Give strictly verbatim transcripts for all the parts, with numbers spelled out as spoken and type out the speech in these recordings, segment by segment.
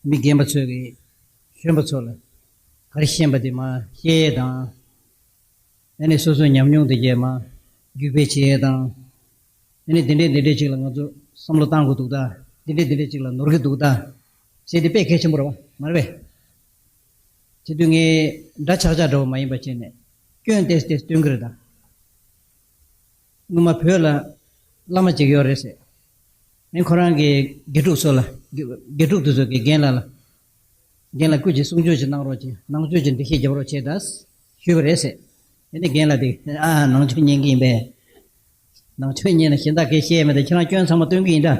མི་རྒན་པ་ཚོས་ཀྱིས་གཞོན་པ་ཚོ་ལ་ག་རེ་ཤེས་པ་དེ་མར་བཤད་ཡས་དང་། ཨ་ནི་སོ་སོའི་ཉམས་མྱོང་དེ་རྗེས་མར་བརྒྱུད་སྤེལ་བྱེད་ཡས་དང་། ཨ་ནི་འདི་འདྲས་འདི་འདྲས་ཅིག་ལ་ང་ཚོ་བསམ་བློ་བཏང་དགོས་འདུག་ད། འདི་འདྲས་འདི་འདྲས་ཅིག་ལ་ནོར་གྱི་འདུག་ད་ཟེར་དེ་དཔེ་གལ་ཆེན་པོ་རེད་བ། མ་རེད་པས། དེ་དུས་ངས་འདྲ་ཆགས་ཆགས་འདྲ་བོ་མ་ཡིན་པ་བྱས་ནས་སྐྱོན་ཏོག་ཙམ་སྟོན་གྱི་རེད་ད། སྔོན་མ་བོད་ལ་བླ་མ་གཅིག་ཡོད་རེད་ཟེར། ཨེ་ཁོ་རང་གི་དགེ་ཕྲུག་ཚོ་ལ། དགེ་ཕྲུག་དེ་ཚོ་གིས་རྒན་ལགས་ལ། རྒན་ལགས་སྐུ་མཁྱེན་གསུང་ཆོས་ཅིག་གནང་རོགས་གྱིས། ནང་ཆོས་ཀྱི་འགྲེལ་བཤད་རྒྱབ་རོགས་བྱེད་དང་ཞུས་པ་རེད་ཟེར། ཨེ་ནི་རྒན་ལགས་དེ་ཨ་ནང་ཆོས་ཉན་གྱི་ཡིན་པས། ནང་ཆོས་ཉན་ན་གཞན་དག་གིས་བཤད་མེད་དེ་ཁྱེད་རང་སྐྱོན་ཚང་མ་སྟོན་གྱི་ཡིན་ད།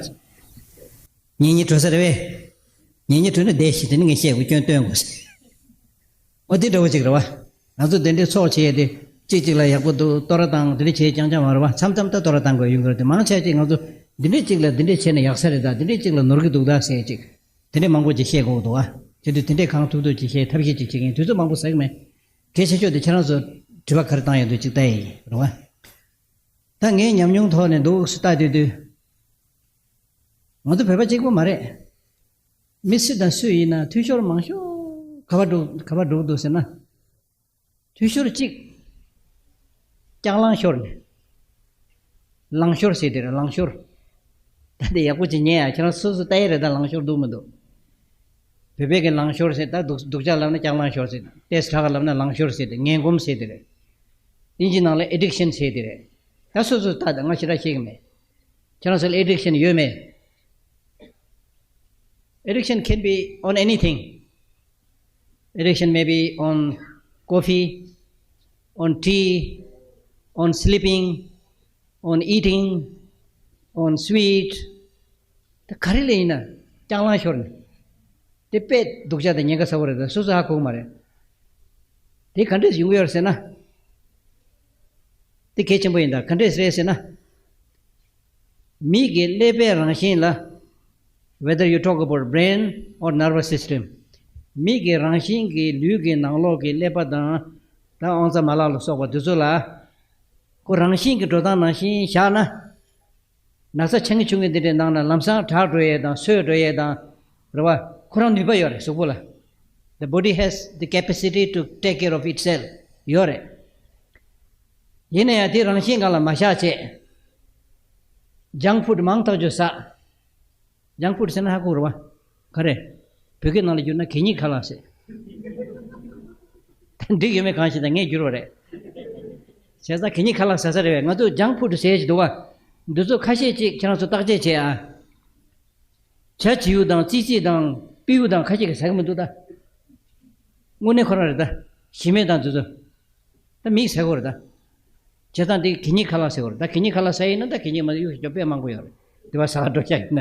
ཉན་ཉན་གྲོལ་ས་རེད་པས། ཉན་ཉན་གྲོལ་ན་བསྡད་ཤིག་དེ་ནི་ངས་བཤད་དགོས། སྐྱོན་སྟོན་དགོས། འོ་དེ་འདྲ་བོ་ཅིག་རེད་བ། ང་ཚོ་དེ་འདྲའི་ཚོགས་བྱས་ཏེ་གཅིག་གཅིག་ལ་ཡག་པོ་འདུག་བསྟོད་ར་བཏང་དེ་འདྲ་བྱས་རྐྱང་རྐྱང་མ་རེད་བ། མཚམས་མཚམས་ད་བསྟོད་ར་བཏང་དགོས་ཡོང་གི་རེད་དེ། མང་ཆེ་ཅིག་ང་ཚོ་འདི་འདྲའི་གཅིག་ལ་འདི་འདྲ་བྱས་ན་ཡག་ས་རེད་ད། འདི་འདྲའི་གཅིག་ལ་ནོར་གི་འདུག་ད་ཟེར་ཅིག་དེ་འདྲའི་མང་པོ་ཅིག་བཤད་དགོས་འདུག་བ། དེ་དུས་དེ་འདྲའི་གང་ཐུབ་ཐུབ་ཅིག་བཤད་ཐབས་ཤེས་ཅིག་བྱེད་མཁན་དུས་ཚོད་མང་པོ་ཟ་གི་མེད། གལ་ཆེ་ཤོས་དེ་ཁྱེད་རང་ཚོ་དྲི་བ་ག་རེ་བཏང་ཡོད་འདུག་ཅིག་ལྟ་ཡི་རེད་བ། ད་ངའི་ཉམས་མྱོང་ཐོག་ནས་འདུག་སེ་ལྟ་དུས་དུས། ང་ཚོ་བོད་པ་གཅིག་པོ་མ་རེད། མི་སུ་དང་སུ་ཡིན་ན་འཐུས་ཤོར་མང་ཤོས་ག་པར་འགྲོ་ག་པར་འགྲོ་གི་འདུག་ཟེར་ན། འཐུས་ཤོར་གཅིག་ལྕགས་ལང་ཤོར་ནས། ལང་ཤོར་ཟེར་དེ་རེད། ལང་ཤོར། ད་དེ་ཡག་པོ་ཅིག་ཉན་ཡ། ཁྱེད་རང་སོ་སོ་ལྟ་ཡི་རེད་ད། ལང་ཤོར་འདུག་མི་འདུག་བོད་པའི་གི་ལང་ཤོར་ཟེར་ད་སྡུག་སྡུག་ཅག་ལབ་ན་ལྕགས་ལང་ཤོར་ཟེར། ཏོག་ཙམ་དྲག་ག་ལབ་ན་ལང་ཤོར་ཟེར་དེ། ངན་གོམས་ཟེར་དེ་རེད། དབྱིན་ཇི་ནང་ལ་ཨེ་ཌིག་ཤན་ཟེར་དེ་རེད། ད་སོ་སོ་ལྟ་ད། ང་ཞེ་དྲག་ཤེས་གི་མེད། ཁྱེད་རང་ཚོ་ལ་ཨེ་ཌིག་ཤན་ཡོད་མེད། Addiction can be on anything. Addiction may be on coffee, on tea, on sleeping, on eating, on sweet. ད་ག་རེ་ལ་ཡིན་ན་ལྕགས་ལང་ཤོར་ནས། དེ་དཔེ་སྡུག་ཅག་དང་ཉེན་ཁ་ཚ་བོ་རེད། ད་སོ་སོ་ཧ་གོ་གི་མ་རེད། དེ་ག་འདྲས་ཡོང་གི་ཡོད་རེད་ཟེར་ན། དེ་གལ་ཆེན་པོ་ཡིན། ད་ག་འདྲས་རེད་ཟེར་ན། མི་གི་ཀླད་པའི་རང་བཞིན་ལ། Whether you talk about brain or nervous system, མི་གི་རང་བཞིན་གྱི་ལུས་ཀྱི་ནང་ལོགས་ཀྱི་ཀླད་པ་དང་། ད་དབང་རྩ་མ་ལག་ལ་སོགས་པ་དེ་ཚོ་ལ། ཁོ་རང་བཞིན་གྱི་འགྲོ་སྟངས་ནང་བཞིན་བཞག་ན། ན་ཚ་ཆེ་ངེས་ཆུང་ངེས་འདི་འདྲའི་ནང་ན་ལམ་སང་དྲག་འགྲོ་ཡས་དང་སོས་འགྲོ་ཡས་དང་། རེད་བ། ཁོ་རང་ནུས་པ་ཡོད་རེད་གཟུགས་པོ་ལ། The body has the capacity to take care of itself. ཡོད་རེད། ཡིན་ན་ཡང་དེ་རང་བཞིན་སྒང་ལ་མ་བཞག་བྱས། ཇང་ཕུཌ་མང་ཐག་ཆོད་ཟ། ཇང་ཕུཌ་ཟེར་ན་ཧ་གོ་རེད་བ། ག་རེ། བོད་སྐད་ནང་ལ་བསྒྱུར་ན་གད་སྙིགས་ཁ་ལག་ཟེར། ད་འགྲིག་ཡོད་མེད་གང་ཤེས་ད། ངས་བསྒྱུར་བ་རེད། བྱས་ཙང་གད་སྙིགས་ཁ་ལག་ཟ་ས་རེད་བས། ང་ཚོ་ཇང་ཕུཌ་ཟེར་གྱི་འདུག་བ། འདི་ཚོ་ཁ་ཤས་ཅིག་ཁྱེད་རང་ཚོ་བརྟག་དཔྱད་བྱེད་ཨ། ཇ་བྱིའུ་དང་ཙི་ཙི་དང་སྤྲེའུ་དང་ཁ་ཤས་ཀྱིས་ཟ་གི་མི་འདུག་ད། དངོས་གནས་ཁོ་རང་རེད་ད། ཞི་མེད་དང་དེ་ཚོ། ད་མིས་ཟ་གི་རེད་ད། བྱས་ཙང་དེ་གད་སྙིགས་ཁ་ལག་ཟེར་གི་རེད་ད། གད་སྙིགས་ཁ་ལག་ཟ་ཡིན་ན་ད་གད་སྙིགས་མ་གཡུག་ཞོ་དཔེ་མང་པོ་ཡོད་རེད། དེ་བ་ཟ་ག་འགྲོ་ཤག་ཡིན་ན།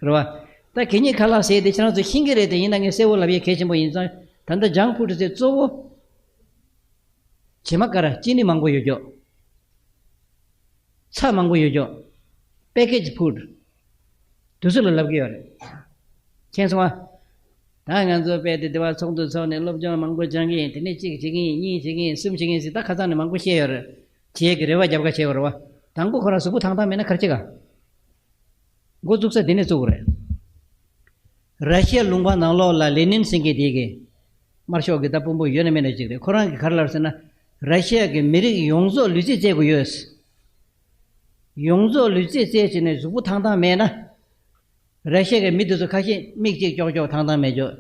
རེད་བ། ད་གད་སྙིགས་ཁ་ལག་ཟེར་དེ་ཁྱེད་རང་ཚོ་ཤེས་ཀྱི་རེད་དེ། ཡིན་ན་ངས་གསལ་བོ་ལབ་ཡས་གལ་ཆེན་པོ་ཡིན་ཙང་། ད་ལྟ་ཇང་ཕུཌ་ཟེར་གཙོ་བོ། བྱེ་མ་ཀ་ར་ཅི་ནི་མང་པོ་ཡོད་ཀྱོག་ཚྭ་མང་པོ་ཡོད་ཀྱོག་པེ་ཀེ་ཇི་ཕུཌ། དེ་ཚོ་ལ་ལབ་ཀྱི་ཡོད་རེད། མཁྱེན་སོང་ཨ། ད་ང་ཚོ་དཔེ་དེ་དེ་བ་ཚོགས་འདུ་ཚོགས་ནས་སློབ་སྦྱོང་མང་པོ་སྦྱང་གི་ཡིན། དེ་ནས་གཅིག་བྱེད་ཀྱི་ཡིན། གཉིས་བྱེད་ཀྱི་ཡིན། གསུམ་བྱེད་ཀྱི་ཡིན་ཟེར། ད་ཁ་སང་ནས་མང་པོ་བཤད་ཡོད་རེད། བྱེད་ཀྱི་རེ་བ་རྒྱབ་ཁ་བྱས་ཡོད་རེད་བ། དང་པོ་ཁོ་རང་གཟུགས་པོ་ཐང་ཐང་མེད་ན་ག་རེ་བྱེད་ག་འགོ་བཙུགས་ས་དེ་ནས་བཙུགས་དགོས་རེད། ར་ཤི་ཡ་ལུང་པ་ནང་ལོགས་ལ་ལེ་ནིན་ཟེར་མཁན་དེ་གི་དམར་ཤོག་གི་ད་དཔོན་པོ་ཡོད་ན་མེད་ན་ཅིག་རེད། ཁོ་རང་གིས་ག་རེ་ལབ་ཟེར་ན། ར་ཤི་ཡ་གི་མི་རིགས་ཡོངས་རྫོགས་ལུས་རྩལ་རྩེད་དགོས་ཡོད། ཡོངས་རྫོགས་ལུས་རྩལ་རྩེད་བྱས་ནས་གཟུགས་པོ་ཐང་ཐང་མེད་ན། ར་ཤི་ཡ་གི་མི་དེ་ཚོ་ཁ་ཤས་མིག་གཅིག་ཀྱོག་ཀྱོག་ཐང་ཐང་མེད་ཀྱོག་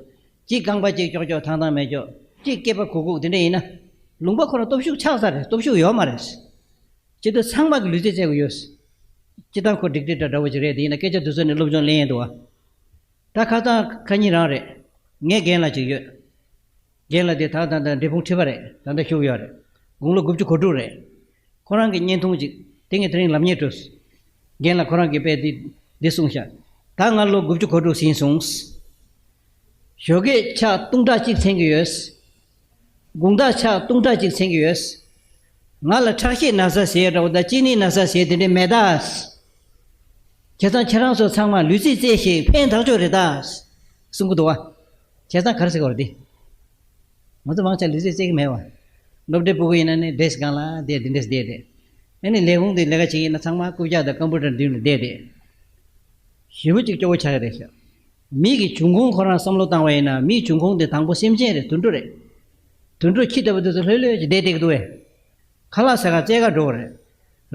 གཅིག་རྐང་པ་གཅིག་ཀྱོག་ཀྱོག་ཐང་ཐང་མེད་ཀྱོག་གཅིག་སྐེད་པ་གུག་གུག་དེ་འདྲ་ཡིན་ན། ལུང་པ་ཁོ་རང་སྟོབས་ཤུགས་ཆག་ས་རེད། སྟོབས་ཤུགས་ཡོད་མ་རེད། སྤྱིར་བཏང་ཚང་མ་གི་ལུས་རྩལ་རྩེད་དགོས་ཡོད། སྤྱིར་བཏང་ཁོ་ཌིག་ཊེ་ཊར་འདྲ་བོ་ཅིག་རེད། དེ་ཡིན་ན་སྐད་ཆ་དེ་ཚོ་ནས་སློབ་སྦྱོང་ལེན་ཡས་འདུག་བ། ད་ཁ་སང་ཁ་ཉིན་རང་རེད། ངའི་རྒན་ལགས་ཅིག་ཡོད། རྒན་ལགས་དེ་ད་ད་ད་འབྲས་སྤུངས་ཁྲི་པ་རེད། ད་ལྟ་བཞུགས་ཡོད་རེད། དགུང་ལོ་དགུ་བཅུ་གོ་དྲུག་རེད། ཁོ་རང་གི་བརྙན་ཐུང་ཅིག་དེ་ངས་དེ་རིང་ལབ་སྙིང་བྲོས། རྒན་ལགས་ཁོ་རང་གིས་དཔེ་འདི་འདི་གསུངས་ཤག་ད་ང་ལོ་དགུ་བཅུ་གོ་དྲུག་ཟིན་སོང་། ཞོགས་ཀས་ཕྱག་དུང་ཁྲག་གཅིག་འཚེང་གི་ཡོད། དགོང་དག་ཕྱག་དུང་ཁྲག་གཅིག་འཚེང་གི་ཡོད། ང་ལ་ཁྲག་ཤེད་ན་ཚ་ཟེར་འདྲ་བོ་དང་གཅིན་སྙི་ན་ཚ་ཟེར་དེ་འདྲ་མེད་ད། བྱས་ཙང་ཁྱེད་རང་ཚོ་ཚང་མ་ལུས་རྩལ་རྩེད་ཤིག་ཕན་ཐག་ཆོད་རེད་ད། གསུང་གི་འདུག་བ། བྱས་ཙང་ག་རེ་ཟེར་གི་རེད་དེ། ང་ཚོ་མང་ཆེ་ལུས་རྩལ་རྩེད་ཀྱི་མེད་བ། སློབ་གྲྭའི་སྤུ་གུ་ཡིན་ན་ནི་ཌེ་སི་ཀི་སྒང་ལ་བསྡད་དེ་འདྲས་བསྡད་དེ། ཨ་ནི་ལས་ཁུངས་དེ་ལས་ཀ་བྱེད་ཀྱི་ཡིན་ན་ཚང་མ་རྐུབ་བཀྱག་དང་ཀམ་པུ་ཊར་མདུན་ལ་བསྡད་དེ། ཞེ་པོ་ཅིག་སྐྱོ་བོ་ཆགས་ཀྱི་རེད་ཤག་མི་གི་འབྱུང་ཁུངས་ཁོ་རང་བསམ་བློ་བཏང་བ་ཡིན་ན། མིའི་འབྱུང་ཁུངས་དེ་དང་པོ་སེམས་ཅན་རེད། དུད་འགྲོ་རེད། དུད་འགྲོ་ཁྱི་ལྟ་བུ་དེ་ཚོ་ལྷོད་ལྷོད་ཅིག་བསྡད་བསྡད་ཀྱི་འདུག་བས། ཁ་ལག་ཟ་ག་རྩེད་ག་འགྲོ་བ་རེད།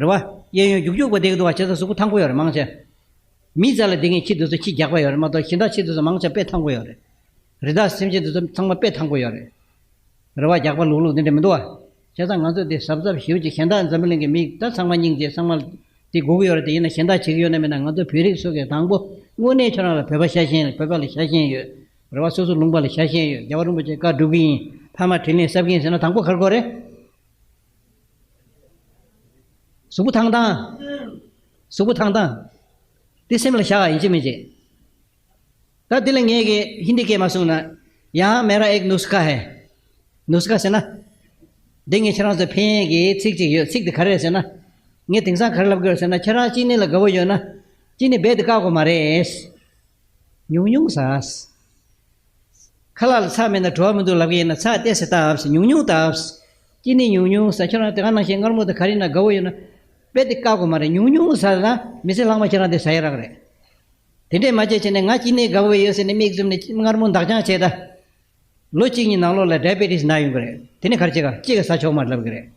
རེད་བ། གཡས་གཡོན་རྒྱུག་རྒྱུག་པ་བསྡད་ཀྱི་འདུག་བ། བྱས་ཙང་གཟུགས་པོ་ཐང་པོ་ཡོད་རེད་མང་ཆེ། མི་རྩ་ལ་བསྡད་མཁན་ཁྱི་དེ་ཚོ་ཁྱི་རྒྱགས་པ་ཡོད་རེད་མ་གཏོགས། གཞན་དག་ཁྱི་དེ་ཚོ་མང་ཆེ་དཔེ་ཐང་པོ་ཡོད་རེད། རི་དྭགས་སེམས་ཅན་དེ་ཚོ་ཚང་མ་དཔེ་ཐང་པོ་ཡོད་རེད། རེད་བ། རྒྱགས་པ་ལུག་ལུག་དེ་འདྲ་མི་འདུག་བ། བྱས་ཙང་ང་ཚོ་དེ་གཟབ་གཟབ་ཞེ་པོ་ཅིག་གཞན་དག་འཛམ་བུ་གླིང་གི་མི་ད་ཚང་མ་སྙིང་རྗེ། ཚང་མ་དེ་དགོས་ཀྱི་ཡོད་རེད། དེ་ཡིན་ན་གཞན་དག་བྱེད་ཀྱི་ཡོད་ན་མེད་ན། ང་ཚོ་བོད་རིགས་ཚོ་གིས་དང་པོ་དངོས་གནས་ཁྱོད་རང་ལ་བོད་པ་ཤ་ཞེན། བོད་པ་ལ་ཤ་ཞེན་ཡོད། རེད་བ། སོ་སོ་ལུང་པ་ལ་ཤ་ཞེན་ཡོད། རྒྱལ་བ་རིན་པོ་ཆེ་བཀའ་སྒྲུབ་ཀྱི་ཡིན། ཕ་མ་དྲིན་ལན་གསབ་ཀྱི་ཡིན་ཟེར་ན་དང་པོ་ག་རེ་དགོས་རེད། གཟུགས་པོ་ཐང་ཐང་། གཟུགས་པོ་ཐང་ཐང་། དེ་སེམས་ལ་བཞག་ཡིན་གཅིག་མིན་གཅིག་ད་དེ་ལ་ངས་ཀྱི་ཧིན་དི་སྐད་མ་གསུངས་ན། यहाँ मेरा एक नुस्खा है। ནུས་ཁ་ཟེར་ན། འདི་ངས་ཁྱེད་རང་ཚོ་ཕན་གྱི་ཚིག་ཅིག་ཡོད། ཚིག་དེ་ག་རེ་རེད་ཟེར་ན། ངས་དེང་སང་ག་རེ་ལབ་ཀྱི་ཡོད་ཟེར་ན། ཁྱེད་རང་ཅི་ནི་ལ་དགའ་བོ་ཡོད་ན། ཅི་ནི་རྦད་དེ་བཀག་དགོས་མ་རེད། ཉུང་ཉུང་ཟ། ཁ་ལག་ལ་ཚྭ་མེད་ན་བྲོ་བ་མི་འདུག་ལབ་ཀྱི་ཡིན་ན། ཚྭ་ཏོག་ཙམ་བཏབ། ཉུང་ཉུང་བཏབ། ཅི་ནི་ཉུང་ཉུང་ཟ། ཁྱོད་རང་དེ་ག་ནང་བཞིན་མངར་མོ་དང་ག་རེ་ན་དགའ་བོ་ཡོད་ན། རྦད་དེ་བཀག་དགོས་མ་རེད། ཉུང་ཉུང་ཟ་ན་མི་ཚེ་ལྷག་མ་ཁྱེད་རང་དེ་ཟ་ཡ་རག་རེད། དེ་འདྲས་མ་བྱས་བྱས་ནས་ང་ཅི་ནི་དགའ་བོ་ཡོད་ཟེར་ནས་མིག་བཙུམ་ནས་མངར་མོ་འདག་ཅང་བྱས་ད། ལོ་གཅིག་གཉིས་ནང་ལོགས་ལ་ཌའི་བེ་ཏིས་ན་ཡོང་གི་རེད། དེ་ནི་ག་རེ་བྱེད་ག་ཅི་ག་ཟ་ཆོག་མ་རེད་ལབ་གི་རེད།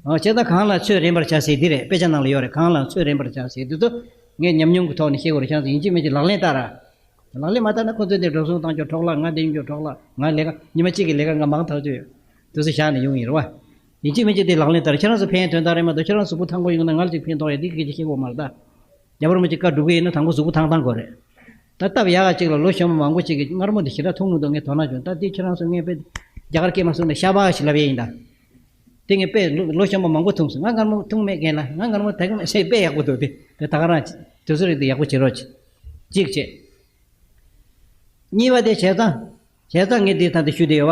འོ་བྱས་ད་གང་ལ་ཚོད་རན་པར་བྱ་ཟེར་འདི་རེད། དཔེ་ཆ་ནང་ལ་ཡོད་རེད། གང་ལ་ཚོད་རན་པར་བྱ་ཟེར་འདི་ཚོ་ངས་ཉམས་མྱོང་གི་ཐོག་ནས་བཤད་དགོས་རེད། ཁྱེད་ཚོ་ཡིན་གཅིག་མིན་གཅིག་ལག་ལེན་བསྟར་ར། ལག་ལེན་མ་བསྟར་ན་ཁོ་ཚོས་འདི་འགྲོ་སོང་བཏང་རྒྱུ་འཕྲོ་བརླག་ང་འདི་ཡིན་རྒྱུ་འཕྲོ་བརླག་ང་ལས་ཀ་ཉི་མ་གཅིག་གི་ལས་ཀ་ང་མང་ཐག་ཆོད་ཡོད། དེ་ཚོ་བཞག་ནས་ཡོང་ཡིན་རེད་བ། ཡིན་གཅིག་མིན་གཅིག་དེ་ལག་ལེན་བསྟར། ཁྱེད་རང་ཚོ་ཕན་དོན་དག་རེད་མ་གཏོགས། ཁྱེད་རང་གཟུགས་པོ་ཐང་པོ་ཡོང་ན་ང་ལ་ཅིག་ཕན་ཐོགས་ཡོད། འདི་སྐད་ཆ་བཤད་དགོས་མ་རེད་ད། རྒྱལ་བ་རིན་པོ་ཆེ་བཀའ་སྒྲུབ་ཀྱི་ཡིན་ན་དང་པོ་གཟུགས་པོ་ཐང་ཐང་དགོས་རེད། ད་སྟབས་ཡག་ག་ཅིག་ལ་ལོ་གཞོན་པ་མང་པོ་ཅིག་གིས་མངར་མོ་འདི་ཞེ་དྲག་འཐུང་གི་འདུག་ངས་དོ་སྣང་བྱུང་། ད་འདི་ཁྱེད་རང་ཚོ་ངས་དཔེ་རྒྱ་གར་སྐད་མ་གསུངས་ན་ཤ་བག་ཞིག་ལབ་ཡས་ཡིན་ད། དེ་ངས་དཔེ་ལོ་ལོ་གཞོན་པ་མང་པོ་འཐུང་སོང་། ང་མངར་མོ་འཐུང་མེད་རྒན་ལགས། ང་མངར་མོ་ད་གི་མེད་ཟེར། དཔེ་ཡག་པོ་འདུག་དེ་དེ་ད་ག་རང་དུས་ཚོད་རིག་དེ་ཡག་པོ་བྱེད་རོགས་བྱེད། གཅིག་བྱེད། གཉིས་པ་དེ་བྱས་ཙང་། བྱས་ཙང་ངས་འདི་ད་ལྟ་ཞུ་བསྡད་ཡོད་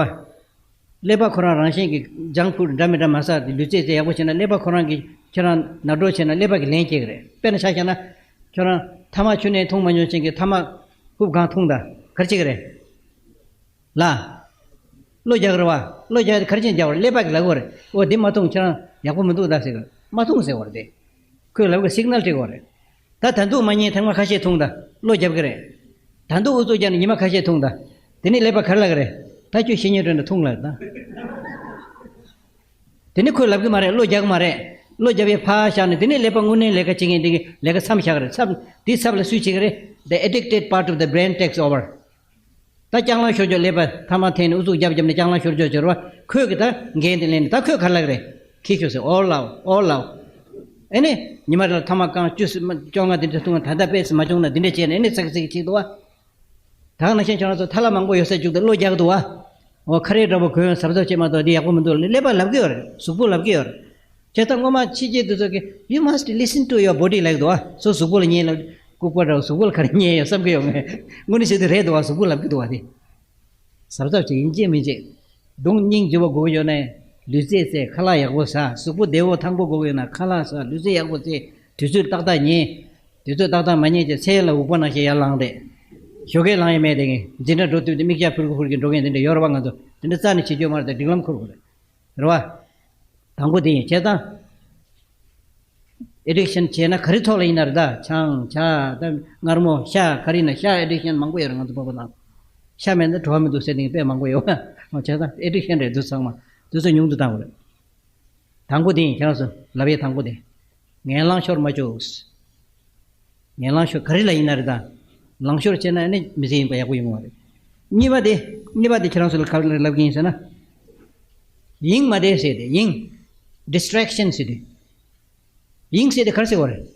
བ། ཀླད་པ་ཁོ་རང་རང་བཞིན་གྱིས་ཇང་ཕུཌ་འདྲ་མི་འདྲ་མ་ཟ། དེ་ལུས་རྩལ་རྩེད་ཡག་པོ་བྱས་ན། ཀླད་པ་ཁོ་རང་གིས་ཁྱེད་རང་ནར་འགྲོ་བྱས་ན་ཀླད་པ་གིས་ལན་སྐྱེལ་གི་རེད། དཔེར་ན་ཆ་བཞག་ན། ཁྱོད་རང་ཐ་མག་ཆུ་ནས་འཐུང་མ་མྱོང་མཁན་གྱིས་ཐ་མག་ཧུབ་གང་འཐུང་ད། ག་རེ་བྱེད་ཀྱི་རེད། ལ། བློ་རྒྱག་གི་རེད་བ། བློ་རྒྱག་གི་ག་རེ་བྱས་ནས་རྒྱག་པ་རེད། ཀླད་པ་གིས་ལབ་གི་རེད། འོ་འདི་མ་འཐུང་། ཁྱེད་རང་ཡག་པོ་མི་འདུག་ད་ཟེར་གི་རེད། མ་འཐུང་ཟེར་བ་རེད་དེ། ཁོས་ལབ་གི་སིག་ནལ་སྤྲད་གི་རེད། ད་ད་དུང་མ་ཉལ་ཐེངས་མ་ཁ་ཤས་འཐུང་ད། བློ་རྒྱབ་གི་རེད། ད་དུང་ཨུ་ཚུགས་རྒྱག་ནས་ཉི་མ་ཁ་ཤས་འཐུང་ད། དེ་ནས་ཀླད་པ་ག་རེ་ལབ་གི་རེད། ད་ཁྱོད་ཤེས་ཉེན་སྤྲོད་ན་འཐུང་ལབ་ད། དེ་ནས་ཁོས་ལབ་གི་མ་རེད། བློ་རྒྱག་གི་མ་རེད། བློ་རྒྱབ་ཡས་ཕར་བཞག་ནས། དེ་ནས་ཀླད་པ་དངོས་གནས་ལས་ཀ་བྱེད་མཁན་དེ་གི་ལས་ཀ་མཚམས་བཞག་གི་རེད། མཚམས་དེའི་ཚབ་ལ་སུས་བྱེད་གི་རེད། The addicted part of the brain takes over. ད་ལྕགས་ལམ་ཤོར་ཆོག་ཀླད་པ་ཐ་མག་འཐེན་ནས་ཨུ་ཚུགས་རྒྱབ་རྒྱབ་ནས་ལྕགས་ལམ་ཤོར་ཆོག་ཟེར་བ། ཁོས་གི་ད་འགན་དེ་ལེན་ནས། ད་ཁོས་ག་རེ་ལབ་གི་རེད། ཁྱི་ཤོག་ཟེར། ཨོ་ལའོ། ཨོ་ལའོ། ཨེ་ནི་ཉི་མ་རེ་ལ་ཐ་མག་རྐང་བཅུ་བཅོ་ལྔ་དེ་འདྲ་འཐུང་བ། ད་ལྟ་དཔེ་མ་བྱུང་ན་འདི་འདྲ་བྱས་ནས་ཨེ་ནི་ཚིག་ཚིག་བྱེད་འདུག་བ། ད་ག་ནང་བཞིན་ཁྱོད་རང་ཚོ་ཐ་ལ་མང་པོ་ཡོད་ས་བཅུག་སྟེ་བློ་རྒྱག་འདུག་བ། འོ་ཁ་རས་འདྲ་པོ་གོན། གཟབ་གཟབ་བྱེད་མ་གཏོགས་འདི་ཡག་པོ་མི་འདུག་ལབ་ནས་ཀླད་པ་ལབ་གི་ཡོད་རེད། གཟུགས་པོ་ལབ་གི་ཡོད་རེད། བྱས་ཙང་སྔོན་མ་ཕྱི་རྒྱལ་དེ་ཚོ་གིས། You must listen to your body ལབ་ཀྱི་འདུག་བ། སོ་གཟུགས་པོ་ལ་ཉན་ལབ། ལྐུགས་པ་འདྲ་བོ། གཟུགས་པོ་ལ་ག་རེ་ཉན་ཡོད་བསམ་གི་ཡོད། ངས་དངོས་གནས་བྱས་དུས་རེད་འདུག་བ། གཟུགས་པོ་ལབ་ཀྱི་འདུག་བ་དེ། གཟབ་གཟབ་བྱེད། ཡིན་གཅིག་མིན་གཅིག་གདོང་སྙིང་རྗེ་བོ་དགོས་ཀྱི་ཡོད་ན་ལུས་རྩལ་རྩེད། ཁ་ལག་ཡག་པོ་ཟ། གཟུགས་པོ་བདེ་བོ་ཐང་པོ་དགོས་ཀྱི་ཡོད་ན་ཁ་ལག་ཟ། ལུས་རྩལ་ཡག་པོ་རྩེད། དུས་ཚོད་ཏག་ཏག་ཉལ། དུས་ཚོད་ཏག་ཏག་མ་ཉལ་བྱས་ཚལ་ལ་འུག་པ་ནང་བཞིན་ཡར་ལངས་ཏེ། ཞོགས་ཀས་ལངས་ཡས་མེད་དེ། ངས་འཛིན་གྲྭ་འགྲོ་དུས་དེ་མིག་ཆ་ཕུར་གི་ཕུར་གི་འགྲོ་མཁན་དེ་འདྲ་ཡོད་རེད་བ། ང་ཚོ་དེ་འདྲ་རྩ་ནས་བྱེད་རྒྱུ་མ་རེད། དེ་སྒྲིག་ལམ་འཁུར་དགོས་རེད། རེད་བ། དང་པོ་དེ་ཡིན། བྱས་ཙང་། ཨེ་ཌིག་ཤན་བྱས་ན་ག་རེ་ཐོག་ལ་ཡིན་ན་རེད་ད། ཆང་། ཇ། ད་མངར་མོ། ཤ། ག་རེ་ཡིན་ན། ཤ་ཨེ་ཌིག་ཤན་མང་པོ་ཡོད་རེད། ང་ཚོ་བོད་པ་ནང་ཤ་མེད་ན་བྲོ་བ་མི་འདུག་ཟེར་མཁན་དཔེ་མང་པོ་ཡོད། བྱས་ཙང་ཨེ་ཌིག་ཤན་རེད། འདི་ཚང་མ་འདི་ཚོ་ཉུང་དུ་བཏང་དགོས་རེད། དང་པོ་དེ་ཡིན། ཁྱེད་རང་ཚོ་ལབ་ཡས་དང་པོ་དེ། ངན་ལང་ཤོར་མ་བཅུག་ངན་ལང་ཤོར་ག་རེ་ལ་ཡིན་ན་རེད་ད། ལང་ཤོར་བྱས་ན་ཨ་ནི་མི་ཚེ་ཡིན་པ་ཡག་པོ་ཡོང་བ་རེད། གཉིས་པ་དེ། གཉིས་པ་དེ་ཁྱེད་རང་ཚོ་ལ་ག་རེ་ལབ་ཀྱི་ཡིན་ཟེར་ན། དབྱིངས་མ་བདེ་ཟེར་དེ། དབྱིངས། ཌིས་ཊེག་ཤན་ཟེར་དེ། དབྱིངས་ཟེར་དེ་ག་རེ་ཟེར་བ་རེད།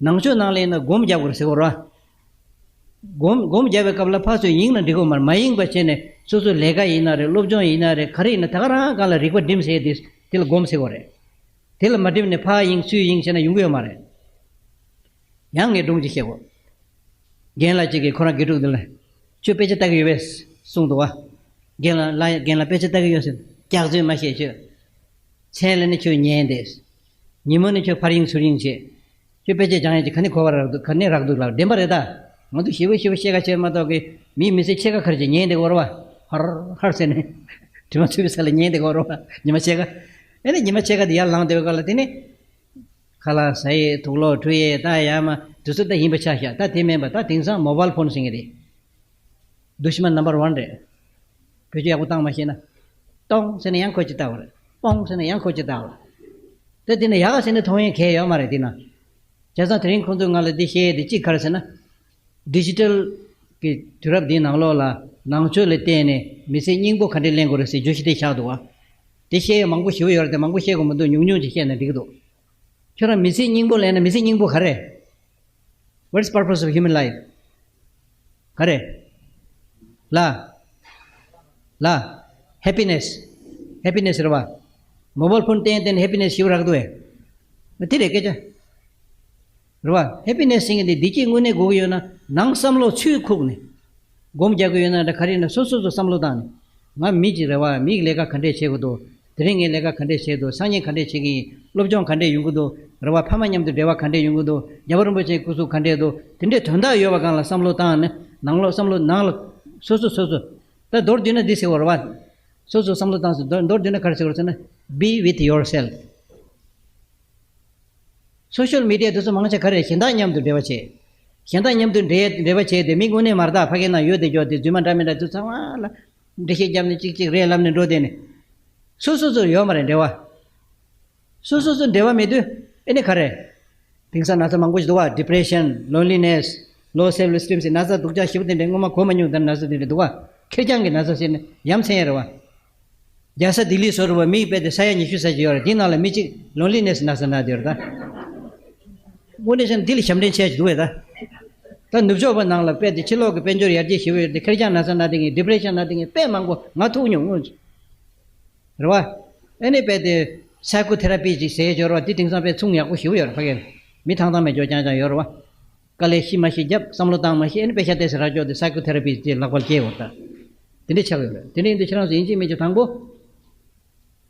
ནང་ཆོས་ནང་ལ་ཡིན་ན་སྒོམ་རྒྱག་དགོས་རེད་ཟེར་བ་རེད། སྒོམ་སྒོམ་རྒྱག་པའི་སྐབས་ལ་ཕར་ཚུར་དབྱིངས་ན་འགྲིག་གི་མ་རེད། མ་དབྱིངས་པ་བྱས་ནས་སོ་སོའི་ལས་ཀ་ཡིན་ན་རེད། སློབ་སྦྱོང་ཡིན་ན་རེད། ག་རེ་ཡིན་ན་ད་ག་རང་སྒང་ལ་རིག་པ་སྒྲིམ་ཟེར་དེ། དེ་ལ་སྒོམ་ཟེར་བ་རེད། དེ་ལ་མ་སྒྲིམ་ནས་ཕར་དབྱིངས་ཚུར་དབྱིངས་བྱས་ན་ཡོང་གི་ཡོད་མ་རེད། ཡང་ངས་སྒྲུང་ཅིག་བཤད་དགོས། རྒན་ལགས་གཅིག་གིས་ཁོ་རང་དགེ་ཕྲུག་འདི་ལ། ཁྱོད་དཔེ་ཆ་ལྟ་གི་ཡོད་པས་གསུངས་འདུག་བ། རྒན་ལགས་ལ། རྒན་ལགས་དཔེ་ཆ་ལྟ་གི་ཡོད་ཟེར། སྐྱག་རྫུན་མ་བཤད་ཁྱོད། མཚན་ལ་ནི་ཁྱོད་ཉན་བསྡད། ཉིན་མོ་ནི་ཁྱོད་ཕར་དབྱིངས་ཚུར་དབྱིངས་བྱེད། ཁྱོད་དཔེ་ཆ་སྦྱང་ཡས་ཀྱི་ག་ནས་གོ་བ་རག་འདུག་ག་ནས་རག་འདུག་ལབ། བདེན་པ་རེད་ད། ང་ཚོ་ཞེ་པོ་ཞེ་པོ་བཤད་ཁ་བྱས་མ་གཏོགས་གི། མིའི་མི་ཚེ་ཕྱེད་ཀ་ཁར་ཅིག་ཉན་བསྡད་ཀྱི་ཡོད་རེད་བ། ཧར་ཧར་ཟེར་ནས། དྲི་མ་ཚུད་པའི་ས་ལ་ཉན་བསྡད་ཀྱི་ཡོད་རེད་བ། ཉི་མ་ཕྱེད་ཀ་ཨེ་ནས་ཉི་མ་ཕྱེད་ཀ་དེ་ཡར་ལངས་བསྡད་པའི་སྐབས་ལ་དེ་ནས། ཁ་ལག་ཟ་ཡས། དུག་ལོག་འཁྲུ་ཡས། ད་ཡར་མར་ དུས་ཚོད་ད་ཡིན་པ་ཆ་བཞག་ད་དེ་མིན་པ་ད་དེང་སང་མོ་བཱལ་ཕོན་ཟེར་མཁན་རེད། སྡུག་ཤི་མ་ནམ་པར་ཝན་རེད། བེད་སྤྱོད་ཡག་པོ་བཏང་མ་ཤེས་ན། ཏོང་ཟེར་ན་ཡང་ཁོ་ཅིག་ལྟ་བ་རེད། པོང་ཟེར་ན་ཡང་ཁོ་ཅིག་ལྟ་བ་རེད། ད་དེ་ནི་ཡག་ཟེར་ནས་མཐོང་ཡས་གལ་ཡོད་མ་རེད་དེ་ན། བྱས་ཙང་དེ་རིང་ཁོང་ཚོས་ང་ལ་འདི་བཤད་ཡས་དེ་གཅིག་ག་རེ་ཟེར་ན། ཌི་ཇི་ཊལ་གྱི་དུས་རབས་འདིའི་ནང་ལོགས་ལ་ནང་ཆོས་ལ་བརྟེན་ནས་མི་ཚེ་སྙིང་པོ་ག་འདྲས་ལེན་དགོས་རེད་ཟེར་བརྗོད་གཞི་དེ་བཞག་འདུག་བ། དེ་བཤད་ཡས་མང་པོ་ཞེ་པོ་ཡོད་རེད་དེ་མང་པོ་བཤད་དགོས་མི་འདུག་ཉུང་ཉུང་ཅིག་བཤད་ན་འགྲིག་གི་འདུག་ཁྱོད་རང་མི་ཚེ་སྙིང་པོ་ལེན་ན་མི་ཚེ་སྙིང་པོ་ག་རེ། What's purpose of human life? ག་རེ། ལ། ལ། ཧེ་པི་ནེ་སི། ཧེ་པི་ནེ་སི་རེད་བ། མོ་བཱལ་ཕོན་བསྟན་བསྟན་ནས་ཧེ་པི་ནེ་སི་ཞིག་རག་འདུག་བས། དེ་རེད་སྐད་ཆ། རེད་བ། ཧེ་པི་ནེ་སི་ཟེར་མཁན་དེ་བདེ་སྐྱིད་དངོས་གནས་དགོས་ཀྱི་ཡོད་ན་ནང་བསམ་བློ་ཚུར་ཁུག་ནས། སྒོམ་རྒྱག་གི་ཡོད་ན་འདྲ་ག་རེ་ཡིན་ན་སོ་སོ་སོ་བསམ་བློ་བཏང་ནས། ང་མི་གཅིག་རེད་བ། མིའི་ལས་ཀ་ག་འདྲས་བྱེད་དགོས་འདུག་དེ་རིང་ངས་ལས་ཀ་ག་འདྲས་བྱས་འདུག་སང་ཉིན་ག་འདྲས་བྱེད་ཀྱི་ཡིན། སློབ་སྦྱོང་ག་འདྲས་ཡོང་གི་འདུག་རེད་བ། ཕ་མ་མཉམ་དུ་འབྲེལ་བ་ག་འདྲས་ཡོང་གི་འདུག་རྒྱལ་བ་རིན་པོ་ཆེའི་སྐུ་གཟུགས་ག་འདྲས་འདུག་དེ་འདྲས་དོན་དག་ཡོད་པ་སྒང་ལ་བསམ་བློ་བཏང་ནས་ནང་ལོགས་བསམ་བློ་ནང་ལ་སོ་སོ་སོ་སོ། ད་མདོར་བསྡུས་ན་འདི་ཟེར་བ་རེད་བ། སོ་སོ་བསམ་བློ་བཏང་ཟེར་མདོར་མདོར་བསྡུས་ན་ག་རེ་ཟེར་བ་རེད་ཟེར་ན། Be with yourself. སོ་ཤལ་མི་ཌི་ཡ་དེ་ཚོ་མང་ཆེ་ག་རེ་གཞན་དག་མཉམ་དུ་འབྲེལ་བ་བྱེད། གཞན་དག་མཉམ་དུ་འབྲེལ་འབྲེལ་བ་བྱས་ཏེ་མི་དངོས་གནས་མ་རེད་ད། ཕ་གིའི་ནང་ཡོད་དེ་འཇོག་དེ་རྫུན་མ་འདྲ་མི་འདྲ་དུ་ཚང་མ་ལ་འགྲེལ་བཤད་བརྒྱབ་ནས་གཅིག་གཅིག་རེད་ལབ་ནས་འགྲོ་བསྡད་ནས། སོ་སོ་སོ་ཡོད་མ་རེད་འབྲེལ་བ། སོ་སོ་སོ་འབྲེལ་བ་མེད་དུས་ཨེ་ནི་ག་རེ། དེང་སང་ན་ཚ་མང་པོ་ཞིག་འདུག་བ། ཌི་པི་རེ་ཤན། ལོན་ལི་ནེ་སི། ལོ་སེལ་ཨེ་སི་ཊིམ་ཟེར་ན་ཚ་སྡུག་ཅག་ཞེ་པོ་དེ་འདྲའི་སྔོན་མ་གོ་མ་མྱོང་ད་ན་ཚ་དེ་འདྲ་འདུག་བ། ཁེར་རྐྱང་གི་ན་ཚ་ཟེར་ནས་ཡ་མཚན་ཡ་རེད་བ། རྒྱལ་ས་ལྡི་ལི་བཟོ་རུ་བ་མིག་དཔེ་དེ་ས་ཡ་ཉི་ཤུ་ས་ཞིག་ཡོད་རེད། དེའི་ནང་ལ་མི་གཅིག་ལོན་ལི་ནེ་སི་ན་ཚ་ན་དེ་ཡོད་རེད་ད། དངོས་གནས་བྱས་ན་འདི་ལ་ཞབས་འདྲེན་བྱས་ཀྱི་འདུག་བས་ད། ད་ནུབ་ཕྱོགས་པ་ནང་ལ་དཔེ་དེ་ཕྱི་ལོགས་ཀྱི་དཔལ་འབྱོར་ཡར་རྒྱས་ཞེ་པོ་ཡོད་དེ་ཁེར་རྐྱང་ན་ཚ་ན་དེ་ངས་ཌི་པི་རེ་ཤན་ན་དེ་ངས་དཔེ་མང་པོ་ང་ཐུག་མྱོང་དངོས་སུ། རེད་བ། ཨེ་ནི་དཔེ་དེ་སའི་ཀོ་ཐེ་ར་པི་ཅིག་ཟེར་ཡོད་རེད་བ། དེ་དེང་སང་དཔེ་མཚུངས་ཡག་པོ་ཞེ་པོ་ཡོད་རེད་ཕ་གིར། མི་ཐང་ཐང་མེད་ཅོག་རྐྱང་རྐྱང་ཡོད་རེད་བ། དཀའ་ལས་ཤི་མ་ཤི་རྒྱབ་བསམ་བློ་བཏང་མ་ཤི་ཨེ་ནི་དཔེ་ཤ་ཏོག་ཙམ་རག་ཅོག་དེ་སའི་ཀོ་ཐེ་ར་པི་དེ་ལག་པར་སྐྱེལ་དགོས་ད། དེ་འདྲ་ཆགས་ཡོད་རེད། དེ་འདྲ་ཡིན་དུས་ཁྱེད་རང་ཚོ་ཡིན་གཅིག་མིན་གཅིག་དང་པོ།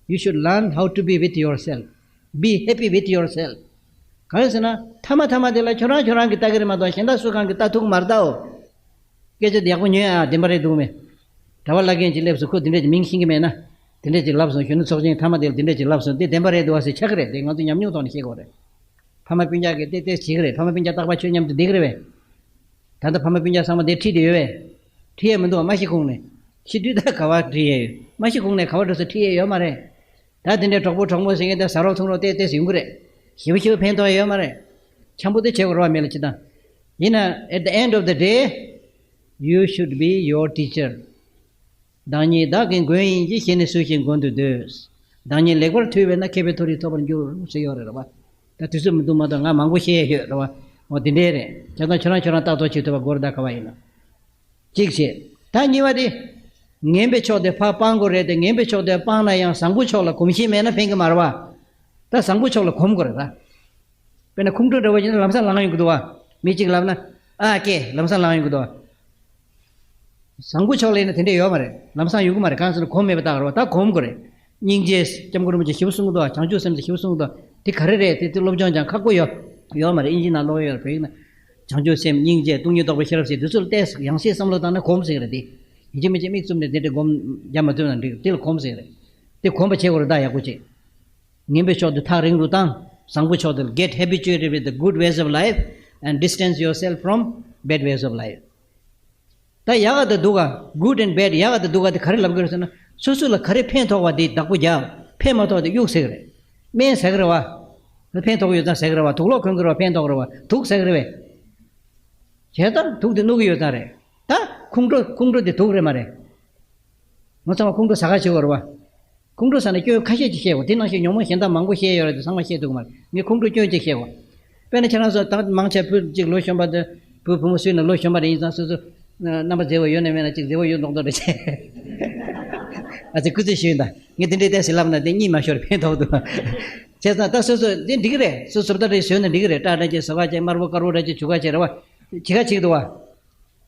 You should learn how to be with yourself. Be happy with yourself. གང་ཡིན་ཟེར་ན་མཐའ་མ་མཐའ་མ་དེ་ལ་ཁྱོད་རང་ཁྱོད་རང་གིས་ལྟ་གི་རེད་མ་གཏོགས་གཞན་དག་སུ་གང་གིས་ལྟ་ཐུབ་ཀྱི་མ་རེད་དའོ། སྐད་ཆ་དེ་ཡག་པོ་ཉོན་ཨ། བདེན་པ་རེད་འདུག་མེད། གྲྭ་པ་བླ་རྒན་ཅིག་སླེབས་སོང་། ཁོ་དེ་འདྲས་ཀྱི་མིང་ཤེས་ཀྱི་མེད་ན། དེ་འདྲས་ཅིག་ལབ་སོང་། གཞོན་ནུ་ཚོགས་ཆེན་མཐའ་མ་དེ་ལ་དེ་འདྲས་ཅིག་ལབ་སོང་། དེ་བདེན་པ་རེད་འདུག་ཨ་ཟེར་ཆགས་ཀྱི་རེད། དེ་ང་ཚོ་ཉམས་མྱོང་ཐོག་ནས་ཤེས་དགོས་རེད། ཕ་མ་སྤུན་ཀྱག་གིས་ཏེ་ཏེ་བྱེད་ཀྱི་རེད། ཕ་མ་སྤུན་ཀྱག་རྟག་པར་ཁྱོད་མཉམ་དུ་བསྡད་ཀྱི་རེད་པས། ད་ལྟ་ཕ་མ་སྤུན་ཀྱག་ཚང་མ་དེ་ཁྲིད་དེ་ཡོད་པས། ཁྲིད་ཡས་མི་འདུག་ཨ། མ་ཤི་གོང་ནས། ཤི་དུས་ད་ག་བ་ཁྲིད་ཡས་ཡོད། མ་ཤི་གོང་ནས་ག་བ་འགྲོ་ས་ཁྲིད་ཡས་ཡོད་མ་རེད། ད་དེ་འདྲའི་གྲོགས་པོ་གྲོགས་མོ་ཟེར་མཁན་དེ་ཟ་རོགས་འཐུང་རོགས་ཏེ་ཏེ་ཡོང་གི་རེད། ཞེ་པོ་ཞེ་པོ་ཕན་ཐོགས་ཡོད་མ་རེད། འཆམ་པོ་དེ་བྱེད་དགོས་རེད་བ་མི་ལ་ཅི་ད། ཡིན་ན་at the end of the day, you should be your teacher. བདག་ཉིད་བདག་གི་མགོན་ཡིན་གྱི། གཞན་ནི་སུ་ཞིག་མགོན་དུ་འདོད། བདག་ཉིད་ལེགས་པར་ཐུལ་བས་ན། མཁས་པའི་མཐོ་རིས་ཐོབ་པར་འགྱུར་ཟེར་ཡོད་རེད་བ། ད་དུས་ཚོད་མི་འདུག་མ་གཏོགས་ང་མང་པོ་བཤད་ཡས་ཡོད་རེད་བ། འོ་དེ་འདྲའི་རེད། བྱས་ཙང་ཁྱོད་རང་ཁྱོད་རང་ལྟ་རྟོག་བྱེད་ཐུབ་པ་དགོས་རེད་ད་ག་བ་ཡིན་ན། གཅིག་བྱས། ད་གཉིས་པ་དེ། ངན་པའི་ཕྱོགས་དེ་ཕར་སྤང་དགོས་རེད་དེ། ངན་པའི་ཕྱོགས་དེ་སྤངས་ན་ཡང་བཟང་པོའི་ཕྱོགས་ལ་གོམས་གཤིས་མེད་ན་ཕན་གྱི་མ་རེད་བ། ད་བཟང་པོའི་ཕྱོགས་ལ་གོམས་དགོས་རེད་ད། དཔེར་ན་ཁོང་ཁྲོ་འདྲ་བོ་ཡིན་ན་ལམ་སང་ལངས་ཡོང་གི་འདུག་བ། མི་གཅིག་ལབ་ན། ཨ་ཀེ་ལམ་སང་ལངས་ཡོང་གི་འདུག་བ། བཟང་པོའི་ཕྱོགས་ལ་ཡིན་ན་དེ་འདྲ་ཡོད་མ་རེད། ལམ་སང་ཡོང་གི་མ་རེད། གང་ཟེར་ན་གོམས་མེད་པ་ལྟ་བ་རེད་བ། ད་གོམས་དགོས་རེད། སྙིང་རྗེ་སྐྱབས་མགོན་རིན་པོ་ཆེ་ཞིབ་གསུང་གི་འདུག་བ། བྱང་ཆུབ་སེམས་ཞིབ་གསུང་གི་འདུག་དེ་ག་རེ་རེད་དེ་དེ་སློབ་སྦྱོང་སྦྱང་ཁག་པོ་ཡོད། ཡོད་མ་རེད། ཨིན་ཇི་ནང་ཀློག་ཡོད་རེད། བོད་ཡིག་ན། བྱང་ཆུབ་སེམས་སྙིང་རྗེ་སྟོང་ཉིད་རྟོགས་པའི་ཤེས་རབ་ཟེར་དེ་ཚོ་ལ་ཏོག་ཙམ་ཡང་སེ་བསམ་བློ་བཏང་ན་གོམས་ཟེར་གི་རེད་དེ། ཡིན་གཅིག་མིན་གཅིག་མིག་བཙུམ་ནས་དེ་འདྲ་སྒོམ་རྒྱག་མ་ཐུབ་ན་འགྲིག་དེ་ལ་གོམས་ཟེར་གི་རེད། དེ་གོམས་པ་བྱེད་དགོས་རེད་ད་ཡག་པོ་བྱེད། ངན་པའི་ཕྱོགས་དེ་ཐག་རིང་རུ་བཏང་། བཟང་པོའི་ཕྱོགས་དེ་ལ། Get habituated with the good ways of life and distance yourself from bad ways of life. ད་ཡག་ག་དང་སྡུག་ག good and bad ཡག་ག་དང་སྡུག་ག་དེ་ག་རེ་ལབ་དགོས་རེད་ཟེར་ན། སོ་སོ་ལ་ག་རེ་ཕན་ཐོགས་པ་དེ་བདག་པོ་རྒྱབ། ཕན་མ་ཐོགས་དེ་གཡུག་ཟེར་གི་རེད། སྨན་ཟ་གི་རེད་བ། ཕན་ཐོགས་ཡོད་ཙང་ཟ་གི་རེད་བ། དུག་ལོག་གོན་གི་རེད་བ། ཕན་ཐོགས་གི་རེད་བ། དུག་ཟ་གི་རེད་བས། བྱས་ཙང་དུག་དེ་བླུག་གི་ཡོད་ཙང་རེད། ད་ཁོང་ཁྲོ་ཁོང་ཁྲོ་དེ་དུག་རེད་མ་རེད། ང་ཚང་མ་ཁོང་ཁྲོ་ཟ་ག་བྱེད་དགོས་རེད་བ། ཁོང་ཁྲོ་ཟ་ན་སྐྱོན་ཁ་ཤས་ཅིག་བཤད་དགོས། དེ་ནང་བཞིན་ཉོན་མོངས་གཞན་དག་མང་པོ་བཤད་ཡོད་རེད་དེ་ཚང་མ་བཤད་ཐུབ་ཀྱི་མ་རེད། ངས་ཁོང་ཁྲོ་སྐྱོན་ཅིག་བཤད་དགོས། དཔེར་ན་ཁྱེད་རང་ཚོ་ད་མང་ཆེ་བུ་གཅིག་ལོ་གཞོན་པ་དེ་བུ་བུ་མོ་སུ་ཡིན་ན་ལོ་གཞོན་པ་རེད། ཡིན་ཙང་སོ་སོ་རྣམ་པ་མཛེས་པོ་ཡོད་ན་མེད་ན་གཅིག་མཛེས་པོ་ཡོད་མདོག་མདོག་འདྲ་བྱས། ཨ་ཙི་སྐུ་ཚེ་ཞུ་ཡིན་ད། ངས་དེ་འདྲའི་ཏོག་ཙམ་ལབ་ན་དེ་གཉིད་མ་ཤོར་ཕན་ཐོགས་འདུག་བྱས་ཙང་ད་སོ་སོ་དེ་འགྲིག་གི་རེད། སོ་སོ་བཟོ་ལྟ་འདྲ་བཟོས་ན་འགྲིག་གི་རེད། སྐྲ་འདྲ་ཅིག་བཟོ་ག་ཅིག་དམར་པོ་དཀར་པོ་འདྲ་ཅིག་བྱུག་ག་ཅིག་རེད་བ། བྱེད་ག་བྱེད་ཀྱི་འདུག་བ།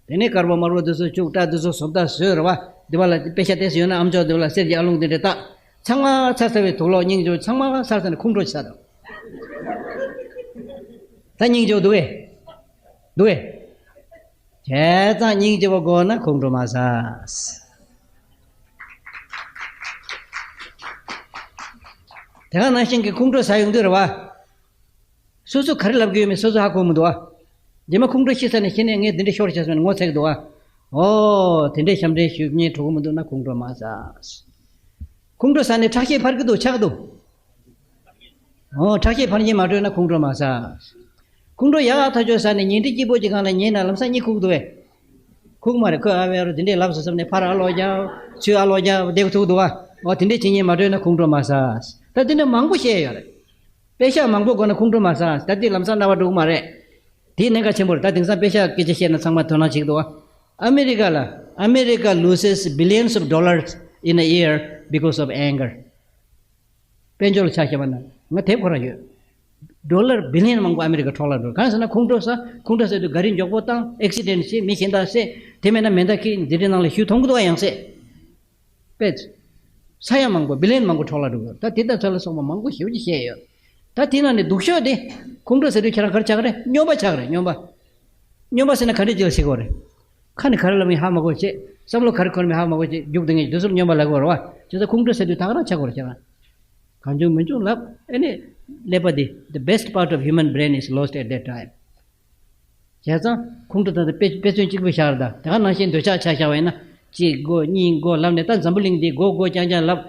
དེ་ནས་དཀར་པོ་དམར་པོ་འདི་ཚོ་བྱུག་སྐྲ་འདི་ཚོ་བཟོ་ལྟ་བཟོས་རེད་བ། འདི་བ་ལ་དཔེ་ཤ་ཏོག་ཙམ་ཡོད་ན་ཨམ་ཅོག་འདི་བ་ལ་གསེར་གྱི་ཨ་ལོང་འདི་འདྲ་བཏགས། ཚང་མ་ཚར་ཚར་བའི་དུག་ལོག་སྙིང་རྗེ་ཚང་མ་ཚར་ཚར་ནས་ཁོང་ཁྲོ་ཆགས་དང་། ད་སྙིང་རྗེ་འདུག་གས། འདུག་གས། བྱས་ཙང་སྙིང་རྗེ་པོ་དགོས་ན་ཁོང་ཁྲོ་མ་ཟ། དེ་ག་ནང་བཞིན་གྱི་ཁོང་ཁྲོ་ཟ་ཡོང་དུས་རེད་བ། སོ་སོ་ག་རེ་ལབ་ཀྱི་ཡོད་མེད་སོ་སོ་ཧ་གོ་མི་འདུག་བ། རྗེས་མ་ཁོང་ཁྲོ་ཤི་ས་ནས་ཤི་ནས་ངས་འདི་འདྲ་ཤོར་བྱས་སོང་ནས་ངོ་ཚ་གི་འདུག་ཨ། ཨོ་དེ་འདྲའི་ཞབས་འདྲེན་ཞུ་མཁན་གྲོགས་པོ་མི་འདུག་ན་ཁོང་ཁྲོ་མ་ཟ། ཁོང་ཁྲོ་ཟ་ནས་ཁྲག་ཤེད་འཕར་གི་འདུག་ཆག་གི་འདུག་ཨོ་ཁྲག་ཤེད་འཕར་མཁན་མ་གྲོལ་ན་ཁོང་ཁྲོ་མ་ཟ། ཁོང་ཁྲོ་ཡག་ཐག་ཆོད་ཟ་ནས་ཉལ་ཁྲི་སྐྱིད་པོ་ཅིག་སྒང་ལ་ཉལ་ན་ལམ་སང་གཉིད་ཁུག་འདུག་བས། ཁུག་མ་རེད། ཁོས་ཨ་བའི་རོ་དེ་འདྲའི་ལབ་སོང་བསམ་ནས་ཕར་ཨ་ལོག་རྒྱབ་ཚུར་ཨ་ལོག་རྒྱབ་བསྡད་ཐུག་འདུག་ཨ། ཨོ་དེ་འདྲའི་བྱེད་མཁན་མ་གྲོལ་ན་ཁོང་ཁྲོ་མ་ཟ། ད་དེ་འདྲ་མང་པོ་བཤད་ཡོད་རེད། པེ་ཤག་མང་པོ་དགོས་ན་ཁོང་ཁྲོ་མ་ཟ། ད་དེ་ལམ་སང་རྣ་བ་འགྲོ་གི་མ་རེད། དེའི་གནད་འགག་ཆེན་པོ་རེད། ད་དེང་སང་པེ་ཤག་སྐད་ཆ་བཤད་ན་ཚང་མ་དོ་སྣང་བྱེད་ཀྱི་འདུག་ཨ། ཨ་མེ་རི་ཀ་ལ། America loses billions of dollars in a year because of anger. དཔལ་འབྱོར་ལ་ཆ་བཞག་པ་ན་ང་དེབ་ཁོ་རང་ཡོད། ཌོ་ལར་བི་ལི་ཡན་མང་པོ་ཨ་མེ་རི་ཀ་འཕྲོག་བརླག་འགྲོ། གང་ཟེར་ན་ཁོང་ཁྲོ་ཟ། ཁོང་ཁྲོ་ཟ་དུས་ག་རེ་མགྱོགས་པོ་བཏང་། ཨེག་སི་ཌེན་ཊི་བྱེད། མི་གཞན་དག་བསད། དེ་མེད་ན་མེ་མདའ་ཁྱེར་འཛིན་གྲྭའི་ནང་ལ་གཞུ་འཐུང་གི་འདུག་ཨ། ཡང་བསད། པས། ས་ཡ་མང་པོ་བི་ལི་ཡན་མང་པོ་འཕྲོག་བརླག་འགྲོ་གི་ཡོད། ད་དེ་དང་ཚོ་ལ་སོགས་པ་མང་པོ་ཞེ་པོ་ཅིག་བཤད་ཡོད། ད་དེ་ནང་ནས་སྡུག་ཤོས་དེ། ཁོང་ཁྲོ་ཟ་དུས་ཁྱེད་རང་ག་རེ་ཆགས་ཀྱི་རེད། སྨྱོན་པ་ཆགས་ཀྱི་རེད། སྨྱོན་པ། སྨྱོན་པ་ཟེར་ན་ག་འདྲ་ཅིག་ལ་ཟེར་གྱི་ཡོད་རེད། ཁ་ནས་ག་རེ་ལབ་མིན་ཧ་མ་གོ་བྱེད། བསམ་བློ་ག་རེ་འཁོར་མིན་ཧ་མ་གོ་བྱེད། རྒྱུགས་འདི་ངས་དུས་སུ་སྨྱོན་པ་ལབ་དགོས་རེད་བ། བྱས་ཙང་ཁོང་ཁྲོ་ཟ་དུས་ད་ག་རང་ཆགས་དགོས་རེད་ཁྱེད་རང་། གང་བྱུང་མི་བྱུང་ལབ། ཨེ་ནི། ཀླད་པ་འདི། The best part of human brain is lost at that time. བྱས་ཙང་ཁོང་ཁྲོ་ད་ལྟ་དཔེ་དཔེ་མཚོན་གཅིག་པུ་བཞག་རེད་ད། དེ་ག་ནང་བཞིན་འདོད་ཆགས་ཆ་བཞག་པ་ཡིན་ན། གཅིག་དགོས་གཉིས་དགོས་ལབ་ནས། ད་འཛམ་བུ་གླིང་འདི་དགོས་དགོས་རྐྱང་རྐྱང་ལབ།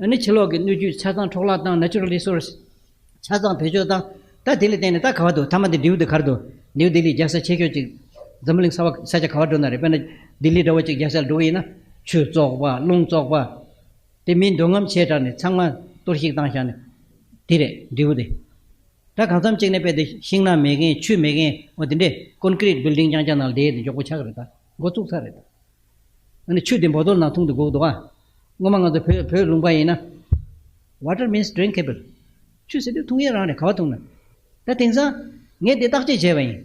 ཨ་ནི་ཕྱི་ལོགས་ཀྱི་སྣོད་བཅུད་ཆ་ཚང་འཕྲོ་བརླག་བཏང་། ནེ་ཅུ་རལ་རི་སོར་སི་ཆ་ཚང་བེད་སྤྱོད་བཏང་། ད་དེ་ལ་བརྟེན་ནས་ད་ག་བ་འདུག་མཐའ་མ་དེ་ནིའུ་ཌི་ལི་ག་རེ་འདུག་ནིའུ་ཌི་ལི་རྒྱལ་ས་ཆེ་ཤོས་ཅིག་འཛམ་བུ་གླིང་ས་བ་ས་ཆ་ག་བ་འགྲོ་ན་རེད། དཔེར་ན་ལྡི་ལི་འདྲ་བོ་ཅིག་རྒྱལ་ས་ལ་འགྲོ་གི་ཡིན་ན། ཆུ་བཙོག་པ། རླུང་བཙོག་པ། དེ་མིའི་འདོད་རྔམ་ཆེ་དྲགས་ནས་ཚང་མ་གཏོར་བཤིག་བཏང་བཞག་ནས། དེ་རེད་འབྲས་བུ་དེ། ད་གང་འཚམ་གཅིག་ནས་དཔེ་དེ་ཤིང་ནགས་མེད་མཁན། ཆུ་མེད་མཁན། འོ་དེ་འདྲས་ཀོན་ཀི་རིཊ་བིལ་ཌིང་རྐྱང་རྐྱང་ནང་བསྡད་དེ་མགྱོགས་པོ་ཆགས་ཀྱི་རེད། ད་འགོ་བཙུགས་ཚར་རེད་ད། ཨ་ནི་ཆུ་དེ་བོ་ཏོལ་ནང་འཐུང་དུ་དགོས་འདུག་ཨ། སྔོན་མ་ང་ཚོ་བོད་བོད་ལུང་པ་ཡིན་ན། Water means drinkable. ཆུ་ཟེར་དུས་འཐུང་ཡས་རང་རེད། ག་བ་འཐུང་ན། ད་དེང་སང་ངས་དེ་བརྟག་དཔྱད་བྱས་པ་ཡིན།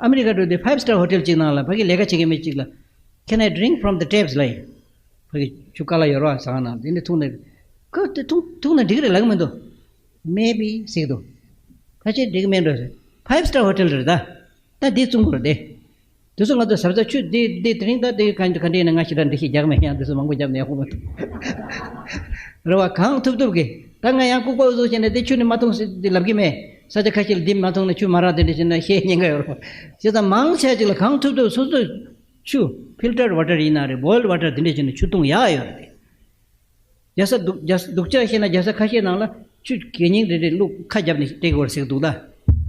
ཨ་མི་རི་ཀ་འགྲོ་དུས་ཕའིབ་སི་ཊར་ཧོ་ཊེལ་གཅིག་ནང་ལ་ཕ་གི་ལས་ཀ་བྱེད་མཁན་མི་གཅིག་ལ། Can I drink from the taps? ལབ་ཡིན། ཕ་གི་ཆུ་དཀར་ལ་ཡོད་རོགས་ཟ་ཁང་ནང་དེ་འདྲ་འཐུང་ན། ཁོས་དེ་འཐུང་འཐུང་ན་འགྲིག་རེད་ལབ་གི་མི་འདུག Maybe ཟེར་གི་འདུག་ཁ་ཤས་འགྲིག་གི་མེད་འགྲོ་ཟེར། ཕའིབ་སི་ཊར་ཧོ་ཊེལ་རེད་ད། ད་འདི་བཙུན་དགོས་རེད་དེ། དེ་ཚོ་ང་ཚོ་ཟབ་ཟབ་ཆུ་འདི་འདི་དེ་རིང་ད་འདི་ག་འདི་ག་འདྲ་ཡིན་ན། ང་ཞེ་དྲག་འགྲེལ་བཤད་རྒྱག་མེད། ཡང་དེ་ཚོ་མང་པོ་བརྒྱབ་ནས་ཡག་པོ་མ་ཐུབ། རེད་བ། གང་ཐུབ་ཐུབ་གི། ད་ང་ཡང་ལྐུགས་པ་འུ་ཚོ་བྱས་ནས་འདི་ཆུ་ནི་མ་འཐུང་ཟེར་འདི་ལབ་གི་མེད། ས་ཆ་ཁ་ཤས་ལ་འདི་མ་འཐུང་ན་ཆུ་མ་རག་དེ་འདྲ་བྱས་ན་བཤད་ཉེན་ཁ་ཡོད་རེད་བ། བྱས་ཙང་མང་ཆེ་ཅིག་ལ་གང་ཐུབ་ཐུབ་སོ་སོས་ཆུ། ཕིལ་ཊར་ཝ་ཊར་ཡིན་ན་རེད། བོའིལ་ཌི་ཝ་ཊར་དེ་འདྲ་བྱས་ནས་ཆུ་འཐུང་ཡག་ཡོད་རེད། རྒྱལ་ས་སྡུག་རྒྱལ་ས་སྡུག་ཅག་བཤད་ན་རྒྱལ་ས་ཁ་ཤས་ནང་ལ་ཆུ་གད་སྙིགས་རེ་རེ་བླུགས་ཁ་བརྒྱབ་ནས་སྤྲད་དགོས་རེད་ཟེར་གི་འདུག་ད་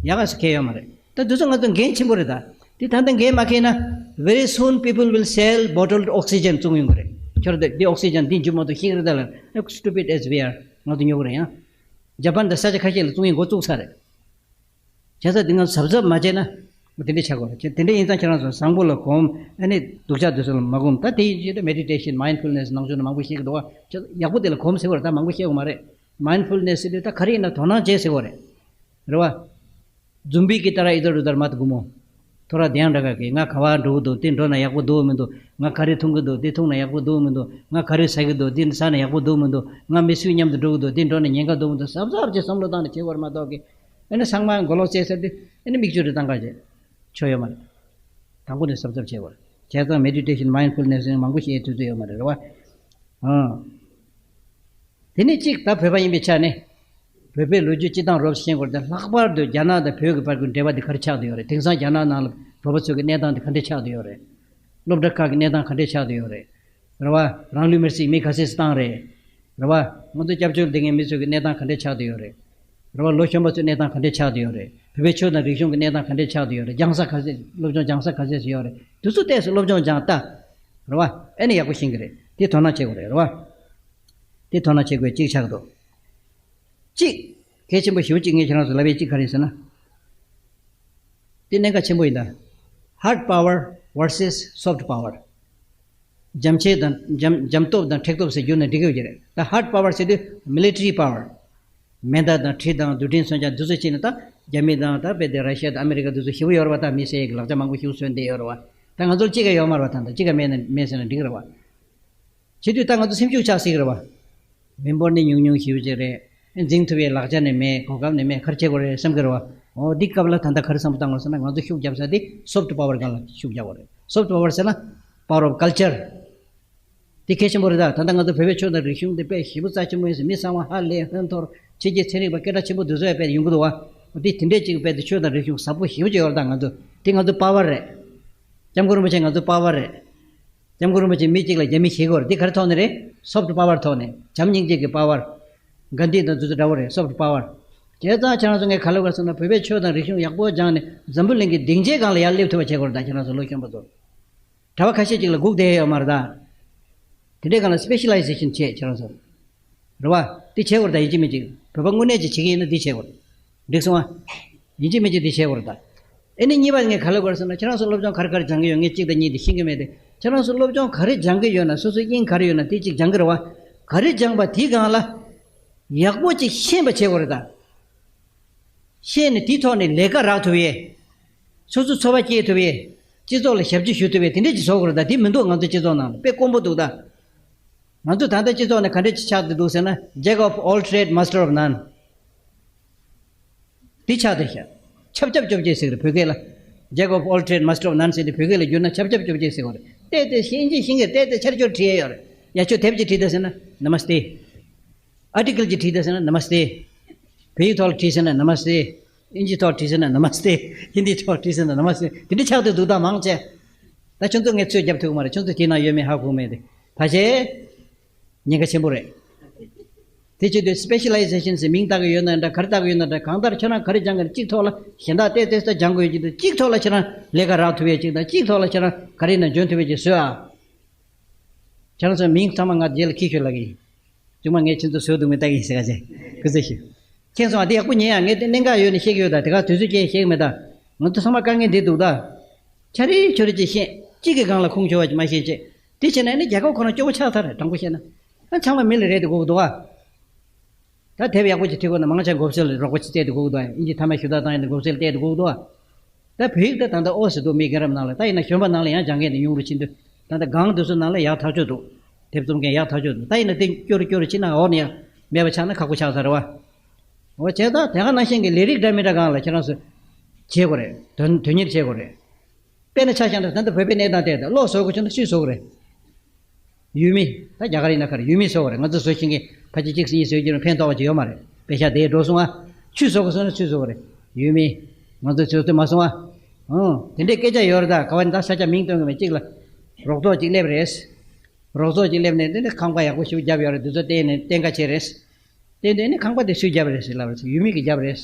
ཡག་ག་ཟེར་མཁན་ཡོད་མ་རེད། ད་དེ་ཚོ་ང་ཚོ་འགན་ཆེན་པོ་རེད་ད། དེ་ད་ལྟ་འགན་མ་འཁྱེར་ན། Very soon people will sell bottled oxygen བཙོང་ཡོང་གི་རེད། ཁྱོད་རང་འདི་འོག་སི་ཇན་འདི་འཇུ་མ་ཐུབ་ཤི་གི་རེད་ད་ལབ། As stupid as we are. ང་ཚོ་ཉོ་གི་རེད་ཡང་། ཇ་པན་དང་ས་ཆ་ཁ་ཤས་ལ་བཙོང་ཡིན་འགོ་བཙུགས་ཚར་རེད། བྱས་ཙང་འདི་ང་ཚོ་གཟབ་གཟབ་མ་བྱས་ན། དེ་འདྲ་ཆགས་དགོས་རེད། དེ་འདྲ་ཡིན་ཙང་ཁྱེད་རང་ཚོ་བཟང་པོ་ལ་གོམས། ཨ་ནི་སྡུག་ཅག་དེ་ཚོ་ལ་མ་གོམས། ད་དེ་ཡིན་ཕྱིར་ད་མེ་ཌི་ཊེ་ཤན། མའིན་ཌ་ཕུལ་ནེ་སི། ནང་ཆོས་ནང་མང་པོ་བཤད་ཀྱི་འདུག་བ། ཁྱེད་ཡག་པོ་དེ་ལ་གོམས་ཟེར་བ་རེད། ད་མང་པོ་བཤད་ཡོད་མ་རེད། མའིན་ཌ་ཕུལ་ནེ་སི་ཟེར་དུས་ད་ག་རེ་ཡིན་ན་དོ་སྣང་བྱེད་ཟེར་བ་རེད། རེད་བ། ཛུམ་བི་གི་ཏ་ར་ཨི་དར་ཨུ་དར་མ་ཏ་གུ་མོ། ཐོ་ར་དེ་ཡང་འདྲ་ག་གི། ང་ག་བ་འགྲོ་གི་འདུག་དེ་འགྲོ་ན་ཡག་པོ་འདུག་མི་འདུག་ང་ག་རེ་འཐུང་གི་འདུག་དེ་འཐུང་ན་ཡག་པོ་འདུག་མི་འདུག་ང་ག་རེ་ཟ་གི་འདུག་དེ་ཟ་ན་ཡག་པོ་འདུག་མི་འདུག་ང་མི་སུའི་མཉམ་དུ་འགྲོ་གི་འདུག་དེ་འགྲོ་ན་ཉེན་ཁ་འདུག་མི་འདུག་གཟབ་གཟབ་ཅིག་བསམ་བློ་བཏང་ནས་བྱེད་དགོས་རེད་མ་གཏོགས་གི། ཨ་ནི་ཚང་མ་མགོ་ལོག་བཙལ་ཚར་དུས་ཨ་ནི་མིག་ཆུ་རེ་བཏང་ག་བྱེད། ཆོ་ཡོད་མ་རེད། དང་པོ་ནས་གཟབ་གཟབ་བྱེད་དགོས་རེད། བྱས་ཙང་མེ་ཌི་ཊེ་ཤན། མའིན་ཌ་ཕུལ་ནེ་སི་མང་པོ་བཤད་དུས་ཚོད་ཡོད་མ་རེད། རེད་བ། ཨང་། དེ་ནས་གཅིག་ད་བོད་པ་ཡིན་པའི་ཆ་ནས། བོད་པའི་ལོ་རྒྱུས་སྤྱི་དང་རོབ་ཤེས་དགོས་རེད། ལྷག་པར་དུ་རྒྱ་ནག་དང་བོད་ཀྱི་བར་གྱི་འབྲེལ་བ་འདི་ག་རེ་ཆགས་བསྡད་ཡོད་རེད། དེང་སང་རྒྱ་ནག་ནང་ལ་བོད་པ་ཚོ་གི་གནས་སྟངས་འདི་ག་འདྲ་ཆགས་བསྡད་ཡོད་རེད། སློབ་གྲྭ་ཁག་གི་གནས་སྟངས་ག་འདྲ་ཆགས་བསྡད་ཡོད་རེད། རེད་བ། རང་ལུས་མེར་སྲེག་མི་ག་ཚད་བཏང་རེད། རེད་བ། ང་ཚོ་སྐྱབས་བཅོལ་བསྡད་མཁན་མི་ཚོ་གི་གནས་སྟངས་ག་འདྲ་ཆགས་བསྡད་ཡོད་རེད། རེད་བ། ལོ་གཞོན་པ་ཚོའི་གནས་སྟངས་ག་འདྲ་ཆགས་བསྡད་ཡོད་རེད། བོད་པའི་ཆོས་དང་རིག་གཞུང་གི་གནས་སྟངས་ག་འདྲ་ཆགས་བསྡད་ཡོད་རེད། སྦྱང་ས་ག་ཚད། སློབ་སྦྱོང་སྦྱང་ས་ག་ཚད་ཡོད་རེད། དེ་ཚོ་ཏོག་ཙམ་སློབ་སྦྱོང་སྦྱང་ལྟ། རེད་བ། ཨེ་ནི་ཡག་པོ་ཤེས་ཀྱི་རེད། དེ་དོ་སྣང་བྱེད་དགོས་རེད། རེད་བ། དེ་དོ་སྣང་བྱེད་དགོས་གཅིག་ཆགས་འདུག་གཅིག་གལ་ཆེན་པོ་ཞེ་པོ་གཅིག་ངས་ཁྱེད་རང་ཚོ་ལབ་ཡས་གཅིག་ག་རེ་ཟེར་ན། དེ་གནད་འགག་ཆེན་པོ་ཡིན་ད། Hard power versus soft power. འཇམ་ཆས་དང་འཇམ་འཇམ་སྟོབས་དང་མཁྲེགས་སྟོབས་ཟེར་བསྒྱུར་ན་འགྲིག་གི་ཡོད་ཀྱི་རེད། ད་ཧར་ཌི་པ་ཝར་ཟེར་དུས་མི་ལི་ཊི་རི་པ་ཝར། མེ་མདའ་དང་གྲི་དང་རྡུལ་ཕྲན་མཚོན་ཆ་འདི་ཚོ་བྱས་ནས། ད་རྒྱ་མི་དང་ད་དཔེ་དེ་ར་ཤི་ཡ་དང་ཨ་མི་རི་ཀ་འདི་ཚོ་ཞེ་པོ་ཡོད་རེད་བ། ད་མི་སེར་གྱི་ལག་ཆ་མང་པོ་ཞེ་པོ་བཟོས་བསྡད་ཡོད་རེད་བ། ད་ང་ཚོར་གཅིག་ཀྱང་ཡོད་མ་རེད་བ། ད་ད་གཅིག་ཀྱང་མེད་ན་མེད་ཟེར་ན་འགྲིག་རེད་བ། བྱེད་དུས་ད་ང་ཚོ་སེམས་ཤུགས་ཆག་སྲིད་ཀྱི་རེད་བ། མི་འབོར་ནི་ཉུང་ཉུང་ཞེ་པོ་ཅིག་རེད། འཛིང་ཐུབ་པའི་ལག་ཆ་ནི་མེད། གོ་སྐབས་ནི་མེད། ག་རེ་བྱེད་དགོས་རེད་བསམ་གྱི་རེད་བ། འོ་འདི་སྐབས་ལ་ད་ལྟ་ག་རེ་བསམ་བློ་བཏང་དགོས་ཟེར་ན། ང་ཚོ་ཤུགས་རྒྱབ་ས་དེ་སོཕ་ཊི་པ་ཝར་སྒང་ལ་ཤུགས་རྒྱག་དགོས་རེད། སོཕ་ཊི་པ་ཝར་ཟེར་ན་པ་ཝར་ཨོཕ་ཀལ་ཅར། དེ་གལ་ཆེན་པོ་རེད་ད། ད་ལྟ་ང་ཚོ་བོད་པའི་ཆོས་དང་རིག་གཞུང་དེ་དཔེ་ཞེ་པོ་རྩ་ཆེན་པོ་ཡིན་ཟེར། མི་ཚང་མ་ཧ་ལས་ཧོན་ཐོར་ཕྱི་རྒྱལ་ཚན་རིག་པ་སྐད་གྲགས་ཆེན་པོ་འདི་ཚོ་ཡང་དཔེ་ཡོང་གི་འདུག་བ། དེ་དེ་འདྲས་ཅིག་དཔེ་དེ་ཆོས་དང་རིག་གཞུང་ཟབ་པོ་ཞེ་པོ་ཅིག་ཡོད་རེད། ད་ང་ཚོ་ དེ་ང་ཚོ་པ་ཝར་རེད། སྐྱབས་མགོན་རིན་པོ་ཆེ་ང་ཚོ་པ་ཝར་རེད། སྐྱབས་མགོན་རིན་པོ་ཆེ་མི་གཅིག་ལ་རྒྱ་མི་ཞིག་དགོས་རེད། འདི་ག་རེ་ཐོག་ནས་རེད། སོཕ་ཊི་པ་ཝར་ཐོག་ནས། བྱམས་སྙིང་རྗེ་གི་པ་ཝར། གྷན་དྷི་དང་དེ་ཚོ་འདྲ་བོ་རེད། སོཕ་ཊི་པ་ཝར། བྱས་ཙང་ཁྱེད་རང་ཚོ་ངས་ག་ལབ་དགོས་ཟེར་ན། བོད་པའི་ཆོས་དང་རིག་གཞུང་ཡག་པོ་སྦྱངས་ནས་འཛམ་བུ་གླིང་གི་སྡིངས་ཆའི་སྒང་ལ་ཡར་སླེབས་ཐུབ་པ་བྱེད་དགོས་རེད་ད། ཁྱེད་རང་ཚོ་ལོ་གཞོན་པ་ཚོ། གྲྭ་པ་ཁ་ཤས་ཅིག་ལ་སྒུག་བསྡད་ཡོད་མ་རེད་ད། དེ་འདྲའི་སྒང་ལ་སི་པེ་ཤ་ལའི་ཟེ་ཤན་བྱེད་ཁྱེད་རང་ཚོ། རེད་བ། འདི་བྱེད་དགོས་རེད་ད། ཡིན་གཅིག་མིན་གཅིག་བོད་པ་དངོས་གནས་ཅིག་བྱེད་ཀྱི་ཡིན་ན་འདི་བྱེད་དགོས་རེད། འགྲིག་སོང་ཨ། ཡིན་གཅིག་མིན་གཅིག་འདི་བྱེད་དགོས་རེད་ད། ཨེ་ནི་གཉིས་པ་ངས་ག་ལབ་དགོས་རེད་ཟེར་ན། ཁྱེད་རང་ཚོ་སློབ་སྦྱོང་ག་རེ་ག་རེ་སྦྱང་གི་ཡོད། ངས་གཅིག་དང་གཉིས་དེ་ཤེས་ཀྱི་མེད་དེ། ཁྱེད་རང་ཚོ་སློབ་སྦྱོང་ག་རེ་སྦྱང་གི་ཡོད་ན། སོ་སོ་དབྱིངས་ག་རེ་ཡོད་ན་དེ་གཅིག་སྦྱང་གི་རེད་བ། ག་རེ་སྦྱངས་པ་དེའི་སྒང་ལ་ཡག་པོ་ཅིག་ཤེས་པ་བྱེད་དགོས་རེད་ད། ཤེས་ནས་དེའི་ཐོག་ནས་ལས་ཀ་རག་ཐུབ་ཡས། སོ་སོ་འཚོ་བ་སྐྱེལ་ཐུབ་ཡས། སྤྱི་ཚོགས་ལ་ཞབས་ཕྱི་ཞུ་ཐུབ་ཡས། དེ་འདྲས་ཅིག་བཟོ་དགོས་རེད་ད། དེ་མི་འདུག་ང་ཚོ་སྤྱི་ཚོགས་ནང་ལ་དཔེ་དཀོན་པོ་འདུག་ད། ང་ཚོ་ད་ལྟ་སྤྱི་ཚོགས་ནས་ག་འདྲས་ཅིག་ཆགས་བསྡད་འདུག་ཟེར་ན། Jack of all trade, master of none. འདི་ཆགས་བསྡད་ཤག་ཆབ་ཆབ་ཅོབ་ཅེ་ཟེར་གི་རེད་བོད་སྐད་ལ། Jack of all trade, master of none ཟེར་དེ་བོད་སྐད་ལ་བསྒྱུར་ན་ཆབ་ཆབ་ཅོབ་ཅེ་ཟེར་གི་རེད། བལྟས་བལྟས་ཤེས་ཀྱི་ཤེས་ཀྱི། བལྟས་བལྟས་ཆར་ཆུར་བྲིས་ཡས་ཡོད་རེད། ཡ་ཁྱོད་དེབ་ཅིག་བྲིས་དང་ཟེར་ན་Namaste། ཨར་ཊི་ཀལ་ཅིག་བྲིས་དང་ཟེར་ན་Namaste། བོད་ཡིག་ཐོག་ལ་བྲིས་ཟེར་ན་Namaste། ཨིན་ཇི་ཐོག་བྲིས་ཟེར་ན་Namaste། ཧིན་དི་ཐོག་བྲིས་ཟེར་ན་Namaste། དེ་འདྲ་ཆགས་བསྡད་འདུག་ད་མང་ཆེ། ད་ཁྱོད་ཚོ་ངས་ཚོད་རྒྱབ་ཐུབ་ཀྱི་མ་རེད། ཁྱོད་ཚོ་དེ་ན་ཡོད་མེད་ཧ་གོ་མེད་དེ། ཕལ་ཆེར་ཉེན་ཁ་ཆེན་པོ་རེད། དེ་བྱེད་དུས་སི་པེ་ཤ་ལའི་ཟེ་ཤན་ཟེར་མིང་བཏགས་ཀྱི་ཡོད་ན་འདྲ། ག་རེ་བཏགས་ཀྱི་ཡོད་ན་འདྲ། གང་ལྟར་ཁྱོད་རང་ག་རེ་སྦྱང་གི་རེད། གཅིག་ཐོག་ལ་གཞན་དག་ཏོག་ཙམ་སྦྱང་དགོས་ཀྱི་འདུག་གཅིག་ཐོག་ལ་ཁྱེད་རང་ལས་ཀ་རག་ཐུབ་ཡས་གཅིག་དང་། གཅིག་ཐོག་ལ་ཁྱེད་རང་ག་རེ་ཡིན་ན་འཇོན་ཐུབ་ཡས་གཅིག་བཟོས་ཨ། ཁྱེད་རང་ཚོའི་མིང་ཚང་མ་ང་རྗེས་ལ་འཁྱེར་ཤོག་ལབ་ཀྱི་ཡིན། ཚང་མ་ངས་ཁྱེད་ཚོ་བཟོས་འདུག་མེད་ལྟ་གི་ཡིན་ཟེར་ག་ཅེ། སྐུ་ཚེ་ཞུ། མཁྱེན་སོང་ཨ། དེ་ཡག་པོ་ཉན་ཡ། ངས་དེ་གནད་འགག་ཡོད་ནས་བཤད་ཀྱི་ཡོད་ད། དེ་ག་དུས་ཚོད་ཅན་བཤད་ཀྱི་མེད་ད། ང་ཚོ་ཚང་མ་དཀའ་ངལ་འདི་འདུག་ད། ཆ་རེ་ཆོ་རེ་ཅིག་ཤེས། གཅིག་གི་སྒང་ལ་ཁུངས་འཁྱོལ་བ་ཅིག་མ་ཤེས་ཅེས། དེ་བྱས་ན་ཨ་ནི་རྒྱལ་ཁབ་ཁོ་ན་སྐྱོ་བོ་ཆགས་ཚར་རེད། དྲང་པོ་བཤད་ན། ཨ་ཚང་མ་མི་ལ་རེད་དེ་དགོས་ཀྱི་འདུག་ཨ། ད་དེབ་ཡག་པོ་ཅིག་བྲིས་དགོས་ན་མང་ཆེ་མགོ་སེར་ལ་རོགས་པ་ཅིག་བཙལ་དེ་དགོས་ཀྱི་འདུག་ཨ། ཨིན་ཇི་མཐའ་མ་ཞུ་དག་བཏང་ཡིན་ན་མགོ་སེར་བལྟས་དེ་དགོས་ཀྱི་འདུག་ཨ། ད་བོད་ཡིག་ད་ད་ལྟ་ཨོ་ཟེར་འདུག་མི་རྒན་རབས་ནང་ལ། ད་ཡིན་ན་གཞོན་པ་ནང་ལ་ཡང་སྦྱང་མཁན་དེ་ཉུང་རུ་ཕྱིན་དུས། ད་ལྟ་སྒང་དེ་ཚོ་ནང་ལ་ཡག་ཐག་ཆོད་འདུག་དེབ་རྩོམ་མཁན་ཡག་ཐག་ཆོད་འདུག་ད་ཡིན་ན་དེ་སྐྱོ་རུ་སྐྱོ་རུ་ཕྱིན་ན་འོག་ནས་ཡང་མེད་པ་ཆགས་ན་ཁག་པོ་ཆགས་ཚར་རེད་བ། འོ་བྱས་ཙང་དེ་ག་ནང་བཞིན་གྱི་ལས་རིགས་འདྲ་མི་འདྲ་སྒང་ལ་ཁྱེད་རང་ཚོ་བྱེད་དགོས་རེད། དོན་དོན་གཉེར་བྱེད་དགོས་རེད། དཔེར་ན་ཆ་བཞག་ན་ད་ལྟ་བོད་པའི་གནས་སྟངས་དེ་ད་གློག་བཟོ་དགོས་བྱུང་ན་སུས་བཟོ་དགོས་རེད། ཡུལ་མི། ད་རྒྱ་གར་ཡིན་ན་ག་རེ་ཡུལ་མིས་བཟོ་དགོས་རེད། ང་ཚོ་བཟོ་ཤེས་མཁན་ཕལ་ཆེར་གཅིག་གཉིས་བཟོས་ཀྱི་རུང་ཕན་ཐོགས་པ་ཅིག་ཡོད་མ་རེད། པེ་ཤག་དེ་འགྲོ་སོང་ཨ། ཆུས་བཟོ་དགོས་སོང་ན་སུས་བཟོ་དགོས་རེད། ཡུལ་མི། ང་ཚོ་བཟོ་ཐུབ་མ་སོང་ཨ། ཨང་། དེ་འདྲའི་སྐད་ཆ་ཡོད་རེད་ད། ག་བ་ནི་ད་ས་ཆ་མིང་སྟོན་གི་མེད། གཅིག་ལ་རོགས་ཚོགས་ཅིག་སླེབས་རེད། རོགས་ཚོགས་ཅིག་སླེབས་ནས་དེ་ནས་ཁང་པ་ཡག་པོ་ཞིག་བརྒྱབ་ཡོད་རེད། དེ་ཚོ་བལྟས་ནས་བསྟན་ཁ་བྱས་རེད། དེ་འདྲ་ནི་ཁང་པ་དེ་སུས་བརྒྱབ་རེད་ཟེར་ལབ་རེད་ཟེར། ཡུལ་མི་གིས་བརྒྱབ་རེད།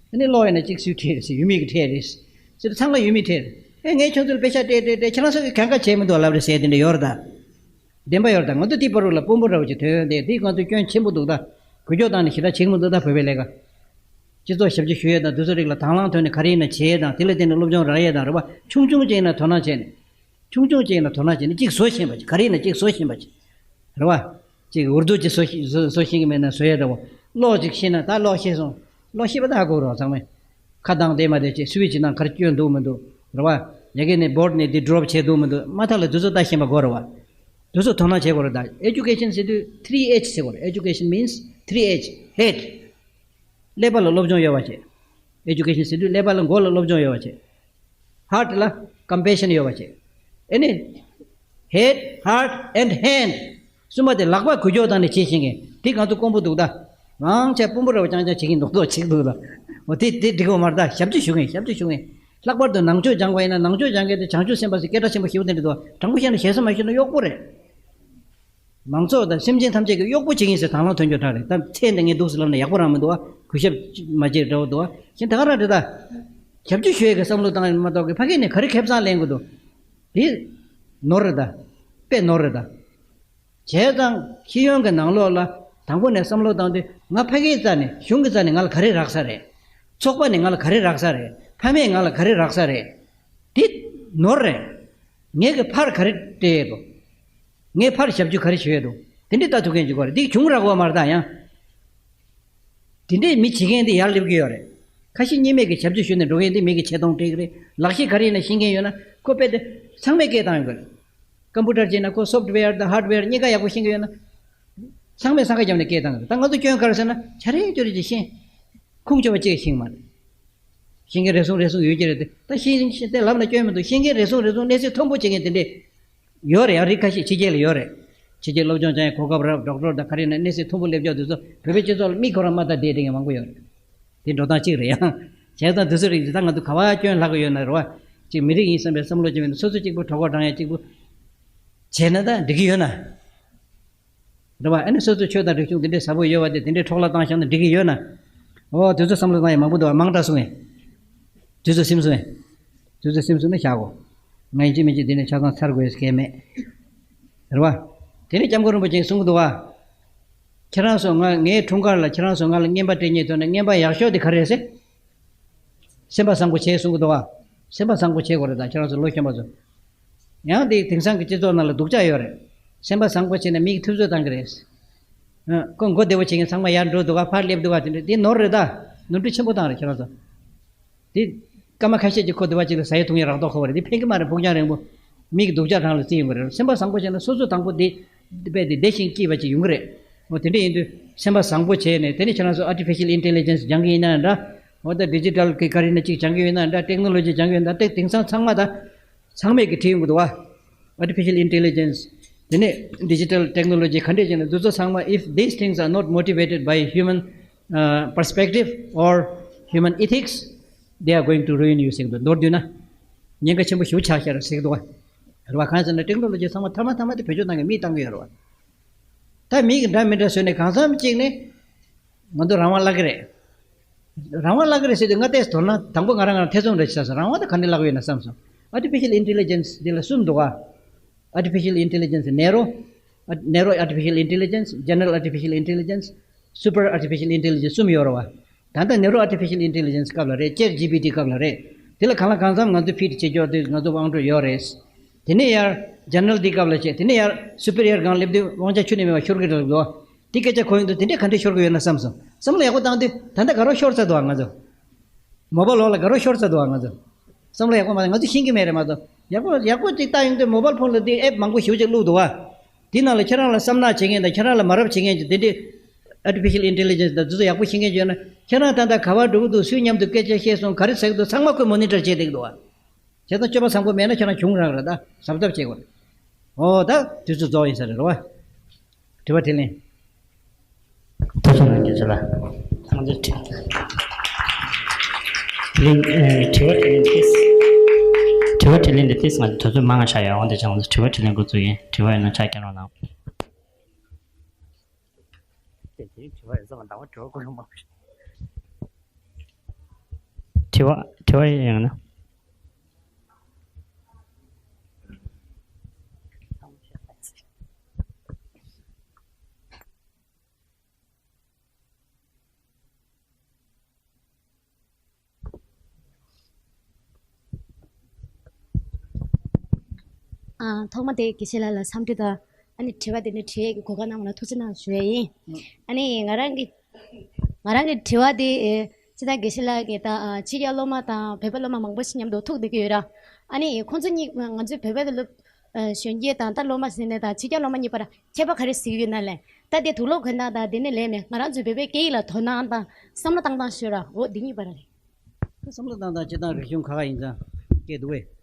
དེ་ནི་གློག་ཡིན་ན་གཅིག་སུས་ཁྲིད་རེད་ཟེར། ཡུལ་མི་གིས་ཁྲིད་རེད་ཟེར། ཚང་མ་ཡུལ་མིས་ཁྲིད་རེད། ཨེ་ངས་ཁྱོད་ཚོར་པེ་ཤག་སྤྲད་སྤྲད་སྤྲད། ཁྱེད་རང་ཚོ་གིས་གང་ག་བྱས་མི་འདུག་ལབ་རེད་ཟེར་དེ་འདྲ་ཡོད་རེད་ད། བདེན་པ་ཡོད་རེད་ད། ང་ཚོ་དེའི་བར་རུ་ལ་དཔོན་པོ་འདྲ་བོ་ཅིག་ཐོན་ཏེ་དེ་ང་ཚོ་སྐྱོན་ཆེན་པོ་འདུག་ད། འགུལ་སྐྱོད་བཏང་ནས་ཞེ་དྲག་བྱེད་ཀྱི་མི་འདུག་ད། བོད་པའི་ལས་ཀ། སྤྱི་ཚོགས་ཞབས་ཕྱི་ཞུ་ཡས་དང་དེ་ཚོ་རིགས་ལ་དང་བླངས་ཐོག་ནས་ག་རེ་ཡིན་ན་བྱེད་ཡས་དང་། དེ་ལ་བརྟེན་ནས་སློབ་སྦྱོང་རག་ཡས་དང་རེད་བ། ཆུང་ཆུང་ཅིག་ཡིན་ན་དོ་སྣང་བྱས་ནས། ཆུང་ཆུང་ཅིག་ཡིན་ན་དོ་སྣང་བྱས་ནས་གཅིག་བཟོ་ཤེས་པ་ཅིག་ག་རེ་ཡིན་ན་གཅིག་བཟོ་ཤེས་པ་ཅིག་རེད་བ། གཅིག་ཨུར་དུ་ཅིག་བཟོ་ཤེས་བཟོ་བཟོ་ཤེས་ཀྱི་མེད་ན་བཟོ་ཡས་འདྲ་བོ། གློག་ཅིག་ཤེས་ན་ད་གློག་ཤེས་སོང་། གློག་ཤེས་པ་ད་ཧ་གོ་རོགས་ཚང་མས། ཁ་གདངས་བསྡད་མ་བསྡད་ཅིག་སུའི་ཅིག་ནང་ག་རེ་སྐྱོན་འདུག་མི་འདུག་རེད་བ། ཡ་གི་ནས་བོར་ཌི་ནས་འདི་ཌོབ་བྱས་འདུག་མི་འདུག་མ་མཐའ་ལ་དུས་ཚོད་ལྟ་ཤེས་པ་དགོས་རེད་བ། དུས་ཚོད་དོ་སྣང་བྱེད་དགོས་རེད་ད། ཨེ་ཇུ་ཀེ་ཤན་ཟེར་དུས་ཐི་རི་ཨེཆ་ཟེར་དགོས་རེད། Education means three H. Head. ཀླད་པ་ལ་སློབ་སྦྱོང་ཡོད་པ་བྱེད། ཨེ་ཇུ་ཀེ་ཤན་ཟེར་དུས་ཀླད་པ་ལ་མགོ་ལ་སློབ་སྦྱོང་ཡོད་པ་བྱེད། ཧར་ཊི་ལ་ཀམ་པེ་ཤན་ཡོད་པ་བྱེད། ཨེ་ནི། Head, heart and hand. གསུམ་པ་དེ་ལག་པ་འགུལ་སྐྱོད་བཏང་ནས་བྱེད་ཤེས་མཁན་དེ་ང་ཚོ་དཀོན་པོ་འདུག་ད། མང་ཆེ་དཔོན་པོ་འདྲ་བོ་རྐྱང་རྐྱང་བྱེད་ཀྱིན་མདོག་མདོག་བྱེད་ཀྱི་འདུག་ད། འོ་དེ་དེ་འགྲིག་གི་མ་རེད་ད། ཞབས་ཕྱི་ཞུ་མཁན་ཞབས་ཕྱི་ཞུ་མཁན། ལྷག་པར་དུ་ནང་ཆོས་སྦྱང་བ་ཡིན་ན་ནང་ཆོས་སྦྱང་མཁན་དེ་བྱང་ཆུབ་སེམས་དཔའ་ཟེར་སྐད་གྲགས་ཆེན་པོ་ཞེ་པོ་དེ་འདྲ་འདུག་དྲང་པོ་བཤད་ན་ཞེ་ས་མ་ཞུས་ན་གཡོག་པོ་རེད། མང་ཚོགས་དང་སེམས་ཅན་ཐམས་ཅད་ཀྱི་གཡོག་པོ་བྱེད་ཀྱིན་ཟེར་དང་བླངས་ཐོན་རྒྱུ་དྲག་རེད། ད་མཚན་དེ་ངས་འདུག་སེ་ལབ་ན་ཡག་པོ་རང་མི་འདུག་ཨ། གུས་ཞབས་མ་བྱེད་འདྲ་བོ་འདུག་ཨ། གཞན་ད་ག་རང་རེད་ད། ཞབས་ཕྱི་ཞུ་ཡས་ཀྱི་བསམ་བློ་བཏང་ཡོད་མ་གཏོགས་ཀྱི་ཕ་གི་ནས་ག་རེ་ཁེ་བཟང་ལེན་དགོས་འདུག་དེ་ནོར་རེད་ད། དཔེ་ནོར་རེད་ད། བྱས་ཙང་ཤེས་ཡོན་གྱི་ནང་ལོགས་ལ་དང་པོ་ནས་བསམ་བློ་བཏང་དུས་ང་ཕ་གིའི་རྩ་ནས་གཞུང་གི་རྩ་ནས་ང་ལ་ག་རེ་རག་ས་རེད། ཚོགས་པ་ནས་ང་ལ་ག་རེ་རག་ས་རེད། ཕ་མས་ང་ལ་ག་རེ་རག་ས་རེད། དེ་ནོར་རེད། ངས་ཀྱི་ཕར་ག་རེ་སྤྲད་ཡས་འདུག་ངས་ཕར་ཞབས་ཕྱི་ག་རེ་ཞུ་ཡས་འདུག་དེ་འདྲའི་ལྟ་ཐུབ་མཁན་ཅིག་དགོས་རེད། འདི་གཞུང་རག་གི་ཡོད་མ་རེད་ད་ཡང་། དེ་འདྲའི་མི་བྱེད་མཁན་དེ་ཡར་སླེབས་ཀྱི་ཡོད་རེད། ཁ་ཤས་གཉིས་མེད་ཀྱི་ཞབས་ཕྱི་ཞུས་ནས་འགྲོ་མཁན་དེ་མི་གི་ཆེ་མཐོང་སྤྲད་ཀྱི་རེད། ལག་ཤེས་ག་རེ་ཡིན་ན་ཤེས་མཁན་ཡོད་ན་ཁོ་དཔེ་དེ་ཚང་མས་སྐད་བཏང་ཡོང་གི་རེད། ཀམ་པུ་ཊར་བྱས་ན་ཁོ་སོཕ་ཊི་ཝེར་དང་ཧར་ཌི་ཝེར་གཉིས་ཀ་ཡག་པོ་ཤེས་ཀྱི་ཡོད་ན། ཚང་མས་སང་ཁ་བརྒྱབ་ནས་སྐད་བཏང་གི་རེད། ད་ང་ཚོ་སྐྱོན་ག་རེ་ཟེར་ན་ཆ་རེ་ཅོ་རེ་ཅིག་ཤེས། ཁུངས་ཆོད་པ་གཅིག་ཤེས་ཀྱི་མ་རེད། ཤེས་མཁན་རེ་ཟུང་རེ་ཟུང་ཡོད་ཀྱི་རེད་དེ། ད་ཤེས་ཤེས་དེ་ལབ་ན་སྐྱོན་མི་འདུག་ཤེས་མཁན་རེ་ཟུང་རེ་ཟུང་གནས་ཚད་མཐོན་པོ་བྱེད་མཁན་དེ་འདྲས་ཡོད་རེད། ཡང་རིགས་ཁ་ཤས་ཕྱི་རྒྱལ་ལ་ཡོད་རེད། ཕྱི་རྒྱལ་སློབ་སྦྱོང་སྦྱང་ཡས་གོ་སྐབས་རག་ཌོག་ཊར་དང་ག་རེ་ཡིན་ན་གནས་ཚད་མཐོན་པོ་སླེབས་ཀྱོག་དེ་ཚོ་བོད་པའི་སྤྱི་ཚོགས་ལ་མིག་ཁོ་རང་མ་བལྟ་བསྡད་བསྡད་མཁན་མང་པོ་ཡོད་རེད། དེ་འགྲོ་སྟངས་གཅིག་རེད། ཡང་བྱས་ཙང་དེ་ཚོ་རིགས་ད་ང་ཚོ་ག་པར་སྐྱོན་ལྷག་གི་ཡོད་ན་རེད་བ། ཅིག་མི་རིགས་ཡིན་བསམ་པའི་བསམ་བློ་ཅིག་མེད་ན། སོ་སོ་གཅིག་པུ་གྲོད་ཁོག་འགྲངས་ཡ་གཅིག་པུ་བྱས་ན་ད་འགྲིག་གི་ཡོད་ན། རེད་བ། ཨ་ནི་སོ་སོའི་ཆོས་དང་རིག་གཞུང་དེ་འདྲའི་ཟབ་པོ་ཡོད་པ་དེ་དེ་འདྲའི་འཕྲོ་བརླག་བཏང་བཞག་ན་འགྲིག་གི་ཡོད་ན། ཨོ་དེ་ཚོ་བསམ་བློ་བཏང་ཡ་མང་པོ་འདུག་བ། མང་དྲགས་སོང་ངས། དེ་ཚོ་སེམས་སོང་ངས། དེ་ཚོ་སེམས་སོང་ན་བཞག་གོ། ང་ཡིན་གཅིག་མིན་གཅིག་འདི་ནས་ཆ་ཚང་ཚར་དགོས་ཀྱི་མེད། རེད་བ། དེ་ནས་སྐྱབས་མགོན་རིན་པོ་ཆེས་གསུང་གི་འདུག་བ། ཁྱེད་རང་ཚོ་ང་ངའི་འཁྲུངས་སྐར་ལ་ཁྱེད་རང་ཚོ་ང་ལ་རྔན་པ་སྤྲད་མཁན་ཐོན་ན་རྔན་པ་ཡག་ཤོས་དེ་ག་རེ་རེད་ཟེར། སེམས་པ་བཟང་པོ་བྱེད་གསུང་གི་འདུག་བ། སེམས་པ་བཟང་པོ་བྱེད་དགོས་རེད། ད་ཁྱེད་རང་ཚོ་ལོ་གཞོན་པ་ཚོ། ཡང་དེ་དེང་སང་གི་སྤྱི་ཚོགས་ནང་ལ་སྡུག་ཅག་ཡོད་རེད། སེམས་པ་བཟང་པོ་བྱས་ན་མིག་ཐུབ་ཚོད་བཏང་གི་རེད། ཨ། ཁོ་མགོ་བདེ་བོ་བྱེད་མཁན་ཚང་མ་ཡར་འགྲོ་འདུག་ག་ཕར་སླེབས་འདུག་ག་དེ་འདྲ་དེ་ནོར་རེད། ད་ནོར་འཁྲུལ་ཆེན་པོ་བཏང་རེད་ཁྱེད་རང་ཚོ། དེ་སྐར་མ་ཁ་ཤས་ཀྱི་ཁོ་དེ་བ་ཅིག་ལ་ཟ་ཡི་འཐུང་ཡི་རག་མདོག་ཁ་པོ་རེད། དེ་ཕན་གི་མ་རེད། ཕུགས་རྒྱང་རིང་པོ། མིག་སྡུག་ཅག་རང་ལ་བརྩི་ཡོང་གི་རེད། སེམས་པ་བཟང་པོ་བྱས་ན་སོ་སོ་དང་པོ་དེ་དཔེ་དེ་བདེ་ཞིང་སྐྱིད་པ་ཅིག་ཡོང་གི་རེད། འོ་དེ་འདྲ་ཡིན་དུས་སེམས་པ་བཟང་པོ་བྱས་ནས། དེ་ནས་ཁྱེད་རང་ཚོ་artificial intelligence སྦྱང་གི་ཡིན་ན་འདྲ། འོ་ད་digital གི་ག་རེ་ན་ཅིག་སྦྱང་གི་ཡོད་ན་འདྲ། technology སྦྱང་གི་ཡོད་ན་འདྲ། དེ་དེང་སང་ཚང་མ་ད། ཚང་མས་ཀྱིས་བྲིས་ཡོང་གི་འདུག་བ། Artificial intelligence དེ་ནས་digital technology ག་འདྲས་བྱས་ན། འདི་ཚོ་ཚང་མ, if these things are not motivated by human uh, perspective or human ethics, they are going to ruin you ཟེར་གི་འདུག་མདོར་བསྡུས་ན། ཉེན་ཁ་ཆེན་པོ་ཞེ་པོ་ཆགས་ཤག་ཟེར་གི་འདུག་བ། རེད་བ། གང་ཟེར་ན་technology ཚང་མ་མཐའ་མ་མཐའ་མ་དེ་བེད་སྤྱོད་གཏང་མཁན་མིས་གཏང་གི་ཡོད་རེད་བ། ད་མི་གིས་འདྲ་མི་འདྲ་བཟོས་ནས་གང་འཚམ་གཅིག་ནས། ང་ཚོ་རང་དབང་བརླག་གི་རེད། རང་དབང་བརླག་གི་རེད་ཟེར་དུས་ང་ཏོག་ཙམ་དོ་སྣང་། དང་པོ་ང་རང་ང་རང་ཐེ་ཚོམ་འདྲ་ཞིག་ཆགས་སོང་། རང་དབང་དེ་ག་འདྲ་བརླག་གི་ཡོད་ན་བསམ་སོང་། Artificial intelligence འདི་ལ་གསུམ་འདུག་ག Artificial intelligence narrow, narrow artificial intelligence, general artificial intelligence, super artificial intelligence གསུམ་ཡོད་རེད་བ། ད་ལྟ་narrow artificial intelligence སྐབས་ལ་རེད། Chat G P T སྐབས་ལ་རེད། དེ་ལ་གང་ལ་གང་འཚམ་ང་ཚོ་fit བྱེད་ཆོག་དུས་ང་ཚོ་དབང་སྒྲོན་ཡོད་རེད། དེ་ནས་ཡར་general འདི་སྐབས་ལ་བྱས། དེ་ནས་ཡར་superior སྒང་སླེབས་དུས་དབང་ཆ་ཁྱོན་ནས་མེད་པ་ཤོར་གི་འདུག་ག་དེ་སྐད་ཆ་གོ་ཡོང་དུས་དེ་འདྲས་ག་འདྲས་ཤོར་གི་ཡོད་ན་བསམ་སོང་། བསམ་བློ་ཡག་པོ་བཏང་དུས་ད་ལྟ་དགའ་རབ་ཤོར་ཚར་འདུག་ག་ང་ཚོ། མོ་བཱལ་འོག་ལ་དགའ་རབ་ཤོར་ཚར་འདུག་ག་ང་ཚོ། བསམ་བློ་ཡག་པོ་མ་བཏང་། ང་ཚོ་ཤེས་ཀྱི་མེད་རེད་མ་གཏོགས། ཡག་པོ་ཡག་པོ་ཅིག་བལྟ་ཡོང་དུས་མོ་བཱལ་ཕོན་ལ་དེ་app མང་པོ་ཞེ་པོ་ཅིག་བླུགས་འདུག་ག་དེ་ནང་ལ་ཁྱེད་རང་ལ་བསམ་ནག་བྱེད་མཁན་དང་ཁྱེད་རང་ལ་མ་རབས་བྱེད་མཁན་གྱི་དེ་འདྲས། artificial intelligence དང་དེ་ཚོ་ཡག་པོ་ཤེས་མཁན་ཅིག་ཡོད་ན། ཁྱེད་རང་ད་ལྟ་ག་པར་འགྲོ་གི་འདུག་སུའི་མཉམ་དུ་སྐད་ཆ་བཤད་སོང་། ག་རེ་ཟ་གི་འདུག་ཚང་མ་ཁོས་monitor བྱེད་བསྡད་ཀྱི་འདུག་ག་བྱས་ཙང་སྤྱོད་པ་བཟང་པོ་མེད་ན་ཁྱེད་རང་གྱོང་རག་རེད། ད་གཟབ་གཟབ་བྱེད་དགོས་རེད། ཨོ་ད་དུས་ཚོད་རྫོགས་ཡིན་ས་རེད། རེད་བ། དྲི་བ་དྲིས་ལན། ཐུགས་རྗེ་གནང་། རྒན་ལགས། ང་ཚོ་དྲི་དྲི་ལན། ཨེ། དྲི་བ་དྲིས་ལན་ཏིས། དྲི་བ་དྲིས་ལན་འདི་ཏིས་ང་ཚོ་དུས་ཚོད་མང་ང་ཆགས་ཡོད། འོན་ཏེ་ཅང་ང་ཚོ་དྲི་བ་དྲིས་ལན་འགོ་བཙུགས་ཡིན། དྲི་བ་ཡོད་ན་ཕྱག་བརྐྱང་རོགས་གནང་། དེ་དེ་དྲི་བ་ཡོད་ས་མ་འདང་བ། དྲི་བ་གོ་ཡོང་མ་རེད། དྲི་བ་དྲི་བ་ཡོད་ན། ཨ། ཐོག་མ་དེ་དགེ་བཤེས་ལགས་ལ་འཚམས་འདྲི་དང་། ཨ་ནི་དྲི་བ་དེ་འདྲ་དྲི་ཡས་ཀྱི་གོ་སྐབས་གནང་བ་ལ་ཐུགས་རྗེ་གནང་ཞུ་ཡས་ཡིན། ཨ་ནི་ང་རང་གི་ང་རང་གི་དྲི་བ་དེ། ཨེ། སྤྱིར་བཏང་དགེ་བཤེས་ལགས་ཀྱིས་ད་ཕྱི་རྒྱལ་སློབ་མ་དང་བོད་པའི་སློབ་མ་མང་པོ་ཞིག་མཉམ་དུ་ཐུག་བསྡད་ཀྱི་ཡོད་ར། ཨ་ནི་ཁོང་ཚོ་གཉིས། ང་ཚོའི་བོད་པའི་སློབ། ཨ། གཞོན་སྐྱེས་དང་ད་སློབ་མ་ཟེར་ནས་ད་ཕྱི་རྒྱལ་སློབ་མ་གཉིས་བར་ཁྱད་པར་ག་རེ་གཟིགས་ཡོད་ན་ལས། ད་དེ་དུག་ལོག་གོན་སྟངས་དང་དེ་ནས་ལས་མེད། ང་རང་ཚོའི་བོད་པའི་སྐད་ཡིག་ལ་དོ་སྣང་དང་བསམ་བློ་བཏང་སྟངས་ཤོད་ར། འོ་འདི་གཉིས་བར་རེད། བསམ་བློ་བཏང་སྟངས་སྤྱིར་བཏང་རིག་གཞུང་ཁ་ཁ་ཡིན་ཙང་སྐད་འདུག་བས།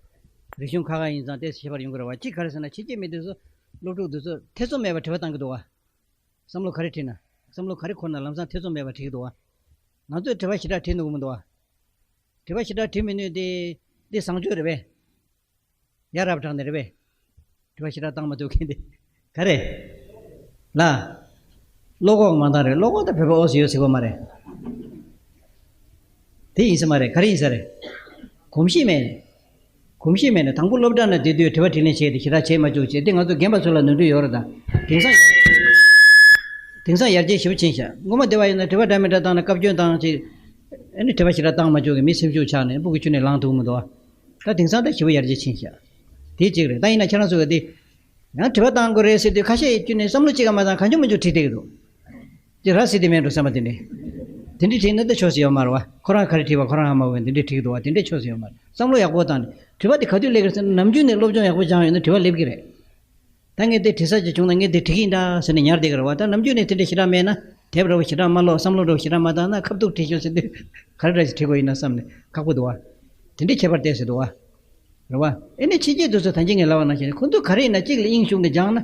རིག་གཞུང་ཁ་ཁ་ཡིན་ཙང་དེ་ཁྱད་པར་ཡོང་གི་རེད་བ། གཅིག་ག་རེ་ཟེར་ན་ཕྱི་རྒྱལ་མི་དེ་ཚོ་སློབ་ཕྲུག་དེ་ཚོ་ཐེ་ཚོམ་མེད་པར་དྲི་བ་བཏང་གི་འདུག་བ། བསམ་བློ་ག་རེ་དྲིས་ན། བསམ་བློ་ག་རེ་འཁོར་ན་ལམ་སང་ཐེ་ཚོམ་མེད་པར་དྲི་གི་འདུག་བ། ང་ཚོས་དྲི་བ་ཞེ་དྲག་དྲིས་ནུས་ཀྱི་མི་འདུག་བ། དྲི་བ་ཞེ་དྲག་དྲིས་མི་ནུས་དེ། འདི་བཟང་སྤྱོད་རེད་པས། ཡ་རབས་དྲགས་ནས་རེད་པས། དྲི་བ་ཞེ་དྲག་བཏང་མ་ཐུབ་མཁན་དེ། ག་རེ། ལ། བློ་ཁོག་མ་འདང་རེད། བློ་ཁོག་ད་བོད་པ་འོ་ཙམ་ཡོད་ཟེར་གོ་མ་རེད། དེ་ཡིན་ས་མ་རེད། ག་རེ་ཡིན་ས་རེད། གོམས་གཤིས་མེད། གོམས་གཤིས་མེད་ནས་དང་པོ་སློབ་གྲྭ་ནང་བསྡད་དུས་དྲི་བ་དྲིས་ལན་བྱས་ཏེ་ཞེ་དྲག་བྱེད་མ་བཅུག་བྱས་ཏེ། ང་ཚོ་རྒན་པ་ཚོ་ལ་ནོར་འཁྲུལ་ཡོད་རེད་ད། དེང་སང་དེང་སང་ཡར་རྒྱས་ཞེ་པོ་ཕྱིན་ཤག་སྔོན་མ་དེ་བ་ཡིན་ན་དྲི་བ་འདྲ་མི་འདྲ་བཏང་ན་བཀའ་བཀྱོན་བཏང་ཅིག་ཨ་ནི་དྲི་བ་ཞེ་དྲག་བཏང་མ་བཅུག་གི་མི་སེམས་ཤུགས་ཆག་ནས་སྤུ་གུ་ཁྱོན་ནས་ལངས་ཐུབ་མི་འདུག་ད་དེང་སང་ད་ཞེ་པོ་ཡར་རྒྱས་ཕྱིན་ཤག་དེ་གཅིག་རེད། ད་ཡིན་ན་ཁྱེད་རང་ཚོ་གི་དེ། ཡང་དྲི་བ་བཏང་དགོས་རེད་ཟེར་དུས་ཁ་ཤས་ཀྱིས་ཁྱོན་ནས་བསམ་བློ་གཅིག་ཀ་མ་བཏང་གང་བྱུང་མང་བྱུང་དྲིས་བསྡད་ཀྱི་འདུག་དེ་ར་སྲིད་དེ་མེད་འགྲོ་བསམ་པ་དེ་འདྲས། དེ་འདྲས་དྲིས་ན་ད་ཆོག་ས་ཡོད་མ་རེད་བ། ཁོ་རང་ག་རེ་དྲིས་པ་ཁོ་རང་ཧ་མ་གོ་བས་དེ་འདྲས་དྲིས་ཀྱི་འདུག་བ། དེ་འདྲས་ཆོག་ས་ཡོད་མ་རེད། བསམ་བློ་ཡག་པོ་བཏང་ནས། དྲི་བ་དེ་ག་དུས་སླེབས་ཀྱི་རེད་ཟེར་ན། ནམ་རྒྱུན་ནས་སློབ་སྦྱོང་ཡག་པོ་སྦྱངས་ཡོད་ན་དྲི་བ་སླེབས་ཀྱི་རེད། ད་ངས་དེ་དྲི་ས་ཅིག་བྱུང་ན་ངས་དེ་དྲི་གི་ཡིན་ད་ཟེར་ནས་ཉར་བསྡད་ཀྱི་རེད་བ། ད་ནམ་རྒྱུན་ནས་དེ་འདྲས་ཞེ་དྲག་མེད་ན། དེབ་འདྲ་བོ་ཞེ་དྲག་མ་ཀློག་བསམ་བློ་འདྲ་བོ་ཞེ་དྲག་མ་བཏང་ན་ཁ་ཐུག་དྲིས་ཤོག་ཟེར་དུས་ག་རེ་འདྲ་ཞིག་དྲིས་དགོས་ཡིན་ན་བསམ་ནས་ཁག་པོ་འདུག་བ། དེ་འདྲས་ཁྱད་པར་བལྟས་ཟེར་འདུག་བ། རེད་བ། ཨེ་ནས་ཕྱི་རྒྱལ་དེ་ཚོ་ད་གིན་ངས་ལབ་པ་ནང་བཞིན་ཁོང་ཚོ་ག་རེ་ཡིན་ན་གཅིག་ལ་དབྱིངས་ཞུགས་ནས་སྦྱངས་ན།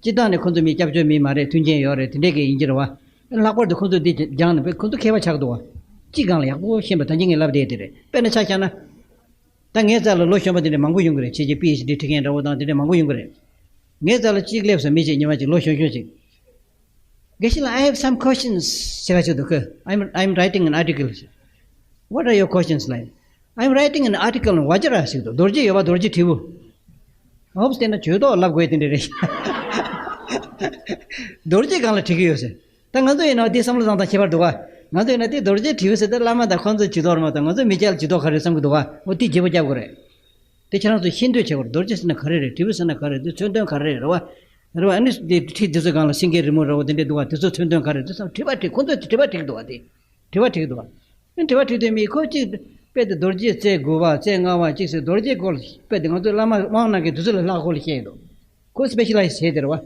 སྤྱིར་བཏང་ནས་ཁོང་ཚོ་མི་སྐྱབས་བཅོལ་མི་མ་རེད། མཐུན་རྐྱེན་ཡོད་རེད། དེ་འདྲས་ཀྱི་ཡིན་གྱི་རེད་བ། ལྷག་པར་དུ་ཁོང་ཚོ་འདི་སྦྱངས་ནས་ཁོང་ཚོ་མཁས་པ་ཆགས་འདུག་བ། སྤྱི་སྒང་ལ་ཡག་པོ་ཤེས་པ་ད་གིན་ངས་ལབ་བསྡད་དེ་རེད། དཔེར་ན་ཆ་བཞག་ན། ད་ངའི་རྩ་ལ་ལོ་གཞོན་པ་དེ་འདྲ་མང་པོ་ཡོང་གི་རེད། ཕྱི་རྒྱལ་པི་ཨེཆ་ཌི་ཁྲིད་མཁན་འདྲ་བོ་དང་དེ་འདྲ་མང་པོ་ཡོང་གི་རེད། ངའི་རྩ་ལ་གཅིག་སླེབས་སོང་། མི་གཅིག་ཉི་མ་གཅིག་ལོ་གཞོན་གཞོན་ཅིག་དགེ་བཤེས་ལགས། I have some questions. ཟེར་ག་ཅིག་འདུག་གི I'm, I'm writing an article. What are your questions? ལབ། I'm writing an article on Vajra ཟེར་འདུག་རྡོ་རྗེ་ཡོད་པ། རྡོ་རྗེ་དྲིལ་བུ། ཧོབ་སྟེ་ན་ཇུས་གཏོགས་ལབ་དགོས་དེ་འདྲ་རེད། རྡོ་རྗེ་སྒང་ལ་བྲིས་ཀྱི་ཡོད་ཟེར། ད་ང་ཚོ་ཡིན་ན་འདི་བསམ་བློ་བཏང་སྟངས་ཁྱད་པར་འདུག་ག་ང་ཚོ་ཡིན་ན་དེ་རྡོ་རྗེ་དྲིལ་བུ་ཟེར་ཏེ་བླ་མ་དང་ཁོང་ཚོ་ཇུས་གཏོགས་རེད་མ་གཏོགས། ང་ཚོ་མི་སྐྱ་ལ་ཇུས་གཏོགས་ག་རེ་བསམ་གྱི་འདུག་ག་འོ་དེ་བརྗེ་པོ་རྒྱབ་དགོས་རེད། དེ་ཁྱེད་རང་ཚོ་ཤེས་འདོད་བྱེད་དགོས་རེད། རྡོ་རྗེ་ཟེར་ན་ག་རེ་རེད། དྲིལ་བུ་ཟེར་ན་ག་རེ་རེད། དེ་མཚོན་དོན་ག་རེ་རེད། རེད་བ། རེད་བ། ཨ་ནི་དེ་ཁྲིད་དེ་ཚོའི་སྒང་ལ་སེང་གེའི་རི་མོ་འདྲ་བོ་དེ་འདྲས་འདུག་ག་དེ་ཚོ་མཚོན་དོན་ག་རེ་རེད། དེ་ཚོ་དྲི་བ་དྲིས། ཁོང་ཚོས་དྲི་བ་དྲིས་འདུག་ག་དེ་དྲི་བ་དྲིས་འདུག་ག་ཨ་ནི་དྲི་བ་དྲིས་དུས་མི་ཁོ་གཅིག་དཔེ་དེ་རྡོ་རྗེ་རྩེ་དགུ་པ་རྩེ་ལྔ་པ་གཅིག་ཟེར། རྡོ་རྗེ་སྐོར་དཔེ་དེ་ང་ཚོ་བླ་མ་དབང་གནང་མཁན་དེ་ཚོ་ལས་ལྷག་ཁོ་ལ་ཤེས་འདུག་ཁོ་སི་པེ་ཤ་ལའི་ཟི་བྱས་དེ་རེད་བ།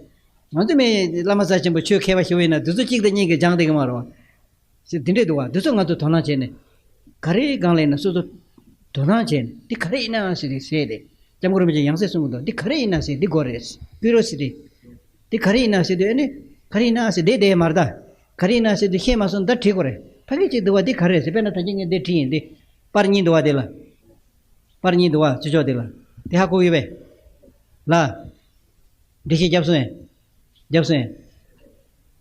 ང་ཚོ་མི་བླ་མ་རྩ་ཆེན་པོ་ཆོས་མཁས་པ་ཞིག་ཡིན་ན་དེ་ཚོ་གཅིག་དང་གཉིས་ཀྱིས་སྦྱངས་བསྡད་ཀྱི་མ་རེད་བ། ཟེར་འདི་འདྲས་འདུག་བ། འདི་ཚོ་ང་ཚོ་དོ་སྣང་བྱས་ནས། ག་རེའི་སྒང་ལ་ཡིན་ན་སོ་སོ་དོ་སྣང་བྱས་ནས་འདི་ག་རེ་ཡིན་ན་ཟེར་ཏེ་ཟེར་ཏེ། སྐྱབས་མགོན་རིན་པོ་ཆེ་ཡང་སེ་གསུང་གི་འདུག་འདི་ག་རེ་ཡིན་ན་ཟེར། འདི་དགོས་རེད། ཀུ་རི་ཡོ་སི་ཊི། འདི་ག་རེ་ཡིན་ན་ཟེར་དུས་ཨ་ནི། ག་རེ་ཡིན་ན་ཟེར་དེ་བསྡད་མ་རེད་ད། ག་རེ་ཡིན་ན་ཟེར་དུས་ཤེས་མ་སོང་། ད་དྲིས་དགོས་རེད། ཕ་གི་གཅིག་འདུག་བ། འདི་ག་རེ་རེད་ཟེར། དཔེར་ན་ད་གིན་ངས་འདི་དྲིས་ཡིན། འདི་པར་གཉིས་འདུག་བ། དེ་ལ། པར་གཉིས་འདུག་བ། ཚུར་ཕྱོགས་དེ་ལ། དེ་ཧ་གོ་ཡོད་པས། ལ། འགྲེལ་བཤད་རྒྱབ་སོང་ངས། རྒྱབ་སོང་ངས།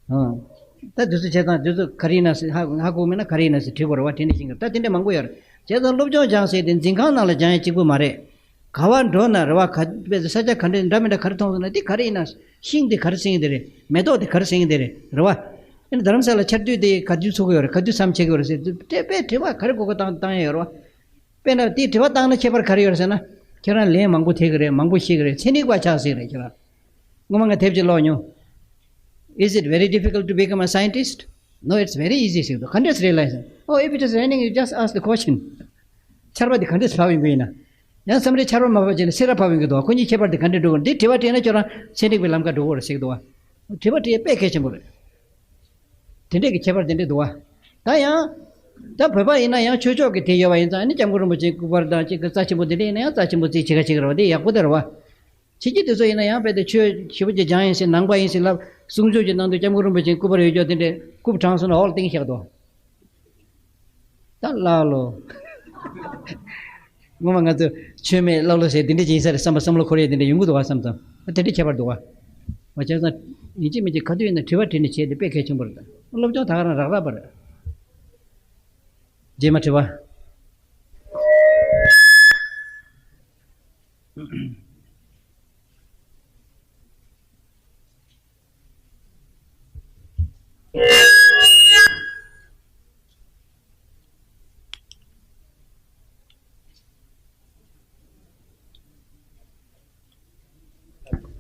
ཨང་། ད་དུས་ཚོད་བྱས་ཙང་དུས་ཚོད་ག་རེ་ཡིན་ན་ཟེར་ཧ་ཧ་གོ་མེད་ན་ག་རེ་ཡིན་ན་ཟེར་དྲི་དགོས་རེད་བ། དྲི་ནས་ཤེས་ཀྱི་རེད། ད་དེ་འདྲ་མང་པོ་ཡོད་རེད། བྱས་ཙང་སློབ་སྦྱོང་སྦྱང་ཟེར་དེ་འཛིན་ཁང་ནང་ལ་སྦྱང་ཡ་གཅིག་པུ་མ་རེད། ག་བ་འགྲོ་ན་རེད་བ། ག་དཔེ་ས་ཆ་ག་འདྲ་འདྲ་མི་འདྲ་ག་རེ་མཐོང་སོང་ན། དེ་ག་རེ་ཡིན་ན། ཤིང་དེ་ག་རེ་ཟེར་གྱི་དེ་རེད། མེ་ཏོག་དེ་ག་རེ་ཟེར་གྱི་དེ་རེད། རེད་བ། ཨ་ནི་རྡ་རམ་ས་ལ་ཆར་དུས་དེ་ག་དུས་ཚུགས་ཀྱི་ཡོད་རེད། ག་དུས་མཚམས་ཆད་ཀྱི་ཡོད་རེད་ཟེར་དེ་དཔེ་དྲི་བ་ག་རེ་གོ་གོ་བཏང་བཏང་ཡ་ཡོད་རེད་བ། དཔེར་ན་དེ་དྲི་བ་བཏང་ན་ཁྱད་པར་ག་རེ་ཡོད་རེད་ཟེར་ན། ཁྱེད་རང་ལན་མང་པོ་ཐེབས་ཀྱི་རེད། མང་པོ་ཤེས་ཀྱི་རེད། ཚན་རིག་པ་ཆགས་སྲིད་རེད་ཁྱེད་རང་། སྔོན་མ་ང་དེབ་ཅིག་ཀློག་མྱོང་། Is it very difficult to become a scientist? No, it's very easy ཟེར་འདུག་ག་འདྲས་རེད་ལབ་ཟེར། Oh, if it is raining, you just ask the question. ཆར་པ་འདི་ག་འདྲས་བབས་ཡོང་གི་ཡིན་ན། ཡང་མཚམས་རེ་ཆར་པ་མ་བབས་བྱས་ནས་སེར་བ་བབས་ཡོང་གི་འདུག་ཁོ་གཉིས་ཁྱད་པར་འདི་ག་འདྲས་འགྲོ་གི་རེད། འདི་དྲི་བ་དྲིས་ན་ཁྱོད་རང་ཚན་རིག་པའི་ལམ་ཁ་འགྲོ་གི་རེད་ཟེར་གི་འདུག་བ། དྲི་བ་དྲིས་དཔེ་གལ་ཆེན་པོ་རེད། དེ་འདྲས་ཀྱི་ཁྱད་པར་དེ་འདྲས་འདུག་བ། ད་ཡང་། ད་བོད་པ་ཡིན་ན་ཡང་ཆོས་ཕྱོགས་ཀྱི་དེ་ཡོད་པ་ཡིན་ཙང་། ཨ་ནི་སྐྱབས་མགོན་རིན་པོ་ཆེའི་སྐུ་པར་དང་གཅིག་གི་རྩ་ཆེན་པོ་དེ་འདྲས་ཡིན་ན་ཡང་རྩ་ཆེན་པོ་རྩིས་བྱེད་ཀ་བྱེད་ཀ་རེད་བ། དེ་ཡག་པོ་དེ་རེད་བ། ཕྱི་རྒྱལ་དེ་ཚོ་ཡིན་ན་ཡང་རྦད་དེ་ཆོས་ཞེ་པོ་ཅིག་སྦྱངས་ཡིན་ཟེར། ནང་པ་ཡིན་ཟེར་ལབ། གསུང་ཆོས་ཀྱི་ནང་དུ་སྐྱབས་མགོན་རིན་པོ་ཆེའི་སྐུ་པར་ཡོད་ཀྱོག་དེ་འདྲས་རྐུབ་དྲངས་སོང་ན་འོག་ལ་བཏིང་བཞག་འདུག་ད་ལགས་ལོ། སྔོན་མ་ང་ཚོས་ཆོས་མེད་ཀླ་ཀློ་ཟེར་དེ་འདྲ་ཅིག་ཡིན་ས་རེད་བསམ་པ་བསམ་བློ་འཁོར་ཡས་དེ་འདྲ་ཡོང་གི་འདུག་བ་བསམ་ཙང་། དེ་འདྲ་ཁྱད་པར་འདུག་བ། བ་བྱས་ཙང་ཡིན་གཅིག་མིན་གཅིག་ག་དུས་ཡིན་ན་དྲི་བ་དྲིས་ནས་བྱས་དེ་དཔེ་གལ་ཆེན་པོ་རེད། ད་སློབ་སྦྱོང་ད་ག་རང་རག་རག་པ་རེད། རྗེས་མ་དྲི་བ།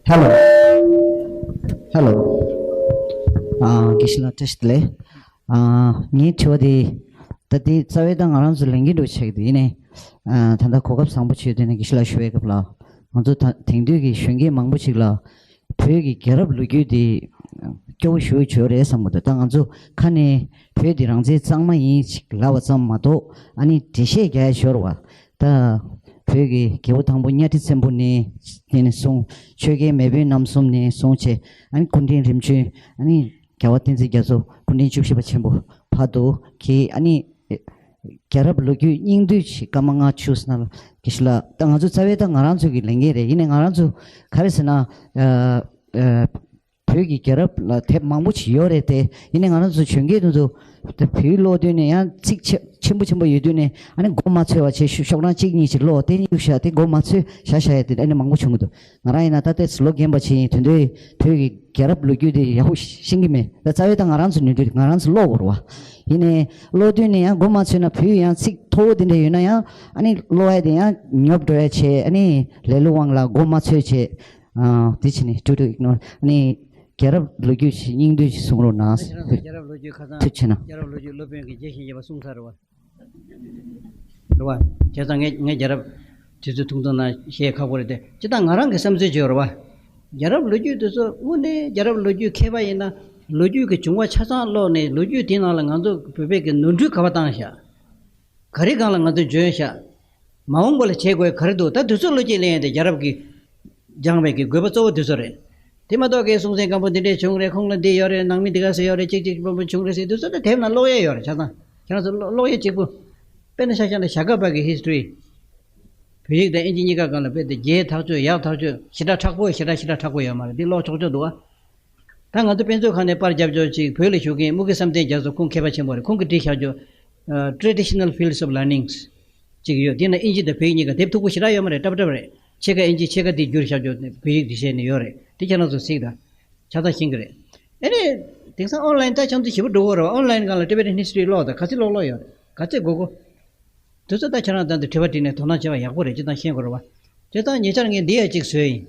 ཧེ་ལོ། ཧེ་ལོ། ཨ། དགེ་བཤེས་ལགས་བཀྲ་ཤིས་བདེ་ལེགས། ཨ། ངའི་དྲི་བ་དེ། ད་དེ་རྩ་བའི་ད་ང་རང་ཚོ་ལས་འགན་འགྲོ་ཆགས་ཀྱི་འདུག་ཡིན་ནའི། ཨ། ད་ལྟ་གོ་སྐབས་བཟང་པོ་བྱུང་དུས་ནས་དགེ་བཤེས་ལགས་ཞུ་བའི་སྐབས་ལ། ང་ཚོ་ད་དེང་དུས་ཀྱི་གཞོན་སྐྱེས་མང་པོ་ཞིག་ལ། བོད་ཀྱི་རྒྱལ་རབས་ལོ་རྒྱུས་དེ་སྐྱོ་བོ་ཞེ་པོ་ཅིག་རེད་བསམ་གྱི་འདུག་ད་ང་ཚོ་ཁ་ནས་བོད་འདི་རང་བཙན་གཙང་མ་ཡིན་ཞེས་ལབ་པ་ཙམ་མ་གཏོགས། ཨ་ནི་འགྲེལ་བཤད་རྒྱག་ཡ་ཞོར་བ། ད་བོད་ཀྱི་རྒྱལ་པོ་དང་པོ་གཉའ་ཁྲི་བཙན་པོ་ནས་དེ་ནས་བཟུང་། ཆོས་རྒྱལ་མེས་དབོན་རྣམ་གསུམ་ནས་བཟུང་བྱས། ཨ་ནི་སྐུ་ཕྲེང་རིམ་བྱོན། ཨ་ནི་རྒྱལ་བ་བསྟན་འཛིན་རྒྱ་མཚོ། སྐུ་ཕྲེང་བཅུ་བཞི་པ་ཆེན་པོ་བར་དུ་གི། ཨ་ནི་རྒྱལ་རབས་ལོ་རྒྱུས་སྙིང་བསྡུས་ཤིག་སྐར་མ་ལྔ་བཅུ་ཙམ་ལ། དགེ་བཤེས་ལགས། ད་ང་ཚོ་རྩ་བའི་ད་ང་རང་ཚོ་གི་ལས་འགན་རེད། ཡིན་ནའི་ང་རང་ཚོ་ག་རེ་ཟེར་ན། ཨ། ཨ། བོད་ཀྱི་རྒྱལ་རབས་ལ་དེབ་མང་པོ་ཞིག་ཡོད་རེད་དེ། ཡིན་ནའི་ང་རང་ཚོ་གཞོན་སྐྱེས་དེ་ཚོ་དེ་བོད་ཀློག་དུས་ནས་ཡང་ཚིག་ཆེ་ཆེན་པོ་ཆེན་པོ་ཡོད་དུས་ནས། ཨ་ནི་མགོ་མ་ཚོས་པ་བྱས། ཤོག་གྲངས་གཅིག་གཉིས་ཅིག་ཀློག་དེ་ནས་གཡུག་བཞག་དེ་མགོ་མ་ཚོས་བཞག་བཞག་ཡ་དེ་ཨ་ནི་མང་པོ་བྱུང་གི་འདུག་ང་རང་ཡིན་ན་ད་ལྟའི་ལོ་རྒན་པ་ཅིག་ཡིན་དུས་བོད་ཀྱི་རྒྱལ་རབས་ལོ་རྒྱུས་དེ་ཡག་པོ་ཤེས་ཀྱི་མེད། ད་རྩ་བའི་ད་ང་རང་ཚོ་ནུས་མཐུ་ང་རང་ཚོ་ཀློག་དགོས་རེད་བ། ཡིན་ནའི་ཀློག་དུས་ནས་ཡང་མགོ་མ་ཚོས་ན། བོད་ཡང་ཚིག་མཐོ་བོ་དེ་འདྲ་ཡོད་ན་ཡང་། ཨ་ནི་ཀློག་ཡ་དེ་ཡང་ཉོབ་འགྲོ་ཡ་བྱས། ཨ་ནི་ལེ་ལོ་དབང་ལ་མགོ་མ་ཚོས་བྱས། ཨ། དེ་བྱས་ནས་ཀྲུ་ཀྲུ་ཨིག་ནོར། ཨ་ནི་རྒྱལ་རབས་ལོ་རྒྱུས་ཤིག་སྙིང་བསྡུས་ཤིག་གསུང་རོགས་གནང་། ད་ཁྱེད་རང་ཚོ་རྒྱལ་རབས་ལོ་རྒྱུས་ཁ་སང་། ཐུགས་ཆེ་གནང་། རྒྱལ་རབས་ལོ་རྒྱུས་སློབ་དཔོན་གྱི་རྗེ་བཙུན་སྦྱིན་པ་གསུངས་ཚར་རེད་བ། རེད་བ། བྱས་ཙང་ངས་ངས་རྒྱལ་རབས་དུས་ཚོད་ཐུང་ཐུང་ནང་བཤད་ཁག་པོ་རེད་དེ། སྤྱིར་བཏང་ང་རང་གི་བསམ་ཚུལ་ཅིག་ཡོད་རེད་བ། རྒྱལ་རབས་ལོ་རྒྱུས་དེ་ཚོ་དངོས་གནས་རྒྱལ་རབས་ལོ་རྒྱུས་མཁས་པ་ཡིན་ན། ལོ་རྒྱུས་ཀྱི་བྱུང་བ་ཆ་ཚང་ཀློག་ནས། ལོ་རྒྱུས་དེའི་ནང་ལ་ང་ཚོ་བོད་པའི་གི་ནོར་འཁྲུལ་ག་པར་བཏང་བཞག་ག་རེ་སྒང་ལ་ང་ཚོས་འཇོན་བཞག་མ་འོངས་པ་ལ་བྱེད་དགོས་ག་རེ་འདུག་ད་དུས་ཚོད་བློ་སྐྱེད་ལེན་ཡས་དེ་རྒྱལ་རབས་ཀྱི་སྦྱངས་པའི་གི་དགོས་པ་གཙོ་བོ་དེ་ཚོ་རེད། དེ་མ་གཏོགས་ཀྱི་སྲོང་བཙན་སྒམ་པོ་འདི་འདྲས་བྱུང་རེད། ཁོང་ལ་འདི་ཡོད་རེད། ནང་མི་འདི་ག་ཚོད་ཡོད་རེད། ཅིག་ཅིག་སྤོན་པོ་བྱུང་རེད་ཟེར་དུས་ཚོད་དེ་དེབ་ནང་ཀློག་ཡས་ཡོད་རེད། ཆ་ཚང་ཁྱེད་རང་ཚོ་ཀློག་ཀློག་ཡས་གཅིག་པུ། དཔེར་ན་ཆ་བཞག་ན་ཞྭ་སྒབ་པ་གི་ཧི་སི་ཊོ་རི། བོད་ཡིག་དང་ཨིན་ཇི་གཉིས་ཀ་སྒང་ལ་དཔེ་དེ་རྒྱས་ཐག་ཆོད་ཡག་ཐག་ཆོད་ཞེ་དྲག་མཁྲེགས་པོ་ཞེ་དྲག་ཞེ་དྲག་མཁྲེགས་པོ་ཡོད་མ་རེད། འདི་ཀློག་ཆོག་ཆོག་འདུག་ཨ། ད་ང་ཚོ་དཔེ་མཛོད་ཁང་ནས་པར་རྒྱབ་ཕྱོགས་ཅིག་བོད་ལ་བཞུགས་མཁན་དམུ་དགེ་བསམ་གཏན་རྒྱ་མཚོ། ཁོང་མཁས་པ་ཆེན་པོ་རེད། ཁོང་གིས་བྲིས་བཞག་ཆོག Traditional Fields of Learnings ཅིག་ཡོད། དེ་ན་ཨིན་ཇི་དང་བོད་ཡིག་གཉིས་ཀ་དེབ་མཐུག་པོ་ཞེ་དྲག་ཡོད་མ་རེད། སྲབ་སྲབ་རེད། ཕྱེད་ཀ་ཨིན་ཇི་ཕྱེད་ཀ་དེ་བསྒྱུར་བཞག་ཆོག་བོད་ཡིག་འབྲི་བྱས་ནས་ཡོད་རེད། དེ་ཁྱེད་རང་ཚོ་གཟིགས་དང་། ཆ་ཚང་ཤེས་ཀྱི་རེད། ཨེ་རེད། དེང་སང་ཨོན་ལན་ད་ཁྱེད་ཚོ་ཞེ་པོ་འགྲོ་གི་རེད་བ། ཨོན་ལན་སྒང་ལ་Tibetan History ཀློག་དང་། ག་ཚོད་ཀློག་ཀློག་ཡོད་རེད། ག་ཚོད་དགོས་དགོས། དེ་ཚོ་ད་ཁྱེད་རང་དང་དུ་དྲི་བ་དྲིས་ནས་དོ་སྣང་བྱས་པ་ཡག་པོ་རེད། སྤྱིར་བཏང་ཤེས་དགོས་རེད་བ། དེ་དང་ཉེ་ཆར་ངས་འདི་ཡ་གཅིག་བཟོས་ཡིན།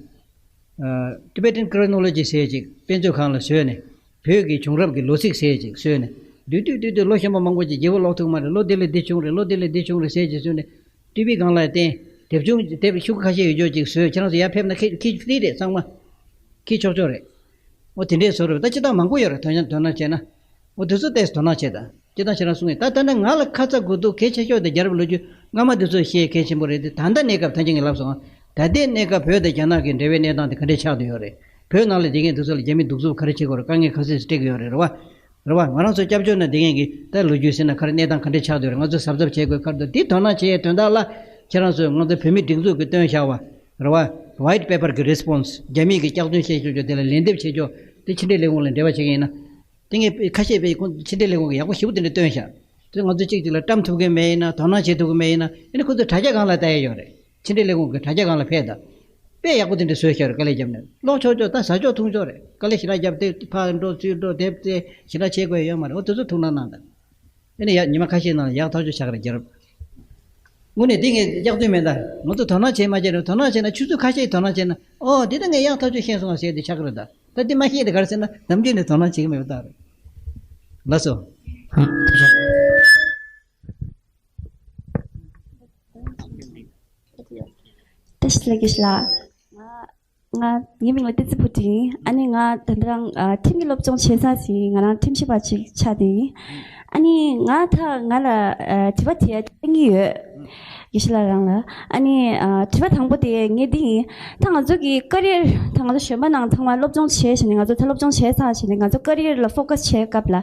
ཨ། Tibetan Chronology ཟེར་ཅིག་དཔེ་མཛོད་ཁང་ལ་བཟོས་ནས། བོད་ཀྱི་བྱུང་རབས་ཀྱི་ལོ་ཚིགས་ཟེར་ཅིག་བཟོས་ནས། བསྡུས་བསྡུས་བསྡུས་བསྡུས། ལོ་གཞོན་པ་མང་པོ་ཅིག་རྒྱལ་པོ་ཀློག་ཐུབ་མ་རེད། ལོ་འདི་ལ་འདི་བྱུང་རེད། ལོ་འདི་ལ་འདི་བྱུང་རེད་ཟེར་ཅིག་བཟོས་ནས། ཊི་ཝི་སྒང་ལ་བསྟན། དེབ་ཆུང་དེབ་ཤོག་ཁ་ཤས་ཡོད་ཆོག་ཅིག་བཟོས། ཁྱེད་རང་ཚོ་ཡར་ཕེབས་ན་ཁྱེད་ཁྱེད་ཕི་རི་རེད། ཚང་མ་ཁྱེད་ཆོག་ཆོག་རེད། འོ་དེ་འདྲའི་བཟོ་རེད། ད་སྤྱིར་བཏང་མང་པོ་ཡོད་རེད། དོ་སྣང་དོ་སྣང་བྱས་ན། འོ་དེ་ཚོ་ཏོག་ཙམ་དོ་སྣང་བྱེད་དང་། སྤྱིར་བཏང་ཁྱེད་རང་གསུང་ཡིན། ད་ད་ནི་ང་ལ་ཁ་ཚ་དགོས་གཏུགས་གལ་ཆེ་ཤོས་དེ་རྒྱལ་རབས་ལོ་རྒྱུས་སྔ་མ་དེ་ཚོ་ཤེས་གལ་ཆེན་པོ་རེད་དེ། ད་ལྟ་གནས་སྐབས་ད་ཅི་ངས་ལབ་སོང་། ད་ལྟའི་གནས་སྐབས་བོད་དང་རྒྱ་ནག་གི་འབྲེལ་བའི་གནས་སྟངས་དེ་ག་འདྲས་ཆགས་བསྡད་ཡོད་རེད། བོད་ནང་ལ་བསྡད་མཁན་དེ་ཚོ་ལ་རྒྱ་མིས་གདུག་རྩུབ་ག་རེ་བྱེད་དགོས་རེད། དཀའ་ངལ་ག་ཚོད་སྤྲད་ཀྱི་ཡོད་རེད། རེད་བ། རེད་བ། ང་རང་ཚོ་སྐྱབས་བཅོལ་ནང་བསྡད་མཁན་གྱི་ད་ལོ་རྒྱུས་ཟེར་ན་ག་རེ། གནས་སྟངས་ག་འདྲས་ཆགས་བསྡད་ཡོད་རེད། ང་ཚོས་གཟབ་གཟབ་བྱེད་དགོས་ག་རེ་འདུག་འདི་དོ་སྣང་བྱེད་ཡས་དོན་དག་ལ། ཁྱེད་རང་ཚོས་ང་ཚོ་བོད་མི་སྒྲིག་འཛུགས་ཀྱིས་བཏོན་བཞག་པ། རེད་བ། White Paper གི་response རྒྱ་མི་གིས་སྐྱག་རྫུན་བཤད་ཤོག་ཆོག་དེ་ལ་ལན་འདེབས་བྱེད་ཆོག་དེ་ཕྱི་འབྲེལ་ལས་ཁུངས་ལ་འབྲེལ་བ་བྱེད་མཁན་ཡིན་ན། དེ་ངས་ཁ་ཤས་པས་ཁོང་ཕྱི་འབྲེལ་ལས་ཁུངས་ཀྱིས་ཡག་པོ་ཞེ་པོ་དེ་འདྲ་བཏོན་བཞག་དེ་ང་ཚོ་གཅིག་གཅིག་ལ་བཀྲམ་ཐུབ་མཁན་མེད་ཡིན་ན། དོ་སྣང་བྱེད་ཐུབ་ཀྱི་མེད་ཡིན་ན། ཨ་ནི་ཁོ་ཚོ་དྲ་རྒྱ་སྒང་ལ་ལྟ་ཡས་ཡོད་རེད། ཕྱི་འབྲེལ་ལས་ཁུངས་ཀྱི་དྲ་རྒྱ་སྒང་ལ་ཕེབས་དང་། དཔེ་ཡག་པོ་དེ་འདྲ་བཟོས་བཞག་རེད། དཀའ་ལས་བརྒྱབ་ནས་ཀློག་ཆོག་ཆོག་ད་ཟ་ཆོག་འཐུང་ཆོག་རེད། དཀའ་ལས་ཞེ་དྲག་བརྒྱབ་སྟེ་ཕར་འགྲོ་ཚུར་འགྲོ་དེབ་དེ་ཞེ་དྲག་བྱེད་དགོས་ཡོད་མ་རེད། འོ་དེ་ཚོ་ཐུགས་སྣང་གནང་དང་། ཨ་ནི་ཡ་ཉི་མ་ཁ་ཤས་ནང་ལ་ཡག་ཐག་ཆོད་ཆགས་ཀྱི་རེད། རྒྱལ་རབས། དངོས་གནས་འདི་ངས་སྐྱག་རྫུན་མིན་ད། ང་ཚོ་དོ་སྣང་བྱེད་མ་བྱེད་རེད། དོ་སྣང་བྱེད་ན་ཆུ་ཚོད་ཁ་ཤས་དོ་སྣང་བྱེད་ན། ཨོ་འདི་ད་ངས་ཡག་ཐག་ཆོད་ཤེས་སོང་ཟེར་དེ་ཆགས་ཀྱི་རེད་ད། ད་འདི་མ་ཤེས་དེ་ག་རེ་ཟེར་ན་ནམ་རྒྱུན་ནས་དོ་སྣང་བྱེད་ཀྱི་མེད་པ་ད་རེད། ལགས་སོ། བཀྲ་ཤིས་བདེ་ལེགས་ལགས། ང་ངའི་མིང་ལ་བསྟན་འཛིན་བུ་ཁྲིད་ཡིན། ཨ་ནི་ང་ད་ལྟ་རང་ཨ་ཁྲིམས་ཀྱི་སློབ་སྦྱོང་བྱེད་ས་ཞིག་ང་རང་ཁྲིམས་ཞིབ་པ་ཅིག་ཆགས་བསྡད་ཡིན། ཨ་ནི་ང་ད་ང་ལ་ཨ་དྲི་བ་དྲི་ཡ་གཉིས་ཡོད། དགེ་བཤེས་ལགས་རང་ལ། ཨ་ནི་ཨ་དྲི་བ་དང་པོ་དེ་ངས་འདི་ཡིན། ད་ང་ཚོ་གི་ཀ་རི་ཡར་ད་ང་ཚོ་གཞོན་པ་ནང་ཚང་མ་སློབ་སྦྱོང་བྱས་བྱས་ནས་ང་ཚོ་ད་སློབ་སྦྱོང་བྱས་ཚར་བྱས་ནས་ང་ཚོ་ཀ་རི་ཡར་ལ་ཕོ་ཀ་སི་བྱས་སྐབས་ལ།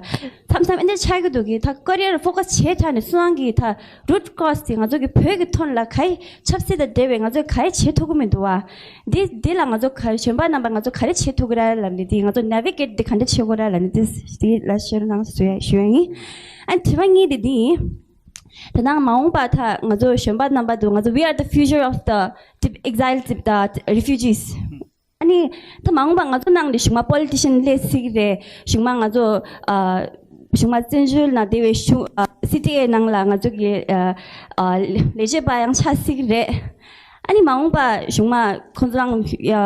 མཚམས་མཚམས་ཨེ་འདྲ་ཆགས་ཀྱི་འདུག་གི། ད་ཀ་རི་ཡར་ཕོ་ཀ་སི་བྱས་ཚར་ནས་སུ་དབང་གིས་ད་རུ་ཊི་ཀོ་ཛི་དེ་ང་ཚོ་གི་བོད་ཀྱི་དོན་ལ་ག་རེ་ཆབ་སྲིད་དང་འབྲེལ་བའི་ང་ཚོས་ག་རེ་བྱེད་ཐུབ་ཀྱི་མི་འདུག་བ། འདི་འདི་ལ་ང་ཚོ་ག་གཞོན་པ་རྣམ་པ་ང་ཚོ་ག་རེ་བྱེད་ཐུབ་ཀྱི་རེད་ལབ་ནས། འདི་ང་ཚོ་ནེ་བི་གེ་ཊི་འདི་ག་འདྲ་བྱེད་དགོས་རེད་ལབ་ནས་འདི་འདི་ལ་ཤོད་རོགས་གནང་ཞུ་ཡ་ཞུ་ཡ་ཡིན། ཨ་ནི་དྲི་བ་གཉིས་དེ་འདི་ཡིན། ད་ནང་མ་འོངས་པ་ད་ང་ཚོ་གཞོན་པ་རྣམ་པ་འདུག་ང་ཚོ་we are the future of the Tib- exile Tib- the refugees. ཨ་ནི་ད་མ་འོངས་པ་ང་ཚོ་ནང་ནས་གཞུང་མ་པོ་ལི་ཊི་ཤན་སླེབས་སྲིད་ཀྱི་རེད། གཞུང་མ་ང་ཚོ་ཨ་གཞུང་མ་བཙན་བྱོལ་ནང་བསྡད་པའི་གཞུང་ཨ་སི་ཊི་ཨེ་ནང་ལ་ང་ཚོ་གི་ཨ་ཨ་ལས་བྱེད་པ་ཡང་ཆགས་སྲིད་ཀྱི་རེད། ཨ་ནི་མ་འོངས་པ་གཞུང་མ་ཁོང་ཚོ་རང་ཨ་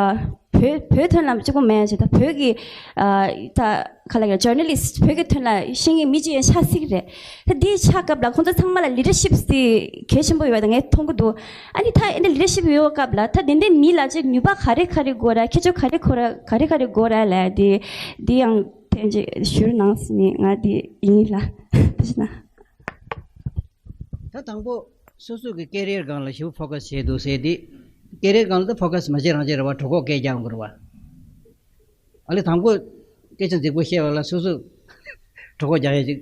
བོད་བོད་དོན་ལ་གཅིག་པོ་མེད་ཅེས། ད་བོད་ཀྱི་ཨ་ད་ག་ལ་ག་ཇར་ནལ་ལིསི་ཊི་བོད་ཀྱི་དོན་ལ་ཤེས་མཁན་མི་གཅིག་ཡང་ཆགས་སྲིད་ཀྱི་རེད། ད་འདི་ཆགས་སྐབས་ལ་ཁོང་ཚོ་ཚང་མ་ལ་ལི་ཌར་ཤིབ་དེ་གལ་ཆེན་པོ་ཡོད་པ་ངས་མཐོང་གི་འདུག་ཨ་ནི་ད་ཨེ་འདྲ་ལི་ཌར་ཤིབ་ཡོད་སྐབས་ལ་ད་དེ་འདྲའི་མི་ལ་ཅིག་ནུས་པ་ག་རེ་ག་རེ་དགོས་ར། ཁྱད་ཆོས་ག་རེ་གོ་ར་ག་རེ་ག་རེ་དགོས་ར་ལབ་དེ་འདི་ཡང་ཐེངས་གཅིག་ཞུ་རོགས་གནང་ཟེར་ནས་ང་འདི་ཡིན་ལ། ཐུགས་རྗེ་གནང་། ད་དང་པོ་སོ་སོ་གི་ཀེ་རི་ཡར་སྒང་ལ་ཞེ་པོ་ཕོ་ཀ་སི་བྱས་འདུག་ཟེར་དུས། ཀེ་རི་ཡར་སྒང་ལ་ད་ཕོ་ཀ་སི་མ་བྱེད་རང་བྱེད་རེད་བ། གྲོད་ཁོག་སྐད་རྒྱག་དགོས་རེད་བ། ཨ་ལས་དང་པོ་སྐད་ཆ་རྫིག་པོ་བཤད་པ་ལ་སོ་སོ་གྲོད་ཁོག་རྒྱག་ཡ་ཅིག་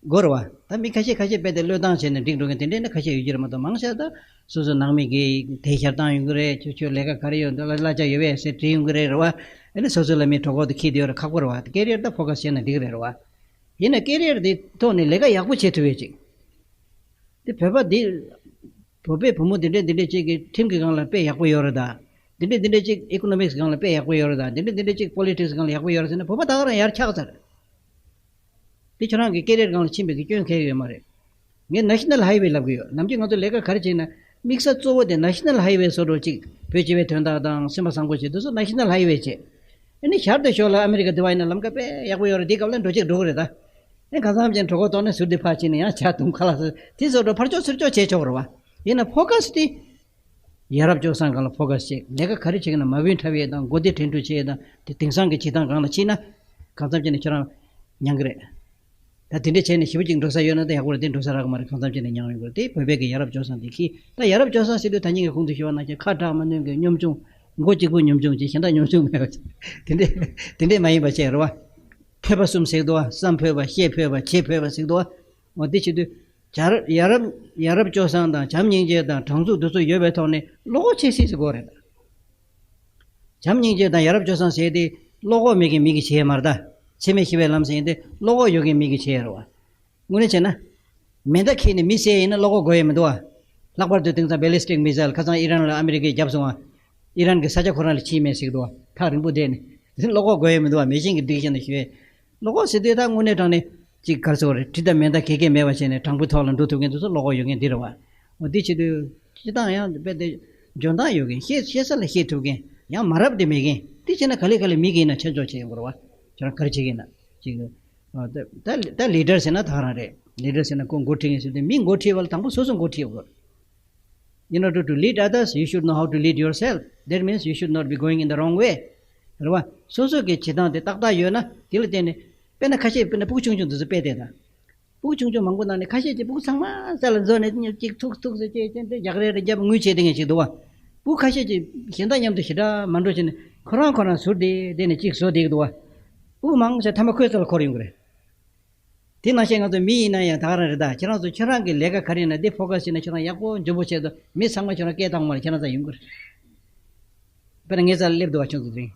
དགོས་རེད་བ། ད་མི་ཁ་ཤས་ཁ་ཤས་རྦད་དེ་བློས་བཏང་བྱས་ནས་འགྲིག་འགྲོ་མཁན་དེ་འདྲས་ནི་ཁ་ཤས་ཡོད་ཀྱི་རེད་མ་གཏོགས། མང་ཤས་ད་སོ་སོ་ནང་མི་གིས་དེ་ཞལ་བཏང་ཡོང་གི་རེད། ཁྱོད་ཁྱོད་ལས་ཀ་ག་རེ་ཡོད་འདུག་ལ་གླ་ཆ་ཡོད་པས་ཟེར་དྲིས་ཡོང་གི་རེད། རེད་བ། ཨ་ནི་སོ་སོ་ལ་མི་གྲོད་ཁོག་དེ་འཁྱེར་བསྡད་ཡོད་རེད། ཁག་པོ་རེད་བ། ཀེ་རི་ཡར་ད་ཕོ་ཀ་སི་བྱས་ན་འགྲིག་གི་རེད། རེད་བ། ཡིན་ན་ཀེ་རི་ཡར་དེ་ཐོག་ནས་ལས་ཀ་ཡག་པོ་བྱེད་ཐུབ་ཡས་ཅིག་དེ་བོད་པ་འདི། བོད་པའི་བུ་མོ་འདི་འདྲས་འདི་འདྲས་ཅིག་གིས་ཁྲིམས་ཀྱི་སྒང་ལ་དཔེ་ཡག་པོ་ཡོད་རེད་ད། འདི་འདྲས་འདི་འདྲས་ཅིག་ཨི་ཀོ་ནོ་མིག་སི་སྒང་ལ་དཔེ་ཡག་པོ་ཡོད་རེད་ད། འདི་འདྲས་འདི་འདྲས་ཅིག་པོ་ལི་ཊིག་སི་སྒང་ལ་ཡག་པོ་ཡོད་རེད་ཟེར་ན་བོད་པ་ད་ག་རང་ཡར་ཆགས་ཚར། དེ་ཁྱོད་རང་གི་ཀེ་རི་ཡར་སྒང་ལ་ཕྱིན་པའི་གི་སྐྱོན་གང་ཡང་ཡོད་མ་རེད། ངས་ནེ་ཤ་ནལ་ཧའི་ཝེ་ལབ་གི་ཡོད། ནམ་རྒྱུན་ང་ཚོ་ལས་ཀ་ག་རེ་བྱེད་ན་དམིགས་ས་གཙོ་བོ་དེ་ནེ་ཤ་ནལ་ཧའི་ཝེ་བཟོ་འདྲ་ཅིག་བོད་སྤྱི་པའི་དོན་དག་དང་སེམས་པ་བཟང་པོ་བྱེད་དུས་སུ་ནེ་ཤ་ནལ་ཧའི་ཝེ་བྱེད། ཨ་ནི་ཞར་དུ་ཞོར་ལ་ཨ་མི་རི་ཀ་དེ་བ་ཡིན་ན་ལམ་ཁ་དཔེ་ཡག་པོ་ཡོད་རེད། དེའི་སྐབས་ལ་འགྲོ་ཅིག་འགྲོ་གི་རེད་ད། ཨེ་གང་འཚམ་ཅན་གྲོད་ཁོག་ལྟོགས་ནས་ཟུར་དེ་ཕར་ཕྱིན་ནས་ཡང་ཇ་འཐུང་ཁ་ལག་ཟ། དེ་ཚོ་འགྲོ་ཕར་ཕྱོགས་ཚུར་ཕྱོགས་བྱས་ཆོག་རེད་བ། ཡིན་ན་ཕོ་ཀ་སི་དེ་ཡ་རབས་སྤྱོད་བཟང་སྒང་ལ་ཕོ་ཀ་སི་བྱེད། ལས་ཀ་ག་རེ་བྱེད་ཀྱི་ན་མ་བུན་འཁྲབ་ཡས་དང་མགོ་བདེ་དྲན་འཕྲུལ་བྱེད་ཡས་དང་དེ་དེང་སང་གི་བྱེད་སྟངས་སྒང་ལ་ཕྱིན་ན་གང་འཚམ་ཅན་ནས་ཁྱོད་རང་མྱང་གི་རེད། ད་དེ་འདྲས་བྱས་ནས་ཞེ་པོ་ཅིག་འགྲོ་ས་ཡོད་ན་ད་ཡག་པོ་རེད། དེ་འགྲོ་ས་རག་གི་མ་རེད། གང་འཚམ་ཅན་ནས་མྱང་ཡོང་གི་རེད། དེ་བོད་པའི་གི་ཡ་རབས་སྤྱོད་བཟང་དེ་ཁྱི་ད་ཡ་རབས་སྤྱོད་བཟང་ཟེར་དུས་ད་ཉིན་གི་གོང་དུ་ཞུ་བ་ནང་བཞིན་ཁ་གྲག་མ་ནུས་གི་གཉོམ་ཆུང་། མགོ་གཅིག་པུ་གཉོམ་ཆུང་བྱས་གཞན་དག་གཉོམ་ཆུང་མེད་པ་བྱས། དེ་འདྲས་དེ་འདྲས་མ་ཡིན་པ་བྱས་རེད་བ། ཕོད་པ་གསུམ་ཟེར་གི་འདུག་བ། བསམ་ཕོད་པ། བཤད་ཕོད་པ། བྱེད་ཕོད་པ་ཟེར་གི་འདུག་བ། འོ་དེ་བྱེད་དུས་ བྱ་རབས་ཡ་རབས་ཡ་རབས་སྤྱོད་བཟང་དང་བྱམས་སྙིང་རྗེ་དང་དྲང་ཚུགས་འདི་ཚོ་ཡོད་པའི་ཐོག་ནས་བློ་ཁོག་ཆེ་སྲིད་ཟེར་དགོས་རེད། བྱམས་སྙིང་རྗེ་དང་ཡ་རབས་སྤྱོད་བཟང་ཟེར་དེ་བློ་ཁོག་མེད་མཁན་མི་གི་བྱེད་ཡས་མ་རེད་ད། འཆི་མེད་ཞི་བའི་ལམ་ཟེར་དེ་བློ་ཁོག་ཡོད་མཁན་མི་གི་བྱེད་ཡས་རེད་བ། དངོས་གནས་བྱས་ན། མེ་མདའ་འཁྱེར་ནས་མི་བསད་ཡིན་ན་བློ་ཁོག་དགོས་ཡས་མི་འདུག་བ། ལྷག་པར་དུ་དེང་སང་ballistic missile ཁ་སང་ཨི་རན་ལ་ཨ་མི་རི་ཀས་བརྒྱབ་སོང་བ། ཨི་རན་གྱི་ས་ཆ་ཁོ་རང་ལ་ཕྱིན་མེད་ཟེར་གི་འདུག་བ། ཐག་རིང་པོ་བསྡད་ནས། དེ་བློ་ཁོག་དགོས་ཡས་མི་འདུག་བ། མེ་ཤིང་གི་སྒྲིག་བཞིན་དུ་ཞུ་ཡས། བློ་ཁོག་ཟེར་དུས་ད་དངོས་གནས་དྲང་གནས་ཅིག་ག་རེ་ཟེར་དགོས་རེད། གྲི་དང་མེ་མདའ་གད་གད་མེད་པ་བྱས་ནས་དྲང་པོའི་ཐོག་ལ་འགྲོ་ཐུབ་མཁན་དེ་ཚོ་བློ་ཁོག་ཡོད་མཁན་འདི་རེད་བ། འོ་འདི་བྱེད་དུས་སྤྱིར་བཏང་ཡང་དཔེ་དེ་འཇོན་ཐང་ཡོད་མཁན། ཤེས་ཤེས་ས་ལ་ཤེས་ཐུབ་མཁན། ཡང་མ་རབས་དེ་མེད་མཁན། དེ་བྱས་ན་ག་ལེ་ག་ལེ་མི་གིས་ན་ཆ་འཇོག་བྱེད་ཡོང་གི་རེད་བ། ཁྱེད་རང་ག་རེ་བྱེད་ཀྱི་ཡིན་ན་ཅིག་ཨ། ད་ད་ད་ལི་ཌར་ཟེར་ན་ད་ག་རང་རེད། ལི་ཌར་ཟེར་ན་ཁོ་འགོ་ཁྲིད་མཁན་ཟེར་དུས་མི་འགོ་ཁྲིད་པ་ལ་དང་པོ་སོ་སོ་འགོ་ཁྲིད་དགོས། In order to lead others, you should know how to lead yourself. That means you should not be going in the wrong way. རེད་བ། སོ་སོ་གི་བྱེད་སྟངས་དེ་ཏག་ཏག་ཡོད་ན་དེ་ལ་བརྟེན་ནས། དཔེར་ན་ཁ་ཤས་དཔེར་ན་ཕྲུ་གུ་ཆུང་ཆུང་དེ་ཚོ་དཔེ་དེ་དང་། ཕྲུ་གུ་ཆུང་ཆུང་མང་པོ་ནང་ནས་ཁ་ཤས་ཀྱིས་ཕྲུ་གུ་ཚང་མ་ས་ལ་འཛུལ་ནས་གཅིག་ཐུག་ཐུག་ཟེར་བྱས་བྱས་འདི་རྒྱག་རེས་རེ་རྒྱབ་དངུལ་བྱས་བསྡད་མཁན་ཞིག་འདུག་བ། ཕྲུ་གུ་ཁ་ཤས་ཀྱིས་གཞན་དག་མཉམ་དུ་ཞེ་དྲག་མ་འགྲོ་བྱས་ནས་ཁོ་རང་ཁོ་རང་ཟུར་བསྡད་བསྡད་ནས་གཅིག་བཟོ་བསྡད་ཀྱི་འདུག་བ། ཕྲུ་གུ་མང་ཆེ་མཐའ་མ་ཁོའི་རྩ་ལ་འཁོར་ཡོང་གི་རེད། དེ་ནང་བཞིན་ང་ཚོ་མི་ཡིན་ན་ཡང་ད་ག་རང་རེད། ད་ཁྱེད་རང་ཚོ་ཁྱེད་རང་གི་ལས་ཀ་ག་རེ་ཡིན་ན་འདི་ཕོ་ཁ་ཤི་ན་ཁྱེད་རང་ཡག་པོ་འཇོན་པོ་བྱས་ཏོ། མི་ཚང་མ་ཁྱེད་རང་སྐད་བཏང་བ་ལ་ཁྱེད་རང་ཚ་ཡོང་གི་རེད། དཔེར་ན་ངའི་རྩ་ལ་སླེབས་འདུག་བ། ཁྱོད་ཚོ་དེ་རིང་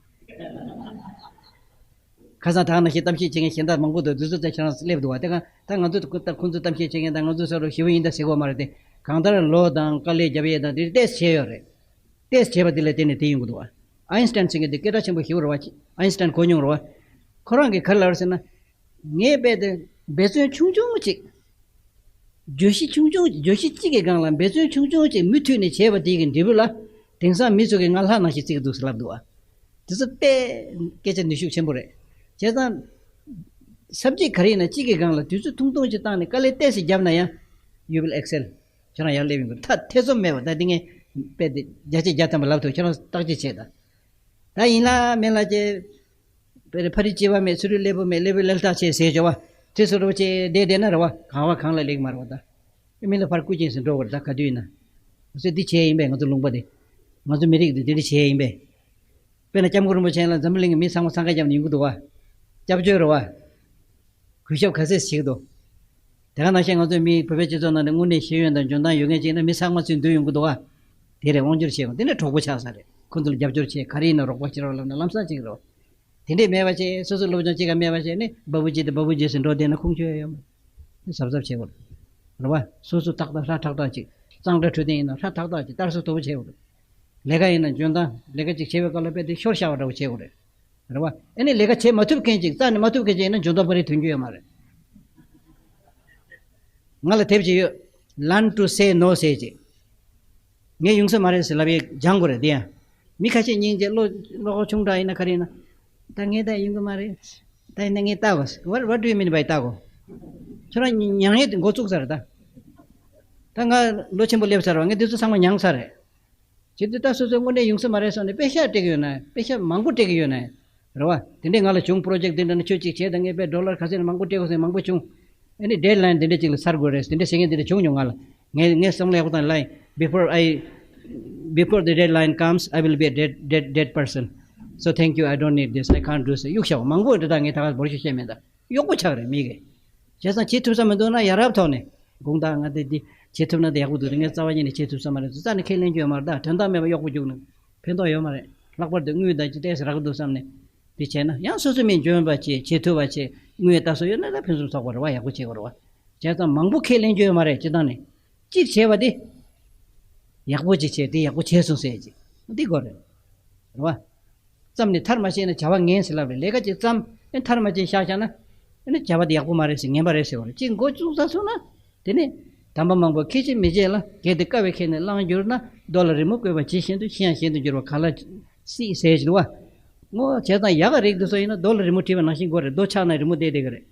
ཁ་སང་ད་ག་ནང་བཞིན་གཏམ་བཤད་བྱེད་མཁན་གཞན་དག་མང་པོ་འདུག་འདི་ཚོ་རྩ་ཁྱེད་རང་སླེབས་འདུག་བ། དེ་ག་ད་ང་ཚོ་ད་ཁོང་ཚོ་གཏམ་བཤད་བྱེད་མཁན་དང་ང་ཚོ་ས་རུ་ཞི་བ་ཡིན་ད་ཟེར་གོ་མ་རེད་དེ། གང་ལྟར་ལོ་དང་དཀའ་ལས་རྒྱབ་ཡས་དང་དེ་ཏེས་བྱས་ཡོད་རེད། ཏེས་བྱས་པ་དེ་ལ་བརྟེན་ནས་དེ་ཡོང་གི་འདུག་བ། ཨའིན་སི་ཊན་ཟེར་མཁན་དེ་སྐད་གྲགས་ཆེན་པོ་ཞེ་པོ་རེད་བ། ཨའིན་སི་ཊན་གོ་མྱོང་རེད་བ། ཁོ་རང་གིས་ག་རེ་ལབ་རེད་ཟེར་ན། ངས་རྦད་དེ་འབད་བརྩོན་ཆུང་ཆུང་ཅིག་བརྗོད་གཞི་ཆུང་ཆུང་། བརྗོད་གཞི་གཅིག་གི་སྒང་ལ་འབད་བརྩོན་ཆུང་ཆུང་ཅིག་མུ་མཐུད་ནས་བྱས་པ་དེ་གི་འབྲས་བུ་ལ། དེང་སང་མི་ཚོ་གིས་ང་ལྷ་ནང་བཞིན་བརྩི་གི་འདུག་ཟེར་ལབ་འདུག་བ། དེ་ཚོ་དཔེ་སྐད་ཆ་ནུས་ཤུགས་ཆེན་པོ་རེད། བྱས་ཙང་། ས་བཅད་ག་རེ་ཡིན་ན་གཅིག་གི་སྒང་ལ་དུས་ཚོད་ཐུང་ཐུང་ཅིག་བཏང་ནས་དཀའ་ལས་ཏོག་ཙམ་བརྒྱབ་ན་ཡང་། You will excel. ཁྱེད་རང་ཡར་སླེབས་ཡོང་གི་རེད། ཐ་ཐེ་ཚོམ་མེད་པ། ད་འདི་ངས་དཔེ་དེ་བརྒྱ་ཆ་བརྒྱ་ཐམ་པ་ལབ་ཐུབ། ཁྱེད་རང་བརྟག་དཔྱད་བྱེད་ད། ད་ཡིན་ལ་མིན་ལ་ཅེ། དཔེར་ཕ་རི་ལྕི་བ་མེད། ཚུ་རི་སླེ་པོ་མེད། སླེ་པོ་སླེ་ལྟག་ཆེ་ཟེར་བྱ་བ། དེ་ཚོ་རོ་ཅེ་བསྡད་བསྡད་ན་རེད་བ། གང་བ་གང་ལ་ལེགས་མ་རེད་བ་ད། མི་ལ་ཕར་སྐུ་མཁྱེན་ཟེར་འགྲོ་བར་ད་ག་དུས་ཡིན་ན། ང་ཚོ་འདི་བྱས་ཡིན་པས། ང་ཚོ་ལུང་པ་དེ། ང་ཚོ་མི་རིགས་འདི་འདི་འདྲ་བྱས་ཡིན་པས། དཔེར་ན་སྐྱབས་མགོན་རིན་པོ་ཆེ་ལ་འཛམ་བུ་གླིང་གི་མི་ཚང་མ་འཚང་ཁ་བརྒྱབ་ནས་ཡོང་གི་འདུག་བ། སྐྱབས་བཅོལ་རེད་བ། གུས་ཞབས་ག་ཚད་བྱེད་ཀྱི་འདུག་དེ་ག་ནང་བཞིན་ང་ཚོའི་མི་བོད་པའི་སྤྱི་ཚོགས་ནང་ནས་དངོས་གནས་ཤེས་ཡོན་དང་འཇོན་ཐང་ཡོད་མཁན་ཅིག་ཡིན་ན་མི་ཚང་མ་ཚུར་འདུས་ཡོང་གི་འདུག་བ། དེ་རེད། དབང་སྒྱུར་བྱེད་དགོས། དེ་འདྲ་གྲོགས་པོ་ཆགས་ས་རེད། ཁོ་ཚོ་ལ་རྒྱབ་སྐྱོར་བྱེད། ག་རེ་ཡིན་ན་རོགས་པ་བྱེད་རོགས་ལབ་ན་ལམ་སང་ཅིག་རེད་བ། དེ་འདྲས་མེད་པ་བྱས་སོ་སོ་སློབ་སྦྱོང་གཅིག་ག་མེད་པ་བྱས་ནས་བ་བུ་ཇི་དང་བ་བུ་ཇི་ཟེར་འགྲོ་བསྡད་ན་ཁུངས་འཁྱོལ་ཡོད་མ་རེད། གཟབ་གཟབ་བྱེད་དགོས་རེད་བ། སོ་སོ་ཏག་ཏག་ཧྲ་ཐག་ཐག་ཅིག་གཙང་སྦྲ་འཕྲོད་བསྟེན་ཡིན་ན་ཧྲ་ཐག་ཐག་ཅིག་ལྟ་སྲུང་དོ་པོ་བྱེད་དགོས་རེད། ལས་ཀ་ཡིན་ན་འཇོན་ཐང་། ལས་ཀ་ཅིག་བྱེད་པའི་སྐབས་ལ་དཔེ་དེ་ཤོར་ཤག་པ་འདྲ་བོ་བྱེད་དགོས་རེད། རེད་བ། ཨ་ནི་ལས་ཀ་བྱེད་མ་ཐུབ་མཁན་ཅིག་རྩ་ནས་མ་ཐུབ་མཁན་ཅིག་ཡིན་ན་འཇོན་ཐང་པ་རེ་ཐོན་རྒྱུ་ཡོད་མ་རེད། ང་ལ་དེབ་ཅིག་ཡོད། Learn to say no ཟེར་ཅིག་ངས་ཡོང་ས་མ་རེད་ཟེར་ལབ་ཡས་སྦྱང་དགོས་རེད་དེ་ཡང་། མི་ཁ་ཤས་སྙིང་རྗེ། བློ་བློ་ཁོག་ཆུང་དྲགས་ཡིན་ན་ག་རེ་ཡིན་ན། ད་ངས་ད་ཡོང་གི་མ་རེད། ད་ཡིན་ན་ངས་ལྟ་དགོས། What, what do you mean by ལྟ་དགོས། ཁྱོད་རང་མྱ་ངན་དེ་འགོ་བཙུགས་ཚར་རེད་ད། ད་ང་ལོ་ཆེན་པོ་སླེབས་ཚར་བ། ངས་དེ་ཚོ་ཚང་མ་མྱངས་ཚར་རེད། བྱེད་དུས་ད་སོ་སོའི་དངོས་གནས་ཡོང་ས་མ་རེད་བསམ་ནས་པེ་ཤ་སྤྲད་ཀྱི་ཡོད་ན། པེ་ཤ་མང་པོ་སྤྲད་ཀྱི་ཡོད་ན། རེད་བ། དེ་འདྲས་ང་ལ་བྱུང་། པོ་རོ་ཇེག་དེ་འདྲ་ནི་ཁྱོད་ཅིག་བྱས་དང་། ངས་པེ་ཌོ་ལར་ག་ཚད་ནས་མང་པོ་སྤྲད་དགོས་ཟེར་མང་པོ་བྱུང་། ཨ་ནི་ཌེཌ་ལའིན་དེ་འདྲས་ཅིག་ལ་ཚར་དགོས་རེད། དེ་འདྲས་ཟེར་མཁན་དེ་འདྲས་བྱུང་མྱོང་ང་ལ། ངས་ངས་བསམ་བློ་ཡག་པོ་བཏང་ལ། Before I, before the deadline comes, I will be a dead, dead, dead person. So thank you, I don't need this, I can't do this. གཡུག་བཞག་པ་མང་པོ་འདྲ། ད་ངས་ད་ག་འབོར་ཤོག་བཤད་མེད་ད། གཡོག་པོ་ཆགས་རེད་མི་གི། བྱས་ཙང་བྱེད་ཐུབ་ས་མི་འདུག་ན་ཡ་རབས་ཐོག་ནས་དགོངས་དག་ང་དེ་འདི་བྱེད་ཐུབ་ན་དེ་ཡག་པོ་འདུག་དེ་ངས་རྩ་བ་ཉིད་ནས་བྱེད་ཐུབ་ས་མ་རེད། རྩ་ནས་ཁས་ལེན་རྒྱུ་ཡོད་མ་རེད། ད་དོན་དག་མེད་པ་གཡོག་པོ་རྒྱུགས་ན་ཕན་ཐོགས་ཡོད་མ་རེད། ལྷག་པར་དུ་དངུལ་དང་ཅི་ཏོག་ཙམ་རག་གི་འདུག་བསམ་ནས་དེ་བྱས་ན། ཡང་སོ་སོ་མི་འཇོན་པ་བྱེད། བྱེད་ཐུབ་པ་བྱེད། དངུལ་ལྟ་སོ་ཡོད་ན་ད་ཕུན་སུམ་ཚོགས་པ་རེད་བ། ཡག་པོ་བྱེད་དགོས་རེད་བ། བྱས་ཙང་མང་པོ་ཁས་ལེན་རྒྱུ་ཡོད་མ་རེད། སྤྱིར་བཏང་ནས་གཅིག་བྱས་པ་དེ་ཡག་པོ་ཅིག་བྱས། དེ་ཡག་པོ་བྱས་སོང་ཟེར་ཅིག་འདི་དགོས་རེད། རེད་བ། བརྩམས་ནས་མཐར་མ་ཕྱིན་ན་བྱ་བ་ངན་ཟེར་ལབ་རེད། ལས་ཀ་ཅིག་བརྩམས་ཨེ་མཐར་མ་ཕྱིན་བཞག་བཞག་ན། ཨེ་ནི་བྱ་བ་དེ་ཡག་པོ་མ་རེད་ཟེར། ངན་པ་རེད་ཟེར་བ་རེད། ཅིག་འགོ་བཙུགས་ཚར་སོང་ན། དེ་ནི་དམ་པ་མང་པོ་ཁས་ཆེ་མི་བྱེད་ལ། གལ་ཏེ་དཀའ་བས་ཁྱེར་ནས་བླངས་གྱུར་ན། རྡོ་ལ་རི་མོ་བརྐོས་པ་ཇི་བཞིན་དུ། གཞི་ཡང་གཞན་དུ་འགྱུར་བ་ག་ལ་སྲིད་ཟེར་གྱི་འདུག་བ། ངོ་། བྱས་ཙང་ཡག་ག་རིགས་དེ་ཚོ་ཡིན་ན་རྡོ་ལ་རི་མོ་བྲིས་པ་ནང་བཞིན་དགོས་རེད། རྡོ་ཆག་ན་རི་མོ་བསྡད་བསྡད་གི་རེད།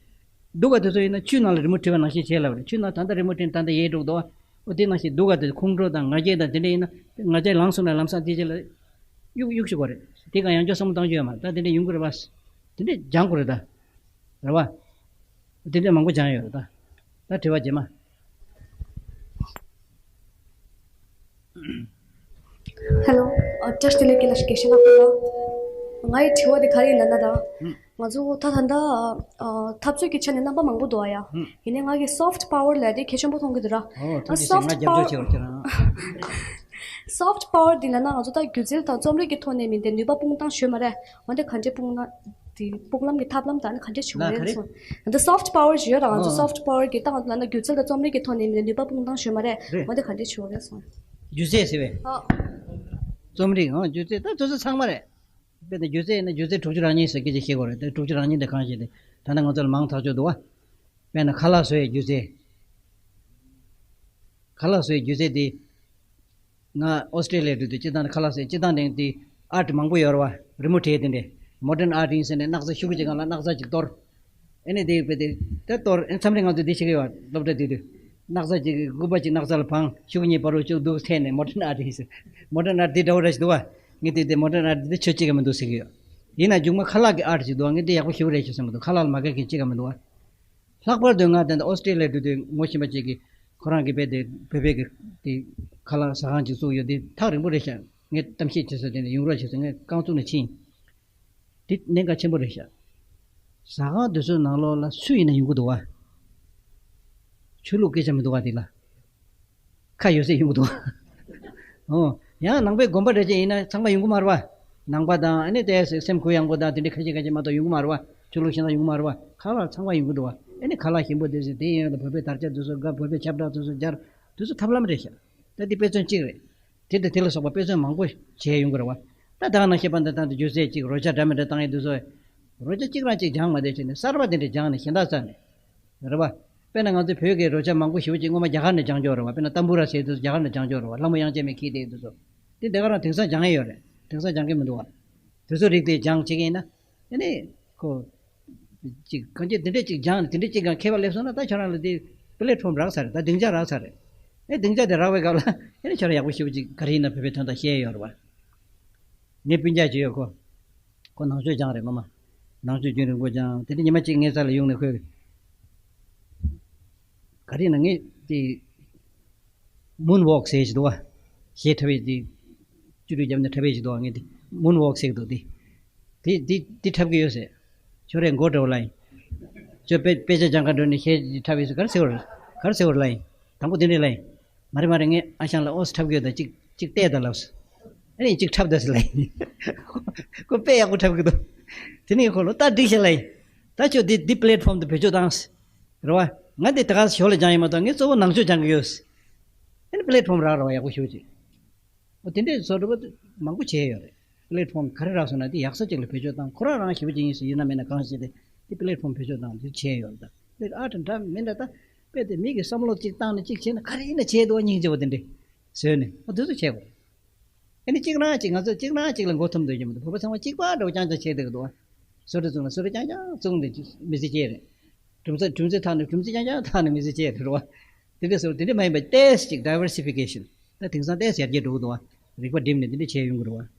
སྡུག་ག་དེ་ཚོ་ཡིན་ན་ཆུ་ནང་ལ་རི་མོ་བྲིས་པ་ནང་བཞིན་བྱས་ལབ་རེད། ཆུ་ནང་ད་ལྟ་རི་མོ་བྲིས་ན་ད་ལྟ་ཡལ་འགྲོ་གི་འདུག་བ། འོ་དེ་ནང་བཞིན་སྡུག་ག་དེ་ཁོང་ཁྲོ་དང་ང་རྒྱལ་དང་དེ་འདྲ་ཡིན་ན། ང་རྒྱལ་ལངས་སོང་ན་ལམ་སང་དེ་རྗེས་ལ་གཡུག་གཡུག་ཤོག་གོ་རེད། དེ་ག་ཡང་བསྐྱར་བསམ་བློ་བཏང་རྒྱུ་ཡོད་མ་རེད། ད་དེ་འདྲ་ཡོང་གི་རེད་བ། དེ་འདྲ་སྦྱང་དགོས་རེད་ད། རེད་བ། དེ་འདྲ་མང་པོ་སྦྱང་ཡོད་རེད་ད། ད་དྲི་བ་རྗེས་མ། Hello, བཀྲ་ཤིས་བདེ་ལེགས། ཁྱེད་ལ་སྐད་ཆ་ལབ་དགོས་ལ། ངའི་དྲི་བ་དེ་ག་རེ་ཡིན་ན་ན་ད། ང་ཚོ་ད་ད་ད་འཐབ་རྩོད་ཀྱི་ཆ་ནས་རྣམ་པ་མང་པོ་འདུག་ཨ་ཡ། ཡིན་ནའི་ང་གི་soft power ལབ་དེ་གལ་ཆེན་པོ་མཐོང་གི་འདུག་ར། ཨོ་ཐུགས་རྗེ་ཆེ། ང་རྒྱབ་སྐྱོར་བྱེད་རོགས་ཁྱེད་རང་། Soft power འདི་ལ་ན་ང་ཚོ་ད་སྒྱུ་རྩལ་དང་རྩོམ་རིག་གི་ཐོག་ནས་མིན་ཏེ་ནུས་པ་སྤུངས་སྟངས་ཞུས་མ་རེད། འོན་ཏེ་ག་འདྲས་སྤུངས་ན་དེ་སྤུངས་ལམ་གྱི་ཐབས་ལམ་དང་ནི་ག་འདྲས་བྱུང་ལ་རེད་ག་རེ། སོང་། འདི་soft power ཞུ་ཡོད་ར། ང་ཚོ་ཨ་soft power གི་ད་ང་ཚོ་ལ་ན་སྒྱུ་རྩལ་དང་རྩོམ་རིག་གི་ཐོག་ནས་མིན་ཏེ་ནུས་པ་སྤུངས་སྟངས་ཞུས་མ་རེད། རེད། འོན་ཏེ་ག་འདྲས་བྱུང་རེད་སོང་། སྒྱུ་རྩལ་ཟེར་བས། ཨ། རྩོམ་རིག་ཨང་སྒྱུ་རྩལ་ད་དེ་ཚོ་ཚང་མ་རེད། དཔེར་ན་སྒྱུ་རྩལ་ཡིན་ན་སྒྱུ་རྩལ་དྲུག་ཅུ་རང་ཉིད་ཟེར་སྐད་ཆ་བཤད་དགོས་རེད། དེ་དྲུག་ཅུ་རང་ཉིད་དེ་གང་ཞིག་དེ་ད་ལྟ་ང་ཚོ་ལ་མང་ཐག་ཆོད་འདུག་བ། དཔེར་ན་ཁ་ལག་བཟོ་ཡའི་སྒྱུ་རྩལ། ཁ་ལག་བཟོ་ཡའི་སྒྱུ་རྩལ་དེ་ང་ཨོ་སི་ཀྲི་ལི་ཡ་འགྲོ་དུས་སྤྱི་བཏང་ཁ་ལག་བཟོ་ཡའི་སྤྱི་བཏང་དེ་དེ་ཨར་ཊི་མང་པོ་ཡོད་རེད་བ། རི་མོ་བྲིས་དེ་འདྲས་མོ་ཌརན་ཨར་ཊི་ཡིན་ཟེར་ནས་སྣག་ཚ་ཤུ་གུ་ཅིག་སྒང་ལ་སྣག་ཚ་ཅིག་གཏོར། ཨེ་ནས་དེ་དཔེ་དེ་དེ་གཏོར་ཨེ་མཚམས་རེ་ང་ཚོ་འདི་བྱེད་ཀྱི་ཡོད་སློབ་གྲྭ་དེ་དུས། སྣག་ཚ་ཅིག་སྐུད་པ་ཅིག་སྣག་ཚ་ལ་བང་ཤུ་གུ་གཉིས་བར་དུ་བཅུག་འདུག་འཐེན་ནས་མོ་ཌརན་ཨར་ཊི་ཡིན་ཟེར། མོ་ཌརན་ཨར་ཊི་དེ་འདྲ་བོ་འདྲ་ཞིག་འདུག་བ། ངས་དེ་དེ་མོ་ཌརན་ཨར་ཊི་དེ་ཆོས་གཅིག་ག་མི་འདུག་ཟེར་གྱི་ཡོད། ཡིན་ན་མཇུག་མ་ཁ་ལག་གི་ཨར་ཊི་ཅིག་འདུག་བ། ངས་དེ་ཡག་པོ་ཞེ་པོ་རེད་ཤག་བསམ་གྱི་འདུག་ཁ་ལག་ལ་མ་དགའ་མཁན་གཅིག་ག་མི་འདུག་བ། ལྷག་པར་དུ་ང་དེ་འདྲ་ཨོ་སི་ཀྲི་ལི་ཡ་འགྲོ་དུས་ངོ་ཤེས་པ་ཅིག་གིས་ཁོ་རང་གི་དཔེ་དེ་བོད་པའི་གི་དེ་ཁ་ལག་ཟ་ཁང་ཅིག་བཙུགས་ཡོད། དེ་ཐག་རིང་པོ་རེད་ཤག་ངས་གཏམ་བཤད་བྱེད་ས་དེ་ནས་ཡོང་རོགས་བྱེད་ཟེར། ངས་རྐང་བཙུགས་ནས་ཕྱིན། དེ་གནད་འགག་ཆེན་པོ་རེད་ཤག་ཟ་ཁང་དེ་ཚོའི་ནང་ལོགས་ལ་སུ་ཡིན་ན་ཡོང་གི་འདུག་བ། ཆོས་ལུགས་སྐད་ཆ་མི་འདུག་བ་དེ་ལ། ཁ་ཡོད་ཚད་ཡོང་གི་འདུག་བ། ཨོ། ཡང་ནང་པའི་དགོན་པ་འདྲ་ཅིག་ཡིན་ན་ཚང་མ་ཡོང་གི་མ་རེད་བ། ནང་པ་དང་ཨ་ནི་དེ་སེམས་གུ་ཡངས་པོ་དང་དེ་འདྲའི་ཁ་ཤས་ཁ་ཤས་མ་གཏོགས་ཡོང་གི་མ་རེད་བ། ཆོས་ལུགས་གཞན་དག་ཡོང་གི་མ་རེད་བ། ཁ་ལག་ཚང་མ་ཡོང་གི་འདུག་བ། ཨ་ནི་ཁ་ལག་ཞིམ་པོ་དེ་ཚོ་དེ་ཡིན་ལ་བོད་པའི་དར་ཆ་དེ་ཚོ་དགའ། བོད་པའི་ཁྱབ་བསྒྲགས་དེ་ཚོ་སྦྱར། དེ་ཚོ་ཐབས་ལམ་རེད་ཤག་ད་འདི་དཔེ་མཚོན་གཅིག་རེད། དེ་དང་དེ་ལ་སོགས་པ་དཔེ་མཚོན་མང་པོ་བྱས་ཡོང་གི་རེད་བ། ད་ད་ག་ནང་བཤད་པ་འདི་དང་དུ་སྒྱུ་རྩལ་གཅིག་རོལ་ཆ་འདྲ་མི་འདྲ་བཏང་ཡས་དུས་ཚོད། རོལ་ཆ་གཅིག་རང་གཅིག་སྦྱངས་མ་བསྡད་བྱས་ནས་གསར་པ་དེ་འདྲ་སྦྱངས་ནས་གཞན་དག་རྩ་ནས། རེད་བ། དཔེར་ན་ང་ཚོའི་བོད་ཀྱི་རོལ་ཆ་མང་པོ་ཞེ་པོ་ཅིག་སྔོན་མ་རྒྱ་གར་ནས་སྦྱངས་ཀྱི་ཡོད་རེད་བ། དཔེར་ན་ཏམ་བུ་ར་ཟེར་དུས་རྒྱ་གར་ནས་སྦྱངས་ཀྱི་ཡོད་རེད་བ། ལྷ་མོ་དབྱངས་ཅན་མས་ཁྱེར་བསྡད་དུས་ཚོད། དེ་འདི་ག་རང་དེང་སང་སྦྱང་ཡས་ཡོད་རེད། དེང་སང་སྦྱང་གི་མི་འདུག་བ། དེ་ཚོ་རིགས་དེ་སྦྱང་བྱེད་ཀྱི་ཡིན་ན། ཨ་ནི། ཁོ། ཅིག་གང་ཅི་དེ་འདྲས་ཅིག་སྦྱངས་ནས་དེ་འདྲས་ཅིག་གང་མཁས་པ་སླེབས་སོང་ན་ད་ཁྱོད་རང་ལ་དེ་པི་ལེ་ཊི་ཕོམ་རག་ཚར་རེད། ད་སྡིངས་ཆ་རག་ཚར་རེད། ཨེ་སྡིངས་ཆ་དེ་རག་པའི་སྐབས་ལ་ཨེ་ནི་ཁྱོད་རང་ཡག་པོ་ཞེ་པོ་ཅིག་ག་རེ་ཡིན་ན་བོད་པའི་དོན་དག་བཤད་ཡོད་རེད་བ། ངའི་སྤུན་ཀྱག་ཅིག་ཡོད་ཁོ། ཁོ་ནང་ཆོས་སྦྱངས་རེད་སྔོན་མ། ནང་ཆོས་རྒྱུན་རིང་པོ་སྦྱངས། དེ་ནས་ཉི་མ་གཅིག་ངའི་རྩ་ལ་ཡོང་ནས་ཁོས། ག་རེ་ཡིན་ན་ངས་དེ། མུན་ཝོག་ཟེར་ཞིག་འདུག་བ། གཞས་འཁྲབ་པའི་དེ། བཅུ་དྲུག་བརྒྱབ་ནས་འཁྲབ་པའི་ཞིག་འདུག་བ། ངས་དེ་མུན་ཝོག་ཟེར་གི་འདུག་དེ། དེ་དེ་དེ་འཁྲབ་གི་ཡོད་ཟེར། ཁྱོད་རའི་མགོ་འདྲ་བོ་ལ་ཡིན། ཁྱོད་དཔེ་དཔེ་ཆ་སྦྱང་ག་འགྲོ་ནས་གཞས་འཁྲབ་ཡོད་ཟེར་ག་རེ་ཟེར་བ་རེད། ག་རེ་ཟེར་བ་རེད་ལ་ཡིན། དང་པོ་དེ་འདྲས་ལ་ཡིན། མ་རེད་མ་རེད། ངས་ཨ་ཞང་ལ་ཨོ་སི་འཁྲབ་གི་ཡོད་ད་གཅིག་གཅིག་བལྟས་ད་ལབ་ཟེར། ཨ་ནི་གཅིག་འཁྲབ་ད་ཟེར་ལ་ཡིན། ཁོ་དཔེ་ཡག་པོ་འཁྲབ་གི་འདུག་དེ་ནས་ཁོ་ལོ་ད་འགྲིག་ཤག་ལ་ཡིན། ད་ཁྱོད་འདི་འདི་པི་ལེ་ཊི་ཕོམ་དུ་བེད་སྤྱོད་བཏང་ཟེར། རེད་བ། ང་འདི་ད་ག་ཞོར་ལ་སྦྱང་ཡིན་མ་གཏོགས་ངས་གཙོ་བོ་ནང་ཆོས་སྦྱང་གི་ཡོད་ཟེར། ཨ་ནི་པི་ལེ་ཊི་ཕོམ་རག་རེད་བ་ཡག་པོ་ཞེ་པོ་ཅིག་འོ་དེ་འདྲའི་བཟོ་འདྲ་པོ་མང་པོ་བྱས་ཡོད་རེད། པི་ལེ་ཊི་ཕོམ་ག་རེ་རག་སོང་ན་དེ་ཡག་ས་ཅིག་ལ་བེད་སྤྱོད་བཏང་། ཁོ་རང་རང་ཞེ་པོ་ཅིག་ཡིན་ཟེར་ཡིན་ན་མིན་ན་གང་ཞིག་དེ་དེ་པི་ལེ་ཊི་ཕོམ་བེད་སྤྱོད་བཏང་དེ་བྱས་ཡོད་རེད། ད་པི་ལེ་ཊི་ཨར་ཊི་འདྲ་མི་འདྲ་ད་དཔེ་དེ་མི་གི་བསམ་བློ་ཅིག་བཏང་ནས་ཅིག་བྱས་ན་ག་རེ་ཡིན་ན་བྱས་འདུག་སྙིང་རྗེ་པོ་དེ་འདྲས་བཟོས་ནས་ཨ་དེ་ཚོ་བྱས་དགོས། ཨ་ནི་གཅིག་རང་གཅིག་ང་ཚོ་གཅིག་རང་གཅིག་ལ་མགོ་འཐོམ་སྡོད་ཀྱི་མི་འདུག་བོད་པ་ཚང་མ་གཅིག་པ་འདྲ་བོ་རྐྱང་རྐྱང་བྱས་བསྡད་ཀྱི་འདུག་ཨ། བཟོ་གྲྭ་བཙུགས་ན་བཟོ་གྲྭ་རྐྱང་རྐྱང་བཙུགས་ནས་མི་ཚེ་སྐྱེལ་རེད། གྲུབ་ཚ་གྲུབ་ཚ་ཐག་ནས་གྲུབ་ཚ་རྐྱང་རྐྱང་ཐག་ནས་མི་ཚེ་སྐྱེལ་རེད་བ། དེ་འདྲ་བཟོ་དེ་འདྲ་མ་ཡིན་པ་ཏོག་ཙམ་ཅིག་ཌའི་ཝར་སི་ཕི་ཀེ་ཤན། ད་དེང་སང་ཏོག་ཙམ་ཡར་རྒྱས་འགྲོ་གི་འདུག་བ། རིག་པ་བསྒྲིམས་ནས་དེ་འདྲ་བྱས་ཡོང་གི་རེད་བ།